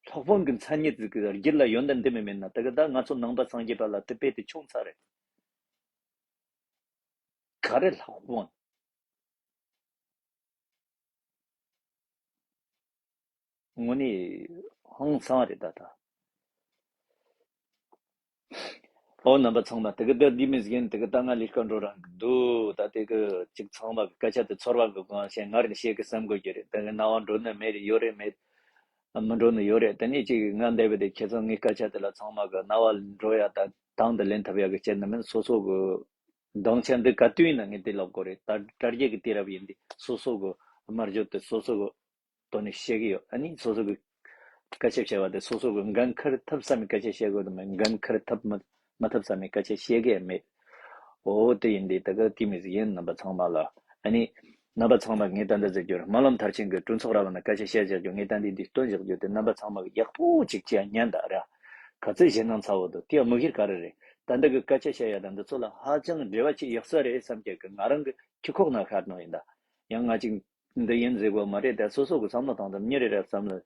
སློབ་དཔོན་གི་མཚན་ཉིད་ཟིག་གི་རྒྱུད་ལ་ཡོན་ཏན་འདི་མི་མེད་ན། དེ་གི་ད་ང་ཚོ་ནང་པ་སངས་རྒྱས་པ་ལ་དེ་དཔེ་དེ་ཆུང་ཚ་རེད། ག་རེ་སློབ་དཔོན། དངོས་གནས་ཧང་སང་རེད་ད་ད། ཨོ་རྣམ་པ་ཚང་མ། དེ་གི་ད་འདི་མི་ཟིག་ཡིན། དེ་གི་ད་ང་ལས་ཀ་འགྲོ་རང་གི་འདུག་ད་དེ་གི་ཅིག་ཚང་མ་གི་སྐད་ཆ་དེ་ཚོར་བ་གི་སྒང་བཤད། ང་རང་བཤད་གི་བསམ་དགོས་ཀྱི་རེད། དེ་གི་རྣ་བ་འགྲོ་ནི་མེད་རེད། ཡོད་རེད་མེད། མི་འགྲོ་ནི་ཡོད་རེད། དེ་ནས་ཅིག་ང་འདས་པའི་དེ་ཁྱེད་ཚོ་ངའི་སྐད་ཆ་དེ་ལ་ཚང་མ་གི་རྣ་བ་འགྲོ་ཡ་ད་དང་དུ་ལེན་ཐུབ་ཡ་གི་བྱེད་ནི་མིན། སོ་སོ་གི་སྡིངས་ཆ་འདི་ག་དུས་ཡིན་ན་ངས་དེ་ལབ་དགོས་རེད། ད་དྲ་རྒྱ་གི་དུས་རབས་ཡིན་དུས་སོ་སོ་གི་སྨྲ་བརྗོད་དེ་སོ་སོ་གི་ཐོག་ནས་བཤད་གི་ཡོད། ཨ་ནི་སོ་སོ་གི་སྐད་ཆ་བཤད་པ་དེ་སོ་སོ་གི་འགན་འཁུར་ཐུབ་ས་མི་སྐད་ཆ་བཤད་དགོས་དེ་མིན། འགན་འཁུར་ཐུབ་མི་མ་ཐུབ་ས་མི་སྐད་ཆ་བཤད་གི་མེད། འོ་དེ་ཡིན་དུས་ད་ག་དེ་མི་ཟིག་ཡིན། རྣམ་པ་ཚང་མ་ལ། ཨ་ནི་རྣམ་པ་ཚང་མ་ངས་ད་ལྟ་ཟེར་རྒྱུར་སྨོན་ལམ་མཐར་ཕྱིན་གི་གྲོས་ཚོགས་ར་བ་ན་སྐད་ཆ་བཤད་བཞག་རྒྱུ། ངས་ད་འདི་འདི་སྟོན་བཞག་རྒྱུ་དེ་རྣམ་པ་ཚང་མ་གི་ཡག་པོ་ཅིག་བྱས་ཉན་ད་ར། ག་ཚོད་ཞེད་སྣང་ཚ་བོ་འདུག་དེ་ཡང་མི་ཤེས་ག་རེ་རེད། ད་འདི་གི་སྐད་ཆ་བཤད་ཡ་ད་འདི་ཚོ་ལ་ཧ་ཅང་འབྲེལ་བ་ཅིག་ཡོད་ས་རེད་བསམ་གྱི་གི་ང་རང་གི་ཁྱི་ཁོག་ན་ཤར་ནོ་ཡིན་ད། ཡང་ང་ཅིག་འདི་ཡིན་ཟེར་དགོས་མ་རེད། ད་སོ་སོ་གི་བསམ་བློ་བཏང་སྟངས། མྱི་རེ་རེ་བསམ་བློ།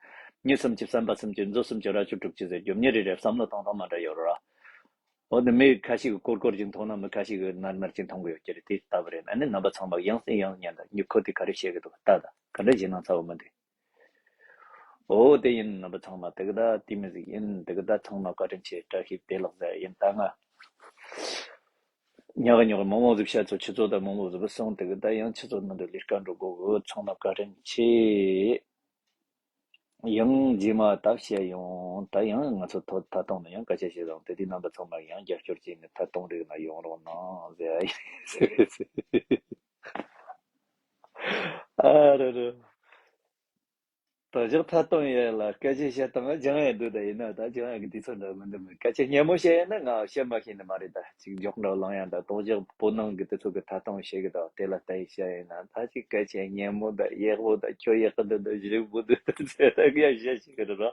མྱི་སུམ་ཅུ་བསམ་པ་སུམ་ཅུ། མཛོ་སུམ་ཅུ་རྭ་ཅོ་དྲུག་ཅུ་ཟེར་རྒྱུ། མྱི་རེ་རེ་བསམ་བློ་བཏང་སྟངས་མ་འདྲ་ཡོད་རེད་ར། འོ་ན་མི་ཁ་ཤས་ཀྱིས་ཀོར་ཀོར་ཅིག་མཐོང་ན། མི་ཁ་ཤས་ཀྱིས་ནར་མར་ཅིག་མཐོང་གི་ཡོད་ཀྱི་རེད། དེ་ལྟ་བུ་རེད། ཨ་ནི་རྣམ་པ་ཚང་མ་ཡང་སེ་ཡང་ཉན་དང་། མྱི་ཁོ་དེ་ག་རེ་བཤད་གི་འདུག་ལྟ་དང་། ག་འདྲ་ཞེད་སྣང་ཚ་བོ་མི་འདུག་འོ་དེ་ཡིན། རྣམ་པ་ཚང་མ་དེ་གི་ད་དེ་མི་ཟིག་ཡིན། དེ་གི་ད་ཚང་མ་བཀའ་དྲིན་ཆེ། བཀྲ་ཤིས་བདེ་ལེགས་ཟེར་ཡིན། ད་ང་ ཉག་གི་ཉོག་གི་མང་མང་ཟིག་བཤད་ཚོ་ཆུ་ཚོད་དང་མང་མང་ཟིག་བུད་སོང་དེ་གི་ད་ཡང་ཆུ་ཚོད་མི་འདུག་ལས་ཀ་འགྲོ་དགོས་གི། ཚང་མ་བཀའ་དྲིན་ཆེ། ཡང་རྗེས་མ་ད་བཤད་ཡོང་། ད་ཡང་ང་ཚོ་ཐོ་ཐད་གཏོང་ནས་ཡང་སྐད་ཆ་བཤད་དང་དེ་དུས་རྣམ་པ་ཚང་མ་ཡང་རྒྱབ་སྐྱོར་བྱས་ནས་ཐད་གཏོང་རིགས་ན་ཡོང་རོགས་གནང་ཟེར་ཡ་ཡིན། ཨ་རེ་རེ། ད་ཅིག་ཐད་གཏོང་ཡས་ལ་སྐད་ཆ་བཤད་སྟངས་སྦྱང་ཡས་འདུག་ད་ཡིན་ན་ད་སྦྱང་ཡས་ཀྱི་དུས་ཚོད་འདྲ་མི་འདུག་མི་སྐད་ཆ་སྙན་མོ་བཤད་ཡས་ན་ང་བཤད་མ་ཤེས་ནི་མ་རེད། ད་ཅིག་མགྱོགས་འགྲོ་ལང་ཡང་ད་ཏོག་ཅིག་བོད་ནང་གི་དུས་ཚོད་ཀྱི་ཐད་གཏོང་བཤད་གི་ད་དེ་ལ་ལྟ་ཡས་བཤད་ཡས་ན་ད་ཅིག་སྐད་ཆ་སྙན་མོ་ད་ཡག་པོ་ད་ཁྱོད་ཡག་གི་འདུག་ད་ཞིབ་པོ་འདུག་ད་ཟེར་ད་གི་ཡ་བཤད་ཤེས་གི་རེད་ར།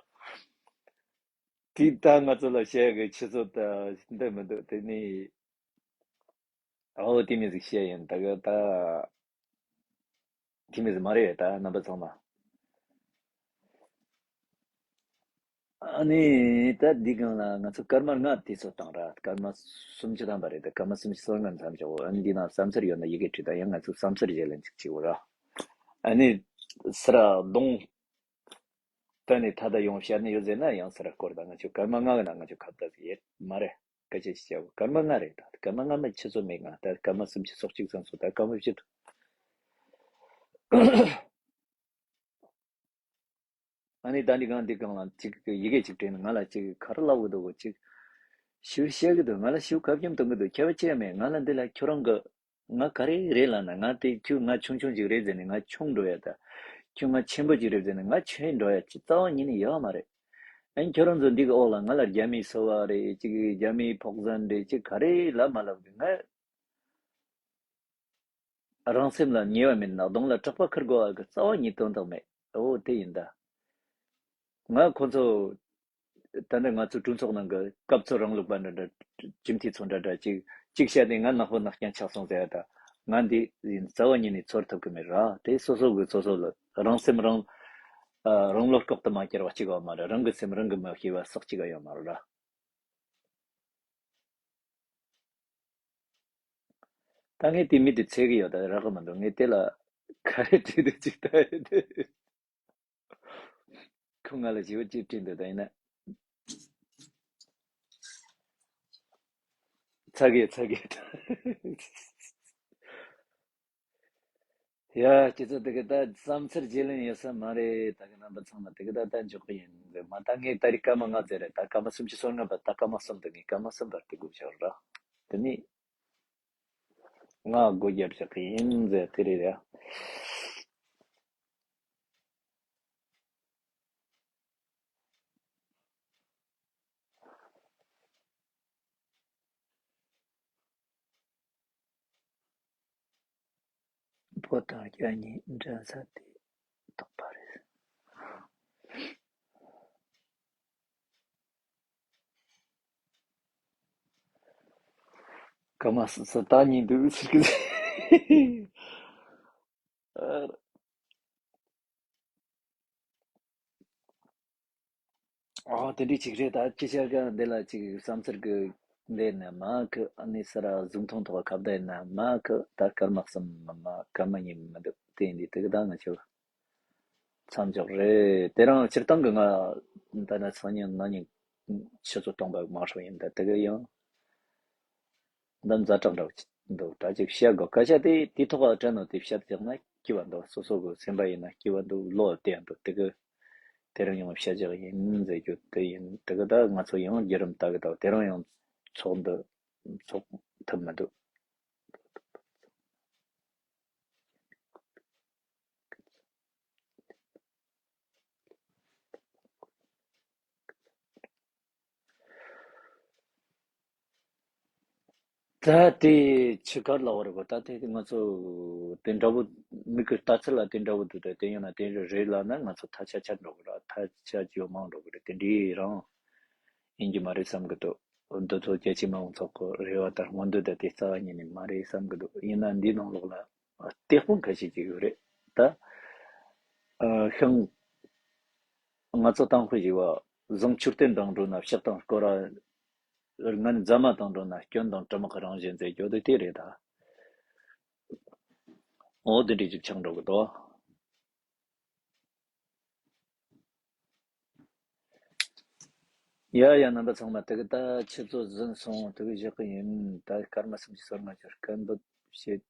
དེ་ད་ང་ཚོ་ལ་བཤད་གི་ཆུ་ཚོད་ད་འདི་མི་འདུག་དེ་ནི། ཨོ་དེ་མི་ཟིག་བཤད་ཡིན་ད་གི་ད། དེ་མི་ཟིག་མ་རེད་ད་རྣམ་པ་ཚང་མ། ཨ་ནི་ད་འདི་སྒང་ལ་ང་ཚོ་སྐར་མ་ལྔ་དུས་ཚོད་བཏང་ར། སྐར་མ་སུམ་ཅུ་ཐམ་པ་རེད། ད་སྐར་མ་སུམ་ཅུ་སོ་ལྔ་མཚམས་འཇོག་འོ་ཨ་ནི་འདི་ན་བསམ་ཚུལ་ཡོད་ན་ཡི་གེ་བྲིས་ད་ཡང་ང་ཚོ་བསམ་ཚུལ་བརྗེ་ལེན་ཅིག་བྱེད་འོ་ར། ཨ་ནི་སི་ར་གདོང་ད་ནི་ད་ད་ཡོང་བཤད་ནི་ཡོད་ཟེར་ན་ཡང་སི་ར་སྐོར་ད་ང་ཚོ་སྐར་མ་ལྔ་གི་ནང་ང་ཚོ་ཁ་བརྡ་ཟིག་ཡེད་མ་རེད། སྐད་ཆ་ཞིག་བཤད་གོ། སྐར་མ་ལྔ་རེད་ད། སྐར་མ་ལྔ་མ་ཆུ་ཚོད་མེད་ང་ད་སྐར་མ་སུམ་ཅུ་སོ་གཅིག་ཙམ་སོང་ད་སྐར་མ་བཞི་འདུག་ཨ་ནི་ད་འདི་གང་འདི་གང་ལ་ཅིག་ཡི་གེ་ཅིག་བྲིས་ན་ང་ལ་ཅིག་ག་རེ་ལབ་གི་འདུག་གོ་ཅིག་ཞུ་བཤད་གི་འདུག་ང་ལ་ཞུ་ཁ་སྐྱེམས་གཏོང་གི་འདུག་ཁྱད་པར་ཅི་ཡང་མེད། ང་ལ་འདི་ལ་ཁྱོད་རང་གི་ང་ག་རེ་རེད་ལབ་ན་ང་དེ་ཁྱོད་ང་ཆུང་ཆུང་ཅིག་རེད་ཟེར་ནས་ང་ཆུང་འགྲོ་ཡ་ད། ཁྱོད་ང་ཆེན་པོ་ཅིག་རེད་ཟེར་ནས་ང་ཆེན་འགྲོ་ཡ་ཅི་རྩ་བ་ཉིད་ནས་ཡོད་མ་རེད། ཨ་ནི་ཁྱོད་རང་ཚོ་འདི་གི་འོག་ལ་ང་ལ་རྒྱ་མིའི་སོ་བ་རེད་ཅིག་རྒྱ་མིའི་ཕོག་ཟན་རེད་ཅིག་ག་རེ་ལབ་མ་ལབ་གི་ང་རང་སེམས་ལ་ཉེས་པ་མེད་ན་གདོང་ལ་སྐྲག་པ་ཁུར་དགོས་པ་གི་རྩ་བ་ཉིད་དོན་དག་མེད། འོ་དེ་ཡིན་ད། ང་ཁོ་ཚོ་ད་ནི་ང་ཚོ་གྲོས་ཚོགས་ནང་གི་སྐབས་འཚོལ་རིང་ལུགས་པ་འདྲ་འདྲ་སྤྱི་འཐུས་ཚོ་འདྲ་འདྲ་ཅིག་ཅིག་བཤད་དེ་ང་ནག་པོ་ནག་རྐྱང་ཆགས་སོང་ཟེར་ཡ་ད། ང་འདི་ཡིན་རྩ་བ་ཉིད་ནས་ཚོར་ཐུབ་གི་མེད་ར། དེ་སོ་སོ་གི་སོ་སོ་ལ་རང་སེམས་རང་ཨ་རང་བློ་ལྐོག་ཏུ་མ་གྱུར་བ་གཅིག་བ་མ་རེད། རང་གི་སེམས་རང་གི་མ་ཤེས་པ་སོགས་གཅིག་ག་ཡོད་མ་རེད་ར། ད་ངས་དེ་མི་དེ་འཚོལ་གི་ཡོད་ད་རག་གི་མི་འདུག་ངས་དེ་ལ་ག་རེ་བྲིས་འདུག་ཅིག་ད་ཡོད་དེ། ཁོ་ང་ལ་ཞེ་པོ་ཅིག་བྲིས་འདུག་ད་ཡིན་ན། ཚ་གི་ཚ་གི་ད། ཡ་ཁྱེད་ཚོ་དེ་གི་ད་བསམ་ཚུལ་བརྗེ་ལེན་ཡོད་ས་མ་རེད། ད་གི་རྣམ་པ་ཚང་མ་དེ་གི་ད་ད་འཇོག་གི་ཡིན་ཟེར་མ། ད་ངས་ད་རེས་སྐར་མ་ལྔ་ཟེར་རེད། ད་སྐར་མ་སུམ་ཅུ་སོ་ལྔ་པ་ད་སྐར་མ་གསུམ་དུ་ངས་སྐར་མ་གསུམ་པར་དེ་དགོས་བྱ་ར། དེ་ནི་ང་སྒོ་རྒྱབ་བཞག་གི་ཡིན་ཟེར་དེ་རེད་ར། བོད་དང་རྒྱ་གཉིས་འགྲན་ས་དེ་དོག་པ་རེད། ཀ་མ་སི་སི་ད་གཉིས་འདུག་ཟེར་གི། ཨ་དེ་འདྲའི་ཅིག་རེད། ད་ཅི་བྱ་ག་འདི་ལ་ཅིག་བསམ་ཚུལ་གི་འདི་ནས་མ་གི་ཨ་ནི་ས་ར་གཟུགས་མཐོང་ཐོག་ཁ་བརྡ་ཡིན་ན་མ་གི་ད་སྐར་མ་གསུམ་མ་མ་སྐར་མ་གཉིས་མི་འདུག་དེ་འདི་དེ་གི་ད་ང་ཆོ་མཚམས་འཇོག་རེད། དེ་རང་སྤྱིར་བཏང་གི་ང་ད་ན་སང་ཉིན་གནངས་ཉིན་ཆུ་ཚོད་སྟོང་པ་མ་ཧྲོ་ཡིན། ད་དེ་གི་ཡང་འདི་ཛ་དྲག་འདྲ་བོ་འདུག་ད་ཅིག་བཤད་དགོས་སྐད་ཆ་དེ་དེ་ཐོག་ལ་དྲན་ནོ་དེ་བཤད་བཞག་ན་སྐྱིད་པ་འདུག་སོ་སོ་གི་སེམས་པ་ཡིན་ན་སྐྱིད་པ་འདུག་བློ་ལ་བདེ་འདུག་དེ་གི་དེ་རིང་ཡང་བཤད་བཞག་ཡིན་ཟེར་རྒྱུ་དེ་ཡིན། དེ་གི་ད་ང་ཚོ་ཡང་བརྒྱུད་རིམ་ལྟ་གི་ད་དེ་རིང་ཡང་ཚོགས་འདུ་ཚོགས་ཐུབ་མི་འདུག་ད་དེ་ཆི་གར་ལ་བར་གོ་ད་དེ་ང་ཚོ་དེ་འདྲ་བོ་མི་གི་ལྟ་ཚུལ་ལ་དེ་འདྲ་བོ་འདུག་ད་དེ་ཡང་ན་དེ་རེད་ལབ་ན་ང་ཚོ་ཐ་ཆད་ཆད་འགྲོ་གི་ར། ཐ་ཆད་ཅིག་མང་འགྲོ་གི་རེད། དེ་འདྲའི་རང་ཡིན་གྱི་མ་རེད་བསམ་གི་འདུག་འདི་ཚོ་རྒྱལ་སྤྱིའི་མི་མང་ཚོགས་ཀྱི་རེ་བ་དང་སྨོན་འདུན་དང་དེ་རྩ་བ་ཉིད་ནས་མ་རེད་བསམ་གི་འདུག་ཡིན་ན་འདིའི་ནང་ལོགས་ལ་སྟེགས་དཔུང་ཁ་ཤས་ཅིག་ཡོད་རེད་ད། ཨ་ཤིང་ང་ཚོ་ཏང་ཁུལ་ཞིག་བ་བཟང་ཆུ་རྟེན་དང་འགྲོ་ན་ཕྱག་དང་སྐོར་ར། ངན་རྫ་མ་དང་འགྲོ་ན་སྐྱོན་དང་དྲི་མ་གི་རང་བཞིན་ཟེར་རྒྱུ་དེ་དེ་རེད་ད། འོ་དེ་འདྲའི་ཅིག་ཆགས་འགྲོ་གི་འདུག་ཡ་ཡ། རྣམ་པ་ཚང་མ་དེ་གི་ད་ཆུ་ཚོད་ཟིན་སོང་། དེ་གི་བཞག་གི་ཡིན། ད་སྐར་མ་སུམ་ཅུ་སོ་ལྔ་ཅིག་སྐད་འབོད་བྱེད་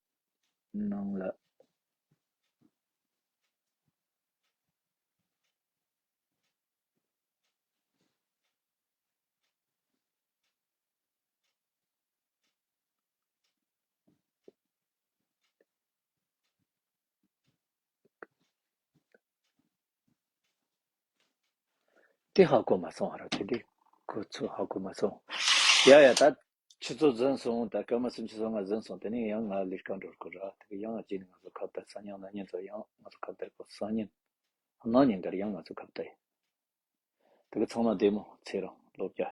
གནང་ལ། དེ་ཧ་གོ་མ་སོང་། ཨ་རོ། དེ་འདྲའི་ཁོ་ཚོ་ཧ་གོ་མ་སོང་། ཡ་ཡ། ད་ཆུ་ཚོད་ཟིན་སོང་། ད་སྐར་མ་སུམ་ཅུ་སོ་ལྔ་ཟིན་སོང་། དེ་ནས་ཡང་ང་ལས་ཀ་འགྲོ་དགོས་ར། དེ་གི་ཡང་རྗེས་ནས་ང་ཚོ་ཁ་བརྡ། སང་ཉིན་གནངས་ཉིན་ཚོ་ཡང་ང་ཚོ་ཁ་བརྡ་དགོས། སང་ཉིན་གནངས་ཉིན་འགར་ཡང་ང་ཚོ་ཁ་བརྡ་ཡིན། དེ་གི་ཚང་མ་བདེ་མོ། ཚེ་རིང་། ལོ་བརྒྱ།